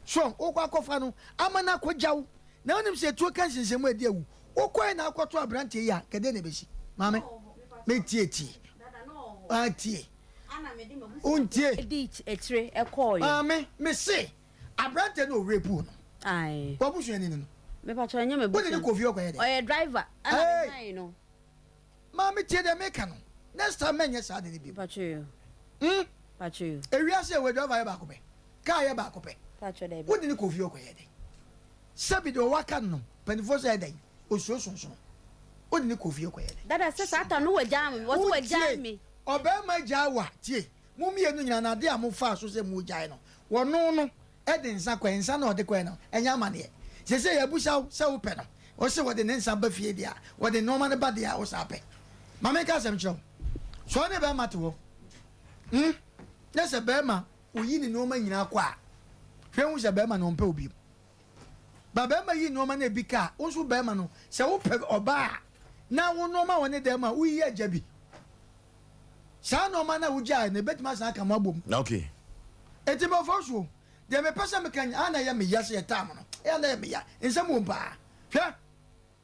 so wokɔ akɔfa no ama no akɔgya wo? Na wonim sɛ tuo ka nsensɛnmu a ɛdi awu. Wokɔe na akɔto aberanteɛ yi a, nka deɛn na ɛbɛsi? Maame, metie tie. Ah, tie. Wontie. Maame, mese aberanteɛ no ɔrape wo no. W'abusuani no no. Wode no kɔ fie ɔkɔyɛ dɛn?
Ɔyɛ driver ɛna me han no.
Maame tie deɛ meka no next time mɛnyɛ saa ade no bio.
Pacho yo.
Hmm?
Pacho yo.
Ewiase ɛwɔ driver yɛ baako pɛ. Car yɛ baako pɛ.
Pacho dɛbi.
Wode ne kɔ fie ɔkɔyɛ dɛn? Sɛbi deɛ ɔwɔ aka no no mpanimfoɔ sɛ ɛdɛn? Osuro sonsono. Wode ne kɔ fie ɔkɔyɛ dɛn?
Dada sɛ saa time no wagyaa me. Wɔse wagyaa me.
Ɔbarima gyaa wo a tie mo mmienu nyinaa no adeɛ a mofaa so sɛ mogyae no wɔno no de nsa kɔe, nsa na ɔde kɔe no, ɛnyɛ amaneɛ. Seesei yɛabisa wo sɛ wopɛ no, wose wɔde ne nsa ba fie deɛ a, wɔde nnoɔma no ba deɛ a, wosan pɛ. Ma menka asɛm nkyerɛ wo, sɛ ɔne bɛrima te hɔ, hmm, na sɛ bɛrima oyi ne nnoɔma nyinaa kɔ a, hwɛ hu sɛ bɛrima no ɔmpɛ wo bio. Ba bɛrima yi nnoɔma no ebi ka a, wo nso bɛrima no, sɛ wopɛ ɔbaa a, na wo nnoɔma wɔ ne dan mu a, woyi agya bi. Saa nnoɔma no a wogyaeɛ no, ɛbɛtumi asan aka mo abom.
Okay.
Enti mewɔ so, deɛ mepɛ sɛ meka nyinaa, a na ɛyɛ me ya sɛ yɛtaa mo no, ɛyɛ a na ɛyɛ me ya. Nsɛm wom paa. Hwɛ,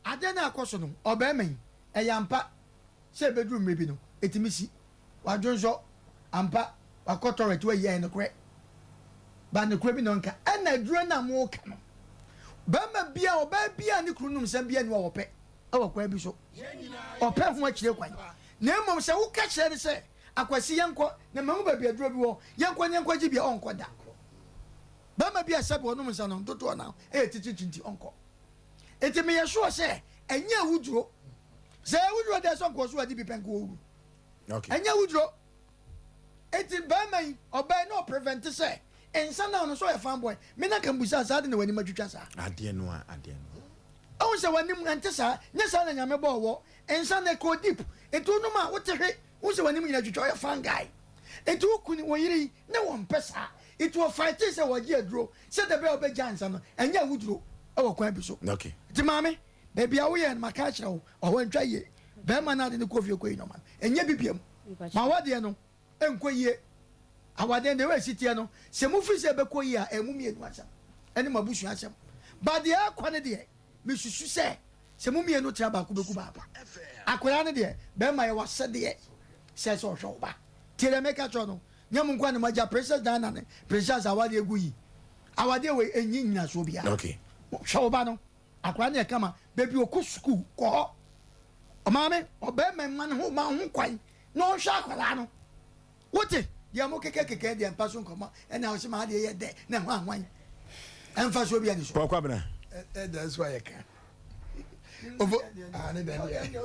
adeɛ no a ɛkɔ so no, ɔbarima yi, ɛyɛ ampa sɛ ɛbɛduru mmerɛ bi no, ɛtumi si. Wadwonsɔ, ampa, wakɔ tɔrɛt, wayi, ɛyɛ nokorɛ. But nokorɛ bi na ɔnka. Ɛna aduro no a moka no, barima biara, ɔbaa biara a ne kunu nom nsa biara nni hɔ a ɔpɛ. wɔ kwan bi so. Ɔpɛ ho akyire kwan. Na mmom sɛ woka kyerɛ no sɛ, Akwasi, yɛnkɔ, na mahu baabi aduro bi wɔ, yɛnkɔ na yɛnkɔgye bi a, ɔnkɔ da. Barima bi a sɛbe ɔnom nsa no, dodoɔ no ara yɛ titiritii nti ɔnkɔ. Enti meyɛ sure sɛ ɛnyɛ awuduro. Sɛ ɛyɛ awuduro deɛ sɛ ɔnkɔɔ so adi bi pɛ nka ɔwu. Ɛnyɛ awuduro. Enti barima yi, ɔbaa yi na ɔprevente sɛ nsa no a ɔno nso ɔyɛ fan boy. Me na nka mbusa saa ade na w'anim atwitwa saa.
Adeɛ no a, adeɛ no a.
Wohu sɛ w'anim ɛnte saa, nyɛ saa na Nyame bɔɔ wɔ. Nsa no ɛkɔɔ deep, enti wonom a wote hwe, wohu sɛ w'anim nyina atwitwa, ɔyɛ fan guy. Enti wo kunu, wo yere yi, ne wɔmpɛ saa. Enti ɔfightee sɛ wɔgye aduro sɛdeɛ ɛbɛyɛ a ɔbɛgyaa nsa no, ɛnyɛ awuduro wɔ kwan bi so.
Okay.
Nti maame, baabi a woyɛɛ no maka akyerɛ wo, ɔhɔ ntwa yie. Barima no ade no kɔ fie kɔyi nɔɔma no, ɛnyɛ bi biam. Ma w'adeɛ no nkɔ yie. Awadeɛ no, deɛ ɛsi teɛ no, sɛ mofiri sɛ ɛbɛkɔ yie a, ɛyɛ mo mmienu asɛm ɛne mo abusua asɛm. But deɛ ɛrekɔ no deɛ, mesusu sɛ, sɛ mo mmienu tra baako bɛku baako. Akwadaa no deɛ, barima yɛ w'asɛdeɛ sɛ sɛ ɔhwɛ wo ba. Tie deɛ meka kyerɛ wo no, nyɛ mo nko ara na moagya Princess Diana ne Prince Charles awadeɛ gu yi. Awadeɛ wei, ɛnyi nnyinasoɔ biara. Hwɛ wo ba no. Akwadaa no yɛ kama. Baabi ɔkɔ sukuu, kɔ hɔ. Ɔmaame, ɔbarima mma ne ho ma ho kwan na ɔnhwɛ akwadaa no. Wote? Deɛ mo kekakeka deɛ mpa so nkɔmmɔ ɛna ɔse maa deɛ yɛ dɛ na ɛho ahwan. Ɛmfa soɔ bi ani so.
Paul Kwabena.
Ɛda nso ayɛ ka. Ofo ah ne dɛ deɛ.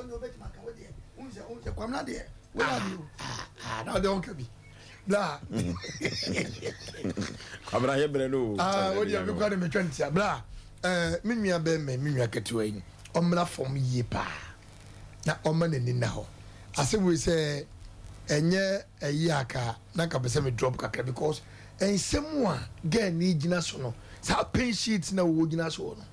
Kwamina deɛ. Wọ́n yà o.
Ah na ɔde ɔnka bi. Bla.
Kwabena yɛ brɛ no o.
Ah o deɛ mi kura de mi twɛ ntia bla. Ɛɛ me nua bɛrima me nua ketewa yi ɔmmra fam yie paa na ɔma n'ani nna hɔ. Asɛm wei sɛ ɛnyɛ ɛyi a ka na nka pɛ sɛ me drop kakra because nsɛm a girl ni gyina so no saa pain sheet na wɔwɔ gyina so no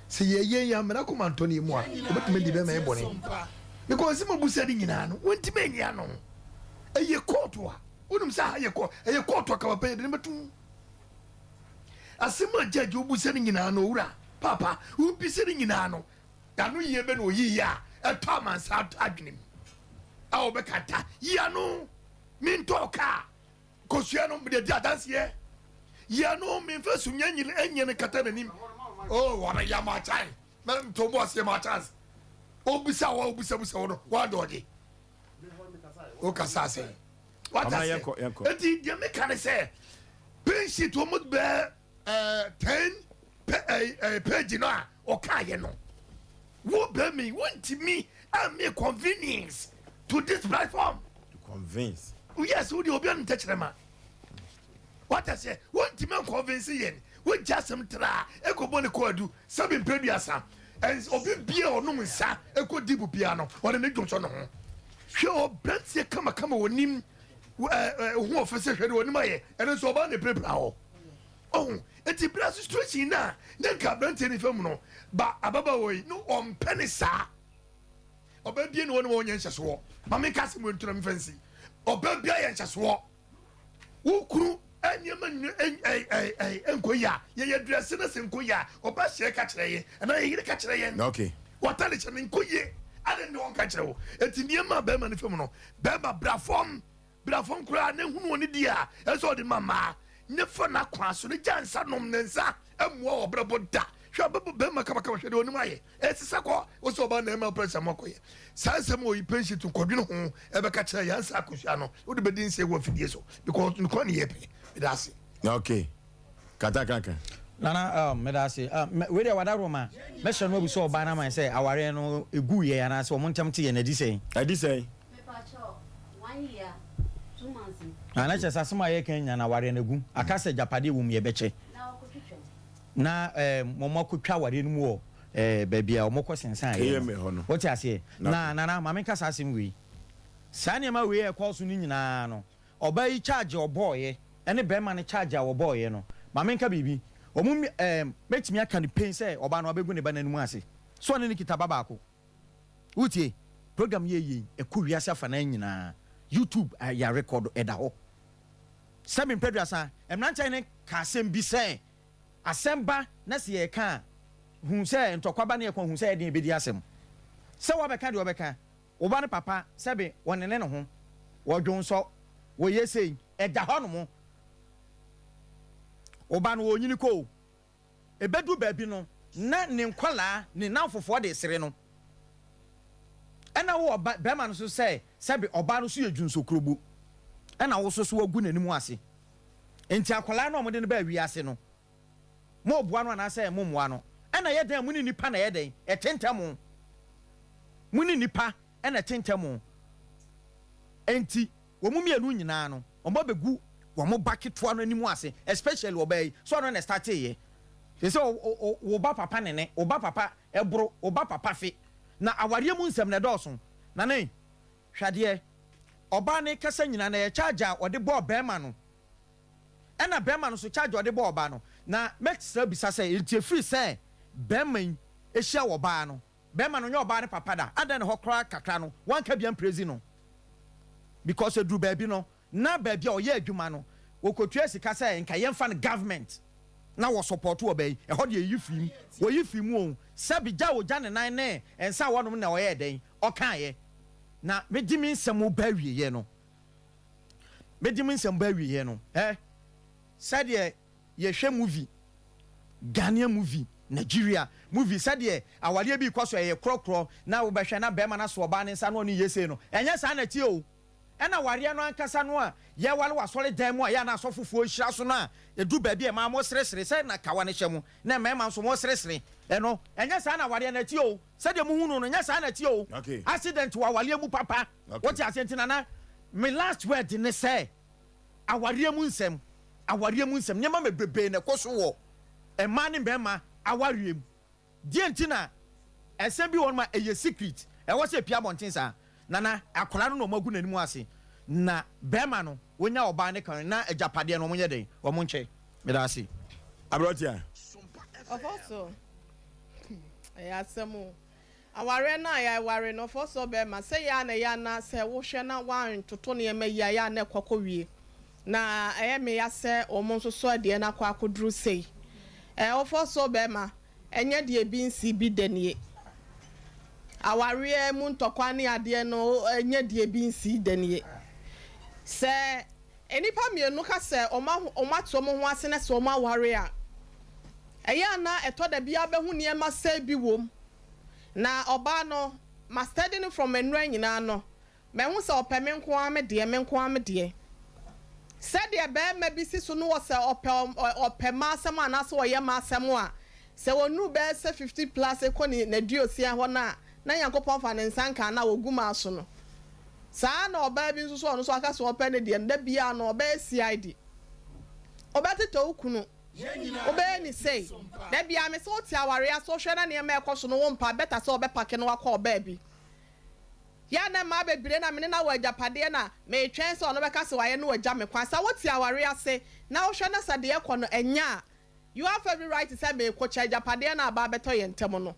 sɛ yɛyɛ yɛn amena kɔma ntɔ ne mu a obetumi di bɛrima yɛ bɔne because nsɛm a obusa de nyinaa no wɔntumi anyi ano ɛyɛ kɔɔto a wonim sɛ aha yɛ kɔɔ ɛyɛ kɔɔto a kaba pɛ yɛde no bɛtum Asɛm a judge obisa no nyinaa no, owura, paapa, wobisa no nyinaa no, ano yie bɛ na oyiiɛ a ɛtɔ amansa adwene mu a wɔbɛkanta yi ano mentɔɔ kaa kosua no mede di adanseɛ yi ano memfa sunyɛ nyini ɛnyɛ no kata n'anim oh wɔn yɛ ma kyan mɛ to bɔ aseɛ ma chance obisa wɔ obisabusa wɔ no wɔn adɔɔgye wokasa asɛn wata
Ɔma
aseɛ
yɛnkɔ, yɛnkɔ.
eti deɛ meka ne sɛ pin sheet wɔn bɛɛ ɛɛ ten pɛ ɛɛ ɛɛ page no a ɔkaayɛ no wo bɛ mi wontumi ɛmi convenience to this platform
To convince.
yes wo deɛ obi anu tɛkyerɛma wata aseɛ wontumi nconvince yɛn wogya asɛm tra ɛkɔbɔ ne kɔ adu sɛbi mpɛ duasa ɛns obi bia ɔnom nsa ɛkɔ dibu bia no ɔde ne dwonsɔ ne ho hwɛ ɔbranteɛ kamakama onim ɛɛ ho ɔfɛ sɛ hwɛ de onim ayɛ ɛno nso ɔbaa ne pirapira hɔ ɔho eti bra situation na ne nka abranteɛ ne fam no ba ababaawa yi no ɔmpɛ ne saa. Ɔbaa bia ni hɔ ne wɔnyɛ nhyɛsoɔ. Ma menka asɛm wei nto na memfa nsi. Ɔbaa bia yɛ nhyɛsoɔ. Wo kunu nneɛma nkɔ yie a, yɛyɛ drɛse na sɛ nkɔ yie a, ɔbaa hyɛ ka kyerɛ yɛn anaa yɛ yere ka kyerɛ yɛn.
Okay.
Wɔtale hyɛ no nkɔ yie. Adɛn ne wɔnka kyerɛ wo? Enti nneɛma a bɛrima no fam no, bɛrima bra fam. Bra fam koraa na hunu ɔne di a ɛsɛ sɛ ɔde ma mmaa, ne fa n'akwan so, ne gya nsa nom ne nsa mmoa w'abrabɔ da. Hwɛ ɔbɛbɔ bɛrima kamakama, hwɛ deɛ ɔnim ayɛ. Ɛsesa kɔ, wo sɛ ɔbaa na ɛma wopɛ sɛ moakɔyɛ saa nsɛm wɔ yi pension to kɔdwene ho ɛbɛka kyerɛ yɛn ansa akosua no wode bɛdi nsɛ wɔ afidie so because nokora ne yɛpɛ. Meda ase.
Okay. Kata kaka.
Nana um, meda ase. Um, wei deɛ wada Roma. Mɛhyɛ no abu sɛ ɔbaa no aman sɛ awareɛ no ɛgu yɛ anaasɛ wɔn ntam te yɛ no adi sɛn?
Adi sɛn?
Na na kyerɛ sɛ asɛm a yɛreka nyinaa no awareɛ no agu. Aka sɛ agyapadeɛ wɔ mu yɛbɛkyɛ. Na um, wɔn akɔtwa awareɛ no mu wɔ eh, baabi a wɔkɔ sensan yɛ no. Wote aseɛ? Na nana ma menka saa asɛm wei. Saa nneɛma wei a ɛkɔɔ so no nyinaa no, ɔbaa yi charge a ɔbɔɔyɛ ne barima no charge a wɔbɔɔyɛ no, ma menka biribi. Wɔn um, mɛtumi aka no pen sɛ ɔbaa no abɛgu ne ba no anim ase. So ɔne no kita ba baako. Wotie? Program yi yɛ yi, ɛkɔ wiase afanan nyinaa. YouTube yɛ record ɛda hɔ. Sɛ me mpɛduasa, mmeranteɛ no ka asɛm bi sɛ, asɛm ba na sɛ yɛreka a, hu sɛ ntɔkwa ba na yɛkɔ a, hu sɛ ɛyɛ den yɛbɛdi asɛm. Sɛ woabɛka deɛ wɔbɛka, wo ba no papa, sɛbe wɔnene ne ho, wɔdwonsɔ, wɔyɛ sei, ɛda hɔnom. Wo ba no ɔrenyini kɔ o. Ɛbɛduru baabi no, na ne nkwadaa, ne nnamfofoɔ de resere no. Ɛna wo ɔba, barima no nso sɛ, sɛbe ɔbaa no nso yɛ dwonsokrobo, ɛna wo nso so woagu n'anim ase. Enti akwadaa no a wɔde no baa wiase no, moboa no anaasɛ mommoa no? Ɛna ɛyɛ dɛn a mo ne nnipa na ɛyɛ dɛn? Ɛte ntɛm. Mo ne nnipa na ɛte ntɛm. Enti wɔn mmienu nyinaa no, wɔabɛgu wɔn ba ketewa no anim ase, especially ɔbaa yi, sɛ ɔno na ɛstarteeɛ. Te sɛ wo ba papa nene, wo ba papa ɛboro, wo ba papa fe. Na awareɛ mu nsɛm no ɛdɔɔso. Nane, hwɛ adeɛ, ɔbaa no rekasa nyinaa no ɛyɛ charge a ɔde bɔɔ barima no, ɛna barima no nso charge a ɔde bɔɔ ɔbaa no. Na mɛsrɛ abisa sɛ, enti ɛfiri sɛ barima yi hyia ɔbaa no, Bɛɛma no nyɛ ɔbaa no papa da adɛn ne hɔ koraa kakra no wanka bi amprezi no because ɛduru baabi no na baabi a ɔyɛ adwuma no wɔkɔtua sika sɛ nka yɛmfa no government na wɔ support ɔbaa yi ɛhɔ deɛ yɛyi firi mu wɔyi firi mu oo sɛbi gya a ɔgya ne nan ne nsa a wɔnom na ɔyɛɛ dɛn ɔkaeɛ na mede me nsɛm ba awieɛ no mede me nsɛm ba awieɛ no ɛ sɛdeɛ Yɛhwɛ movie, Ghanaian movie, Nigeria movie sɛdeɛ awareɛ bi rekɔ so ɛyɛ korɔkorɔ na wobɛhwɛ na barima no aso ɔbaa no nsa na ɔne yɛ sei no, ɛnyɛ saa na ɛteɛ o. Ɛna awareɛ no ankasa no a yɛware wɔ asɔre dan mu a yɛ a na asɔfofoɔ hyira so no a ɛduru baabi a mmaa moseresere sɛ na kawa no hyɛ mo na mmarima nso moseresere ɛno, ɛnyɛ saa na awareɛ no ɛteɛ o. Sɛdeɛ mohu no no, ɛnyɛ saa na ɛteɛ o. Accident wɔ awareɛ mu papa. Wote aseɛ? Nti Nana, me last word ne sɛ, Awareɛ mu nsɛm, awareɛ mu nsɛm, nneɛma bebrebee na ɛkɔ so wɔ mmaa ne mmarima awareɛ mu. Deɛ nti na ɛsɛm bi wɔ hɔnom a ɛyɛ secret, ɛwɔ sɛ ɛpue abɔnten saa. Nana, akwadaa no na wɔagu n'anim ase, na barima no, wɔnya ɔbaa no ka na agyapadeɛ no wɔnyɛ dɛn? Wɔnkyɛ. Meda ase.
Aberanteɛ.
Ɔfɔso, ɛyɛ asɛm o. Awareɛ no a yɛaware no, ɔfɔ sɛ ɔbɛrima, sɛ yɛ a na ɛyɛ anaa sɛ wohwɛ na woantoto nneɛma yie a, ɛyɛ a na ɛkɔ akɔwie. Na ɛyɛ me ya sɛ wɔn nso so deɛ no akɔ akɔduru sei. Ɛɛ, ɔfɔ sɛ ɔbɛrima, ɛnyɛ deɛ ebi nsi bi da nie. Awareɛ mu ntɔkwa ne adeɛ no, ɛnyɛ deɛ ebi nsi da nie. Sɛ nnipa mmienu ka sɛ wɔn wɔate wɔn ho ase na sɛ wɔaware a, ɛyɛ a na ɛtɔ da bi a wobɛhu nneɛma sɛe bi wom. Na ɔbaa no, ma study no from nnora nyinaa no, mahu sɛ ɔpɛ me nko ara me deɛ, me nko ara me deɛ. Sɛdeɛ barima bi si so no wɔ sɛ ɔpɛ ɔpɛ m'asɛm anaasɛ ɔyɛ m'asɛm a, sɛ ɔnuru bɛyɛ sɛ 50 plus kɔ ne n'aduosia hɔ no a, na Nyankopɔn fa ne nsa nka anaa ɔgu m'aso no. Saa ara na ɔbaa bi nso so a ɔno nso aka sɛ ɔpɛ ne deɛ no, da biara no ɔbɛyɛ CID. Ɔbɛtetɛ wo kunu. Wobɛyɛ no sei. Da biara me sɛ wote awareɛ ase wohwɛ na nneɛma ɛkɔ so no wo mpa better sɛ ɔbɛpake na wakɔ ɔbaa bi. Yɛ a na mmaa bebree na me ne no awɔ agyapadeɛ na metwɛn sɛ ɔno bɛka sɛ wayɛ na wagya me kwan. Sɛ wote awareɛ ase na wohwɛ na sɛ deɛ ɛkɔ no ɛnyɛ a you have every right sɛ mekokyɛ agyapadeɛ no a aba abɛtɔ yɛn ntam no.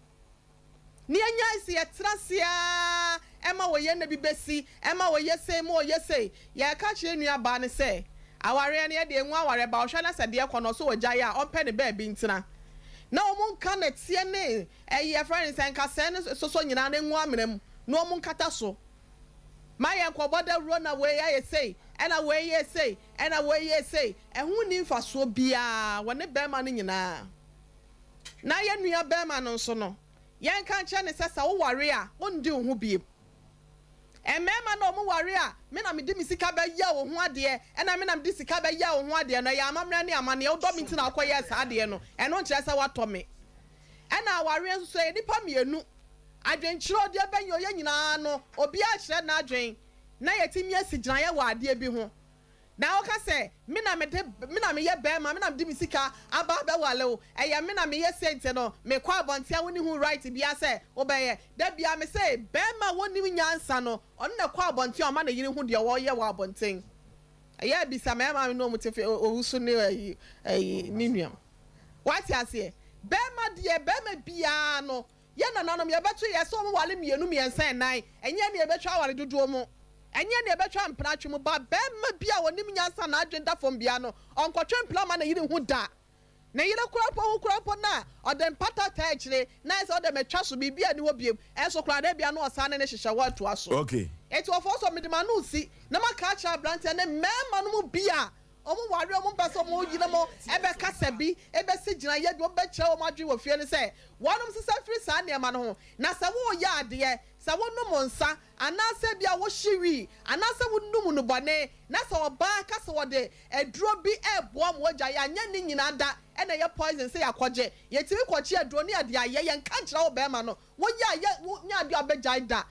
Nea enyae sɛ yɛtena ase ara. ɛma wɔyɛ nna bi bɛsi, ɛma wɔyɛ sei, ma wɔyɛ sei. Yɛreka kyerɛ nua baa no sɛ, awareɛ no yɛdeɛ ngu awareɛ ba ɔhwɛ na sɛ deɛ ɛkɔ no ɔsɛ ɔgyae a ɔmpɛ ne baabi ntena na wɔn nka nɛteɛ ne ɛyi yɛfrɛ no sɛ nkasɛɛ no sosɔ nyinaa no ngu amena mu na wɔn nkata so. Ma yɛnkɔbɔ dawuro na wei ayɛ sei ɛna wei yɛ sei ɛna wei yɛ sei. Ɛho nni mfasoɔ biara wɔ ne barima no nyinaa. Na yɛn nua barima no nso no, yɛnka nkyerɛ no sɛ sɛ woware a, ɔndi wo ho bio. Mmarima no a wɔware a, me na mede me sika bɛyɛ wo ho adeɛ, ɛna me na mede sika bɛyɛ wo ho adeɛ no, ɛyɛ amammerɛ ne amanneɛ. Wodɔ me nti na wokɔyɛɛ saa adeɛ no, ɛno nkyerɛ sɛ woatɔ me. Ɛna awareɛ nso so, ɛyɛ nnipa mmienu. Adwenkyerɛ deɛ ɛbɛn yɛ nyinaa no, obiara kyerɛ n'adwen na yɛatumi asi gyinaeɛ wɔ adeɛ bi ho. Na woka sɛ, Me na mede, me na meyɛ barima, me na mede me sika aba abɛwale wo, ɛyɛ me na meyɛ sei nti no, mekɔ abɔnten a wonni ho right biara sɛ wobɛyɛ. Da biara mese, barima a ɔnnim nyansa no, ɔno na ɛkɔ abɔnten a ɔma ne yere hu deɛ ɔreyɛ wɔ abɔnten. Ɛyɛ a bisa mmarima a me ne wɔn te fie, Owusu ne ayi, ayi, ne nua. Woate aseɛ? Barima deɛ, barima biara no, Yɛn nananom, yɛbɛto yɛ sɛ wɔware mmienu, mmiɛnsa, nnan. Ɛnyɛ nea ɛbɛtwa aware dodoɔ mu. Ɛnyɛ nea ɛbɛtwa mpenatwe mu. Ba barima bi a ɔnim nyansa na n'adwene da fam biara no, ɔnkɔtwe mpena mma ne yere ho da. Ne yere koraa mpo ho koraa mpo no a, ɔde mpata taa akyire, na ayɛ sɛ ɔde matwa so, biribiara nni hɔ bio. Ɛnso koraa no, ebia na ɔsan ne no hyehyɛ hɔ toa so. Enti wɔfɔɔ so, mede m'ano resi na maka akyerɛ aberanteɛ ne mmarima no mu bi a Wɔn ware a wɔmpɛ sɛ wɔn yerenom bɛkasa bi, bɛsi gyinaeɛ bi, wɔbɛkyerɛ wɔn adwene wɔ fie no sɛ wɔnom nsesa mfiri saa nneɛma no ho. Na sɛ woreyɛ adeɛ, sɛ wonom nsa, anaasɛ ebia wohye wii, anaasɛ wonom nnubɔne, na sɛ ɔbaa ka sɛ ɔde aduro bi reboa ma woagyae a, nyɛ ne nyinaa da na ɛyɛ poison sɛ yɛakɔgye. Yɛtumi kɔgye aduro na yɛde ayɛ, yɛnka nkyerɛ wo barima no. Woyɛ a yɛ wo nyɛ adeɛ a wobɛgyae da.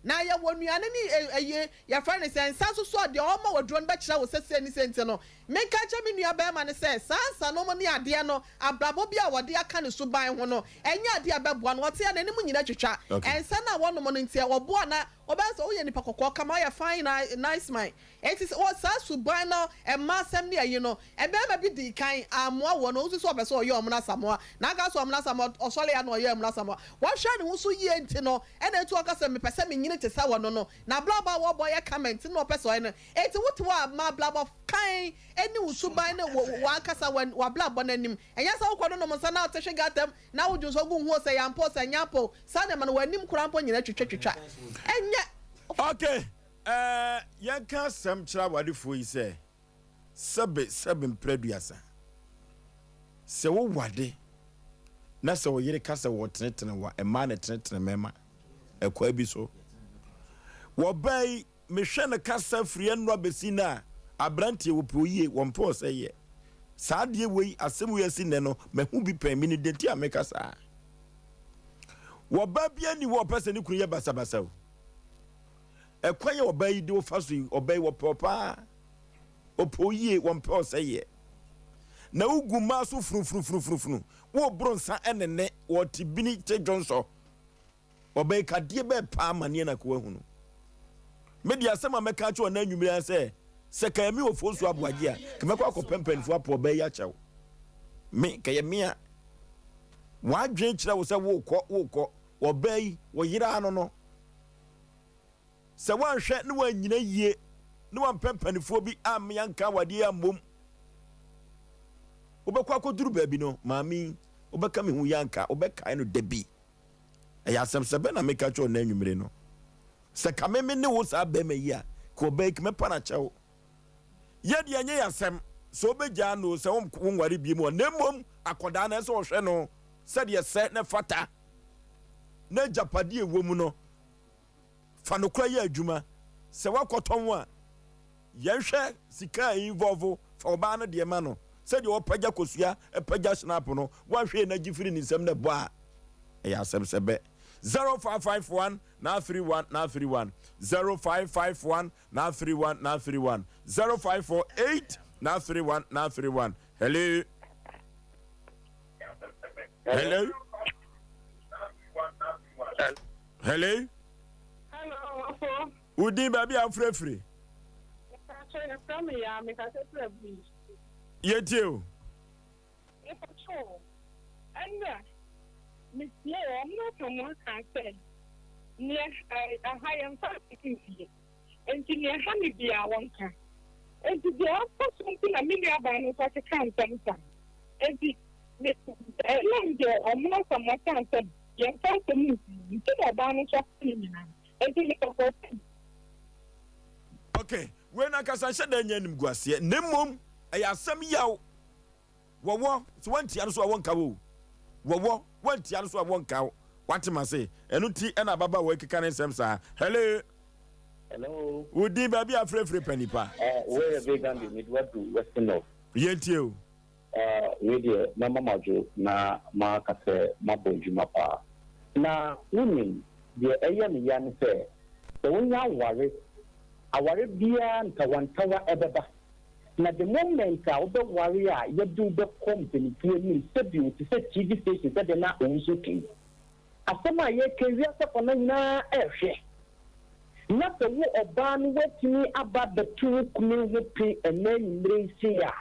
Na yɛwɔ nnuane ne e ɛyi yɛfrɛ no sɛ nsa nso so a deɛ ɔma wo aduro no bɛkyerɛ wo sɛ sei ne sei nti no menka nkyerɛ me nua barima no sɛ saa nsa nom ne adeɛ no abrabɔ bi a wɔde aka ne suban ho no ɛnyɛ adeɛ a ɛbɛboa no ɔte a n'anim nyina twitwa nsa no a wɔnom no nti ɔboa na wobɛyɛ sɛ woyɛ nipa kɔkɔɔ kama woyɛ fine nice man Enti sɛ wɔ saa suban no mma asɛm ne ayi no, mmarima bi dii kan ammoa wɔn, ɔno nso sɛ ɔpɛ sɛ ɔyɛ Ɔmena Asamoah, na anka sɛ Ɔmena Asamoah ɔsɔre a na ɔyɛ Ɔmena Asamoah. Wahwɛ ne ho so yie nti no, ɛna enti ɔka sɛ mepɛ sɛ menyini te sɛ ɔno no. N'abrabɔ a wɔbɔ yɛ kama nti na ɔpɛ sɛ ɔyɛ no. Enti wote hɔ a, ma abrabɔ kann ne wo suban ne wo w'ankasa w'abrabɔ no anim. Ɛnyɛ sɛ wokɔ nonom nsa na wote hwe gutter mu na wodwo nso gu wo ho sɛ ɛyɛ ampa o, sɛ ɛnyɛ ampa o, saa nneɛma no w'anim koraa mpo nyinaa twitwatwitwa. Ɛnyɛ.
Okay, Ɛɛ, yɛnka asɛm kyerɛ awarefoɔ yi sɛ, sɛbe sɛbe mprɛ aduasa, sɛ wowade na sɛ wo yere ka sɛ wɔtenetene wo a, mmaa na ɛtenetene mmarima ɛkwaa bi so. Wɔbaa yi, mehwɛ no kasa firi ɛnnora bɛsi nnɛ a, aberanteɛ wɔpɛ oyie, wɔmpɛ ɔsɛeɛ. Saa adeɛ wei, asɛm wei asi nnɛ no, mahu bi pɛn, menim deɛ nti a meka saa. Wɔbaa biara nni hɔ a ɔpɛ sɛ ne kunu yɛ basabasa o. Ɛkwan a ɔbaa yi de wo fa so yi, ɔbaa yi wɔpɛ wo paa. Ɔpɛ wo yie, wɔmpɛ ɔsɛeɛ. Na wogu mmaa so funufunufunufunu. Woboro nsa ɛnene, wɔte bini te dwonsɔ. Ɔbaa yi kadeɛ bɛɛ paa amaneɛ na kɔ ahunu. Me deɛ asɛm a mɛka akyerɛ ɔna anwummere ara sɛ, sɛ kɛyɛ me wɔ Fosu Aboagye a, kɛ mɛkɔ akɔpɛ mpanimfoɔ apɔ ɔbaa yi akyɛw. Me, kɛyɛ me a. W'adwene kyerɛ wo sɛ wokɔ, wokɔ. Ɔbaa yi, wɔyeraa no no. Sɛ woanhwɛ na woannyina yie na woampɛ mpanimfoɔ bi ammea nka awadeɛ yi ammom, wobɛkɔ akɔduru baabi no, maame yi, wobɛka me ho yi anka, wobɛkae no da bi. Ɛyɛ asɛm sɛ bɛ na meka kyerɛ ɔnɛ anwummere no. Sɛ ka me me ne wo saa bɛrima yi a, ka ɔbaa yi ka mɛpa no akyɛw. Yɛ deɛ ɛnyɛ yɛ asɛm sɛ wobɛgyaa no sɛ wonware bie mu a, na mmom akɔdaa no ɛsɛ ɔhwɛ no sɛdeɛ sɛ na fata na agyapadeɛ ɛwɔ mu no fa nokorɛ yɛ adwuma. Sɛ woakɔtɔn a, yɛnhwɛ sika a involve, fa ɔbaa no deɛ ma no. Sɛdeɛ ɔpagya kosua, pagya snap no, woanhwɛ yie na gye firi ne nsam na ɛbɔ a, ɛyɛ asɛm sɛ bɛ. 0551 931 931 0551 931 931 0548 931 931 Hello. Hello. Hello.
Hello, ɔfo.
Wo din baabi a wofrɛfiri?
Mepakyɛ yɛfrɛ me yaa mekasa firi abui.
Yɛtie o.
Mepakyɛ o, ɛnna metie o, ɔmo aka mo aka sɛ. Neɛ ɛha yɛmfa nsi fie. Enti nea ɛha me biara wɔnka. Enti deɛ ɛkɔ so nti na me nuabaa no nso akeka nsɛm saa. Enti me, ɛnam deɛ ɔmo Asamoah kaa sɛ yɛmfa asɛm nsi nti na ɔbaa no nso aka ne nyinaa. Enti me sɔpɔte no.
Ok, wei no ankasa nhyɛ da nyɛ animguaseɛ na mmom ɛyɛ asɛm yaw. Wɔwɔ, sɛ woantia no so a wɔnka wo o. Wɔwɔ, woantia no so a wɔnka wo. Wate m'ase? Ɛno nti na ababaawa yi keka ne nsɛm saa. Hello.
Hello.
Wo din, baabi a afirafira pɛ nipa.
Eh, wei yɛ Vegan de, mede wadu Western North.
Yɛntie o.
Eh, wei deɛ mɛma mo adwo na maka sɛ moabɔ adwuma paa. Na wonim, deɛ ɛyɛ me ya ne sɛ, sɛ wonya aware, aware biara ntawantawa ɛbɛba. Na the moment a wobɛware a yɛde wo bɛkɔ mpaninfoɔ anim sɛbi te sɛ TV station sɛdeɛ na owusu ka yi. Asɛm a yɛreka yi wiase afanan nyinaa ɛrehwɛ. Na sɛ wo ɔbaa no woatumi aba abɛto wo kunu ho pe ɛnnɛ anwummerɛ yi sei a,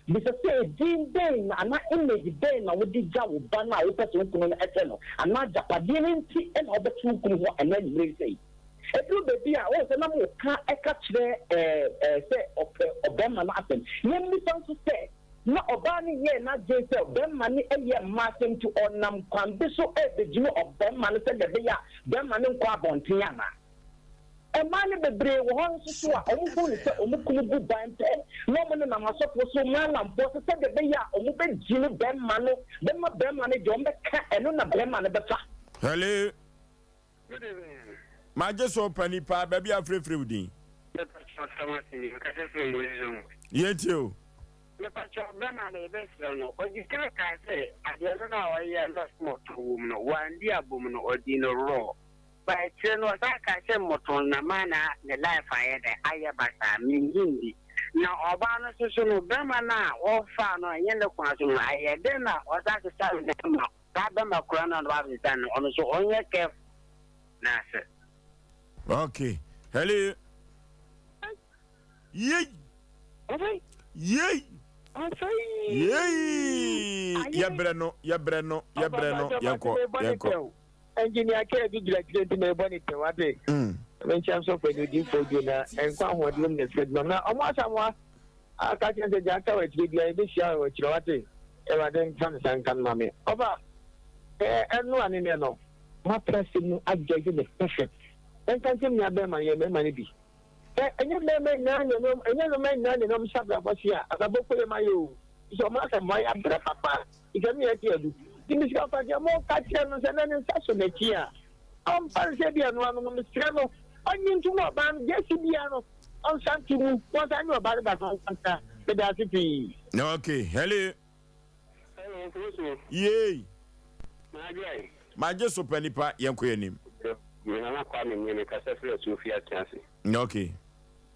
bisa sɛ edin bɛn na anaa image bɛn na wode gya wo ba no a wopɛ sɛ wo kunu no hwɛ no anaa agyapadeɛ no nti na wobɛto wo kunu ho ɛnnɛ anwummerɛ yi sei. Ɛduru baabi a, wohu sɛ na moka ka kyerɛ ɛɛ sɛ ɔpɛ ɔbarima no asɛm. Yɛmmisa nso sɛ, na ɔbaa no nyɛɛ n'adwene sɛ ɔbarima no yɛ mmaa asɛm nti ɔnam kwan bi so rebɛgyimi ɔbarima no sɛdeɛ ɛbɛyɛ a barima no nkɔ abɔnten anaa? Mmaa no bebree wɔ hɔ nso so a wɔhu no sɛ wɔn kunu gu ban pɛ na wɔnenam asɔfoɔ so, maalamfoɔ so sɛdeɛ ɛbɛyɛ a wɔbɛgyimi barima no, bɛma barima no deɛ wɔbɛka ɛno na barima no bɛfa.
Hello.
Good evening.
Magye so pani paa baabi a frɛfrɛ wo din.
Mepakyɛw Thomas ni mekasa firi Moses Zongo.
Yɛntie o.
Mepakyɛw bɛma no yɛbɛsrɛ no ɔdi kan kaa sɛ adeɛ no na ɔyɛ na mmɔtɔ wɔ mu no wandi abom no ɔdii no raw but akyire no ɔsan kaa sɛ mmɔtɔ no na ma na ne life ayɛ dɛ ayɛ basaa mennye nni na ɔbaa no nso so no bɛma no a ɔfaa no ɛnyɛ ne kwan so no ayɛ dɛn na ɔsan sesa ne ma Saa bɛma kura no a na wabesa no ɔno nso ɔnyɛ careful n'ase.
Okay. Hello. Yei. Yei. Yei. Yɛbrɛ no, yɛbrɛ no, yɛbrɛ no, yɛnkɔ, yɛnkɔ.
Engineer kɛ bi gyina kyerɛ nti mebɔ ne tɛw ate. Menkyɛm sɔfo ne odinfo dwo na nkwa ahoɔden mu na ɛfiri adwuma mu na ɔmo asamoa Aka kyerɛ no sɛ, Gya aka wɔ akyire biara, yɛbɛhyia wɔ akyire, wate? Awurade mfa ne nsa nka no ma me. Ɔfa, ɛɛ, ɛno a ne nɛ no, moatra asɛm mu agyɛgye no perfect. Ɛnka nkyerɛ me nua bɛrima no, yɛ mmarima no bi. Ɛ, ɛnyɛ mmarima nyinaa na ɛnom, ɛnyɛ nnomaa nyinaa na ɛnom hyɛ abrabɔ ase a, abrabɔ kɔ yɛ ma yɛ o. Sɛ ɔmo asɛm, moayɛ abrɛ papa. Nka me yɛ te adu. Nti me sika fa deɛ moka kyerɛ no sɛ na ne nsa so n'akyi a, ɔmfa no sɛ bi ɛno ano no, mesrɛ no, ɔnye ntom na ɔbaa no, deɛ asi biara no, Ɔnsa nto mu na ɔnsan nye ɔba no ba so nsa. Meda ase pii.
Okay, hello.
Hello, Nkurusu.
Yay.
Maadwoe.
Magye so pa nipa yɛn kɔ anim.
Me nana Kwame nie me kasa firi Asuofie Atease.
Okay.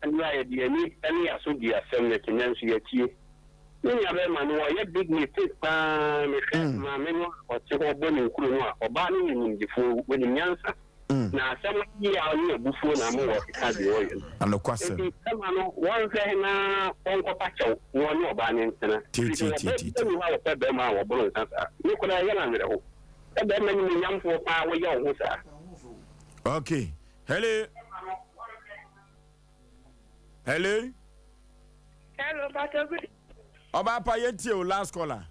Ɛnde a yɛde yɛn ani ne yɛn aso di asɛm no akyi nanso yɛatie. Me nua bɛrima no ɔyɛ big mistake paa mehwɛ maame no a ɔte hɔ bɔ ne nkuro no a ɔbaa no yɛ nimdefoɔ ɔnim nyansa. Na asɛm yi a ɔne abufuo na ama wɔkeka deɛ ɔyɛ no.
Anokwasɛm.
Enti bɛma no wɔnhwɛ na ɔnkɔpa kyɛw na ɔne ɔbaa no ntena. Ɛfiri sɛ ɔbaa biara nni hɔ a ɔpɛ barima a ɔboro nsa saa. Me koraa ɛyɛ me awerɛho sɛ barima nimuonyamfoɔ paa woyɛ wo ho saa.
Okay. Hello. Hello.
Hello, Pastor. Good.
Ọba pa yẹn tie o last caller.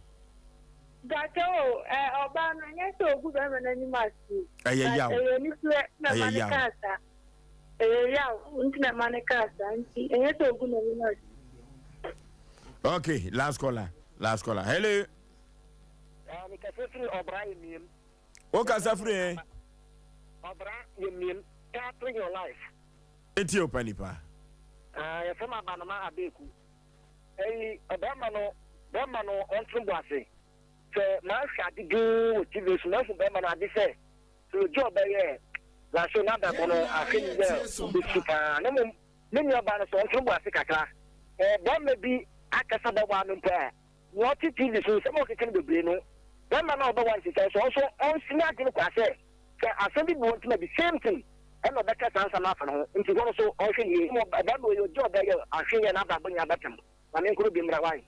Gàtɛ o ɛ ɔbaa no nyɛ sɛ ogu bɛrima n'anim ase.
Ɛyɛ yaw.
Ɛyɛ anifere na
Ɛyɛ
ɛma ne
yaw.
kaa saa. Ɛyɛ yaw nti na ɛma ne kaa saa nti ɛnyɛ sɛ ogu n'anim ase.
Okay, last caller. Last caller. Hello.
Mekasa firi ɔbra yɛ miem.
O kasa firi ɛ.
Ɔbra yɛ miem. Tackling your life.
Eti o pa nipa.
Ah, yɛfrɛ me Abanoma Abeeku. Eyi, ɔbarima no, barima no ɔnto bo ase. Sɛ mahwɛ ade dinn wɔ TV so, mahu barima no ade sɛ, sɛ ogye ɔbɛyɛ nanso n'abrabɔ no ahwɛ no yie a, obesu paa. Na mmom, me nuabaa no sɛ ɔnto bo ase kakra. Ɛɛ, barima bi akasa bɛwaa no mpo a, nea ɔte TV so, nsɛm a ɔkeka no bebree no, barima no a ɔbɛwaa no seesei nso, ɔno nso ɔnsi n'adwene kwa sɛ, sɛ asɛm bi bu wɔn ntam a, the same thing ɛna ɔbɛka saa nsɛm no afa ne ho. Nti hɔ no nso, ɔnhwɛ no yie. Mmom barima wei, ogye ɔbɛyɛ ahwɛ yie a, n'abrabɔ nyinaa bɛpem. Ma me nkoro bi mmra wai.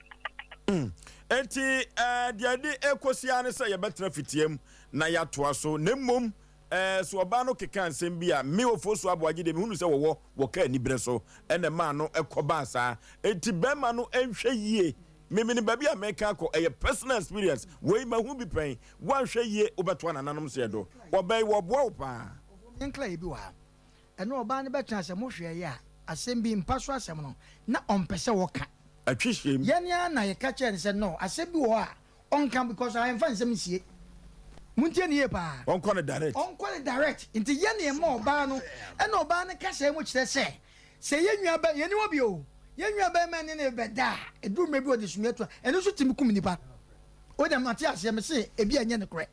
Enti, deɛ ɛde rekɔsi ara ne sɛ yɛbɛtena fitia mu na yɛatoa so, na mmom. Ɛɛ, so ɔbaa no kekaa nsɛm bi a me Ofosu Aboagye deɛ mehunu sɛ wɔwɔ wɔ kaa aniberɛ so ɛna ɛmaa no kɔbaa saa. Enti barima no nhwɛ yie. Me menim baabi a meka akɔ, ɛyɛ personal experience. Wei mahu bi pɛn. Woanhwɛ yie wobɛtoa nananom seɛ do. Ɔbaa yi wɔboa wo paa.
Yɛnkra yɛ bi wɔ ha. Ɛno ɔbaa no bɛtena sɛ mohwɛeɛ a, asɛm bi, mpa so asɛm no, na ɔmpɛ sɛ wɔka.
Atwi hyɛm.
Yɛn ara na yɛka kyerɛɛ no sɛ no, asɛm bi wɔ hɔ a, ɔnka because ayɛmfa nsɛm nsie. Montie no yie paa.
Ɔnkɔ no direct.
Ɔnkɔ no direct. Nti yɛn na yɛma ɔbaa no, ɛna ɔbaa no kasaa mu kyerɛ sɛ, sɛ yɛn nua bɛ, yɛnni hɔ bio o, yɛn nua barima ne no rebɛda a, ɛduru mmerɛ bi ɔde sumiiɛ to a, ɛno nso tumi kum nipa. Wo deɛ mate aseɛ, mese ebi a ɛnyɛ nokorɛ.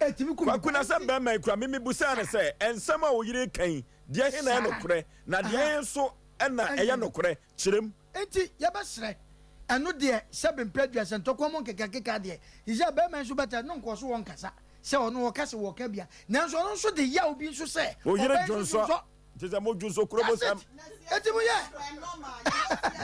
Ɛtumi kum
Kwaku
nipa.
na sɛ bɛrima yi kura me mebusaa no sɛ nsɛm a wo yere reka yi deɛ he na ɛyɛ nokorɛ na deɛ he nso na ɛyɛ nokorɛ kyerɛ mu.
Enti yɛbɛsrɛ, ɛno deɛ sɛbe mprɛ aduasa ntɔkwa mu nkekakeka deɛ, sisɛ bɛrima yi nso bɛtɛ no nkɔɔ so wɔnkasa sɛ ɔno ɔka sɛ wɔka bia, nanso ɔno nso de yaw bi nso sɛ
Wo yere
ɔbaa yi nso
dwonsɔ
dwonsɔ.
Nti sɛ mo dwonsɔ kurobo
That's
sɛm.
it. Enti mo yɛ.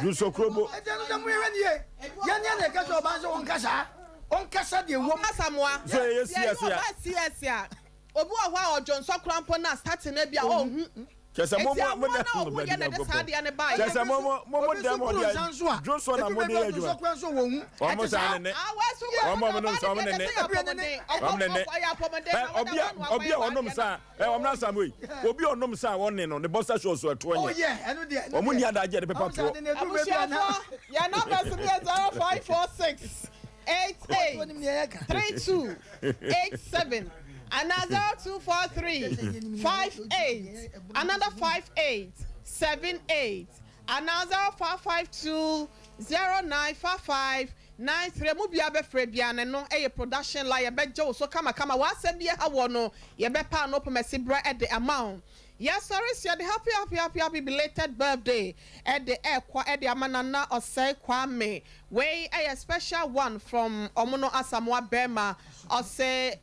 Dwonsɔ kurobo.
Enti ɛno sɛ mo yɛhwɛ ne yie. Yɛn ne ɛna ɛka sɛ ɔbaa nso ɔnkasa. Ɔnkasa deɛ ɛwom.
Asamoah,
So ɛyɛ
deɛ
CS
ɛyɛ
a.
ɔbaa CS a, obi wɔ hɔ a ɔdwonsɔ koraa mpo na starting no bi a ɔnhu.
Kyɛ sɛ mo
Enti
mo mo
awoɔ
dɛ
na ɔhu yɛ na ɛde saa adeɛ no baeɛ.
Kyɛ sɛ mo mo mo mo
Obi
dɛm
nso boro
ɔde
nsa nso a,
dwonsɔ na
ebi
mo de
baabi
yɛ
a
adwuma.
ɔdwonsɔ koraa nso wɔnhu.
Wɔn
Ɛte
saa
saa.
ne ne.
Awɔ so wɔ
Wɔn
hɔ
a
na
wɔnom
ɔbaa
nsa
no
wɔn
deɛ
ne
ɛde
ne.
sɛ yɛ apɔmuden.
Wɔn ne ne.
Ɔyɛ apɔmuden
Ɛ
na wɔda
obi a
hɔ na
obi a
wakɔyɛ
ɔnom
w'adeɛ
nsa ɛ wɔn na asam wei. Obi a ɔnom nsa a wɔne no ne bɔsa show so ɛtoɔ
Oh
nyɛ.
yeah, ɛno deɛ, ɛno
Wɔn ni
deɛ.
adagye de pepa
Ɔmo sɛ
toɔ.
ade no ɛduru baabi a na.
Abusuafoɔ, yɛn numbers no yɛ 0546 88
Wɔnim nea yɛka.
32 87 anaa 0243 58 another 58 78 anaa 0552 0955 93. Mu bia bɛfrɛ bia ne no ɛyɛ production line, yɛbɛgye wo so kamakama. W'asɛm bi ɛha wɔ no, yɛbɛpa ano pɔmɛsi brɛ ɛde ama wo. Yɛsɔre so yɛde happy happy happy happy belated birthday ɛde ɛkɔ ɛde ama Nana Ɔsɛe Kwame. Wei ɛyɛ special one from ɔmo no Asamoah bɛrima. Ɔsɛ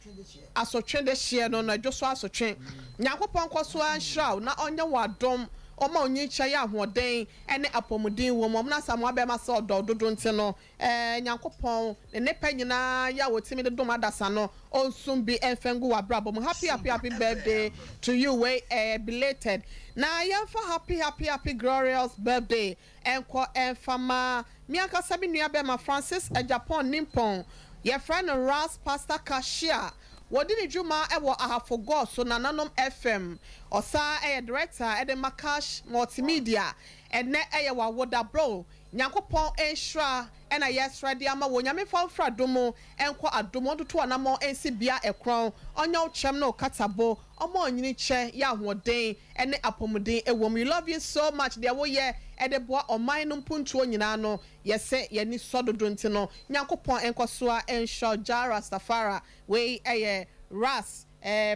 asotwe de hyeɛ no no ɛdwo so asotwe. Nyankopɔn kɔ so anhyira wo na ɔnyɛ wɔ adom, ɔma onyi kyɛ yɛ ahoɔden ɛne apɔmuden wɔ mu. Ɔmo no Asamoah bɛrima sɛ ɔdɔ dodo nti no Nyankopɔn ne nepa nyinaa yɛ a wɔtumi de dom adasa no, ɔnsum bi ɛmfa ngu w'abrabɔ mu. Happy happy happy birthday to you. Wei belated. Na yɛmfa happy happy happy glorious birthday ɛnkɔ ɛmfa ma me ankasa me nua bɛrima Francis Agyapong Nimpɔn. Yɛfrɛ no Ras Pastor Cashier. Wɔdi ne dwuma ɛwɔ Ahafo Gɔɔ so Nananom FM. Ɔsaa ɛyɛ director ɛde ma Cash Multimedia. Ɛnɛ ɛyɛ w'awoda, bro. Nyankopɔn nhyira ɛna yɛsrɛ de ama wɔ. Nyame fa mfra dom ɛnkɔ adom, ɔntoto anammɔn ɛnsi bea ɛkorɔn, ɔnyɛ wo kyɛm na ɔkatabo, ɔma ɔnyini kyɛ yɛ ahoɔden ɛne apɔmuden ɛwɔ mu. We love you so much. Deɛ woyɛ ɛde boa ɔman no mpuntuo nyinaa no, yɛsɛ yɛni sɔ dodo. Nti no Nyankopɔn ɛnkɔ so a ɛnhyira Jah Rastafari. Wei ɛyɛ Ras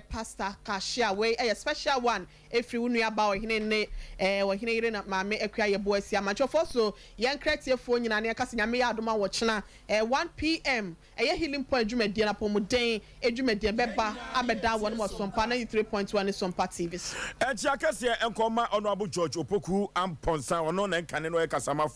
Pastor Cashier. Wei ɛyɛ special one efiri wo nua ba ɔhene ne ɔhene yere na maame Akua Yɛboa asi amankyɛfoɔ so. Yɛn kratiefoɔ nyinaa ne yɛka sɛ Nyame yɛ adom a, wɔkyena 1 p.m. ɛyɛ Healing Point dwumadie na apɔmuden dwumadie bɛba abɛda wɔn wɔ Sompa 93.1 ne Sompa TV so.
Ɛnkyia kɛseɛ nkɔma Honourable George Opoku Ampɔnsa, ɔno na nkane no ɔyɛ kasamafo.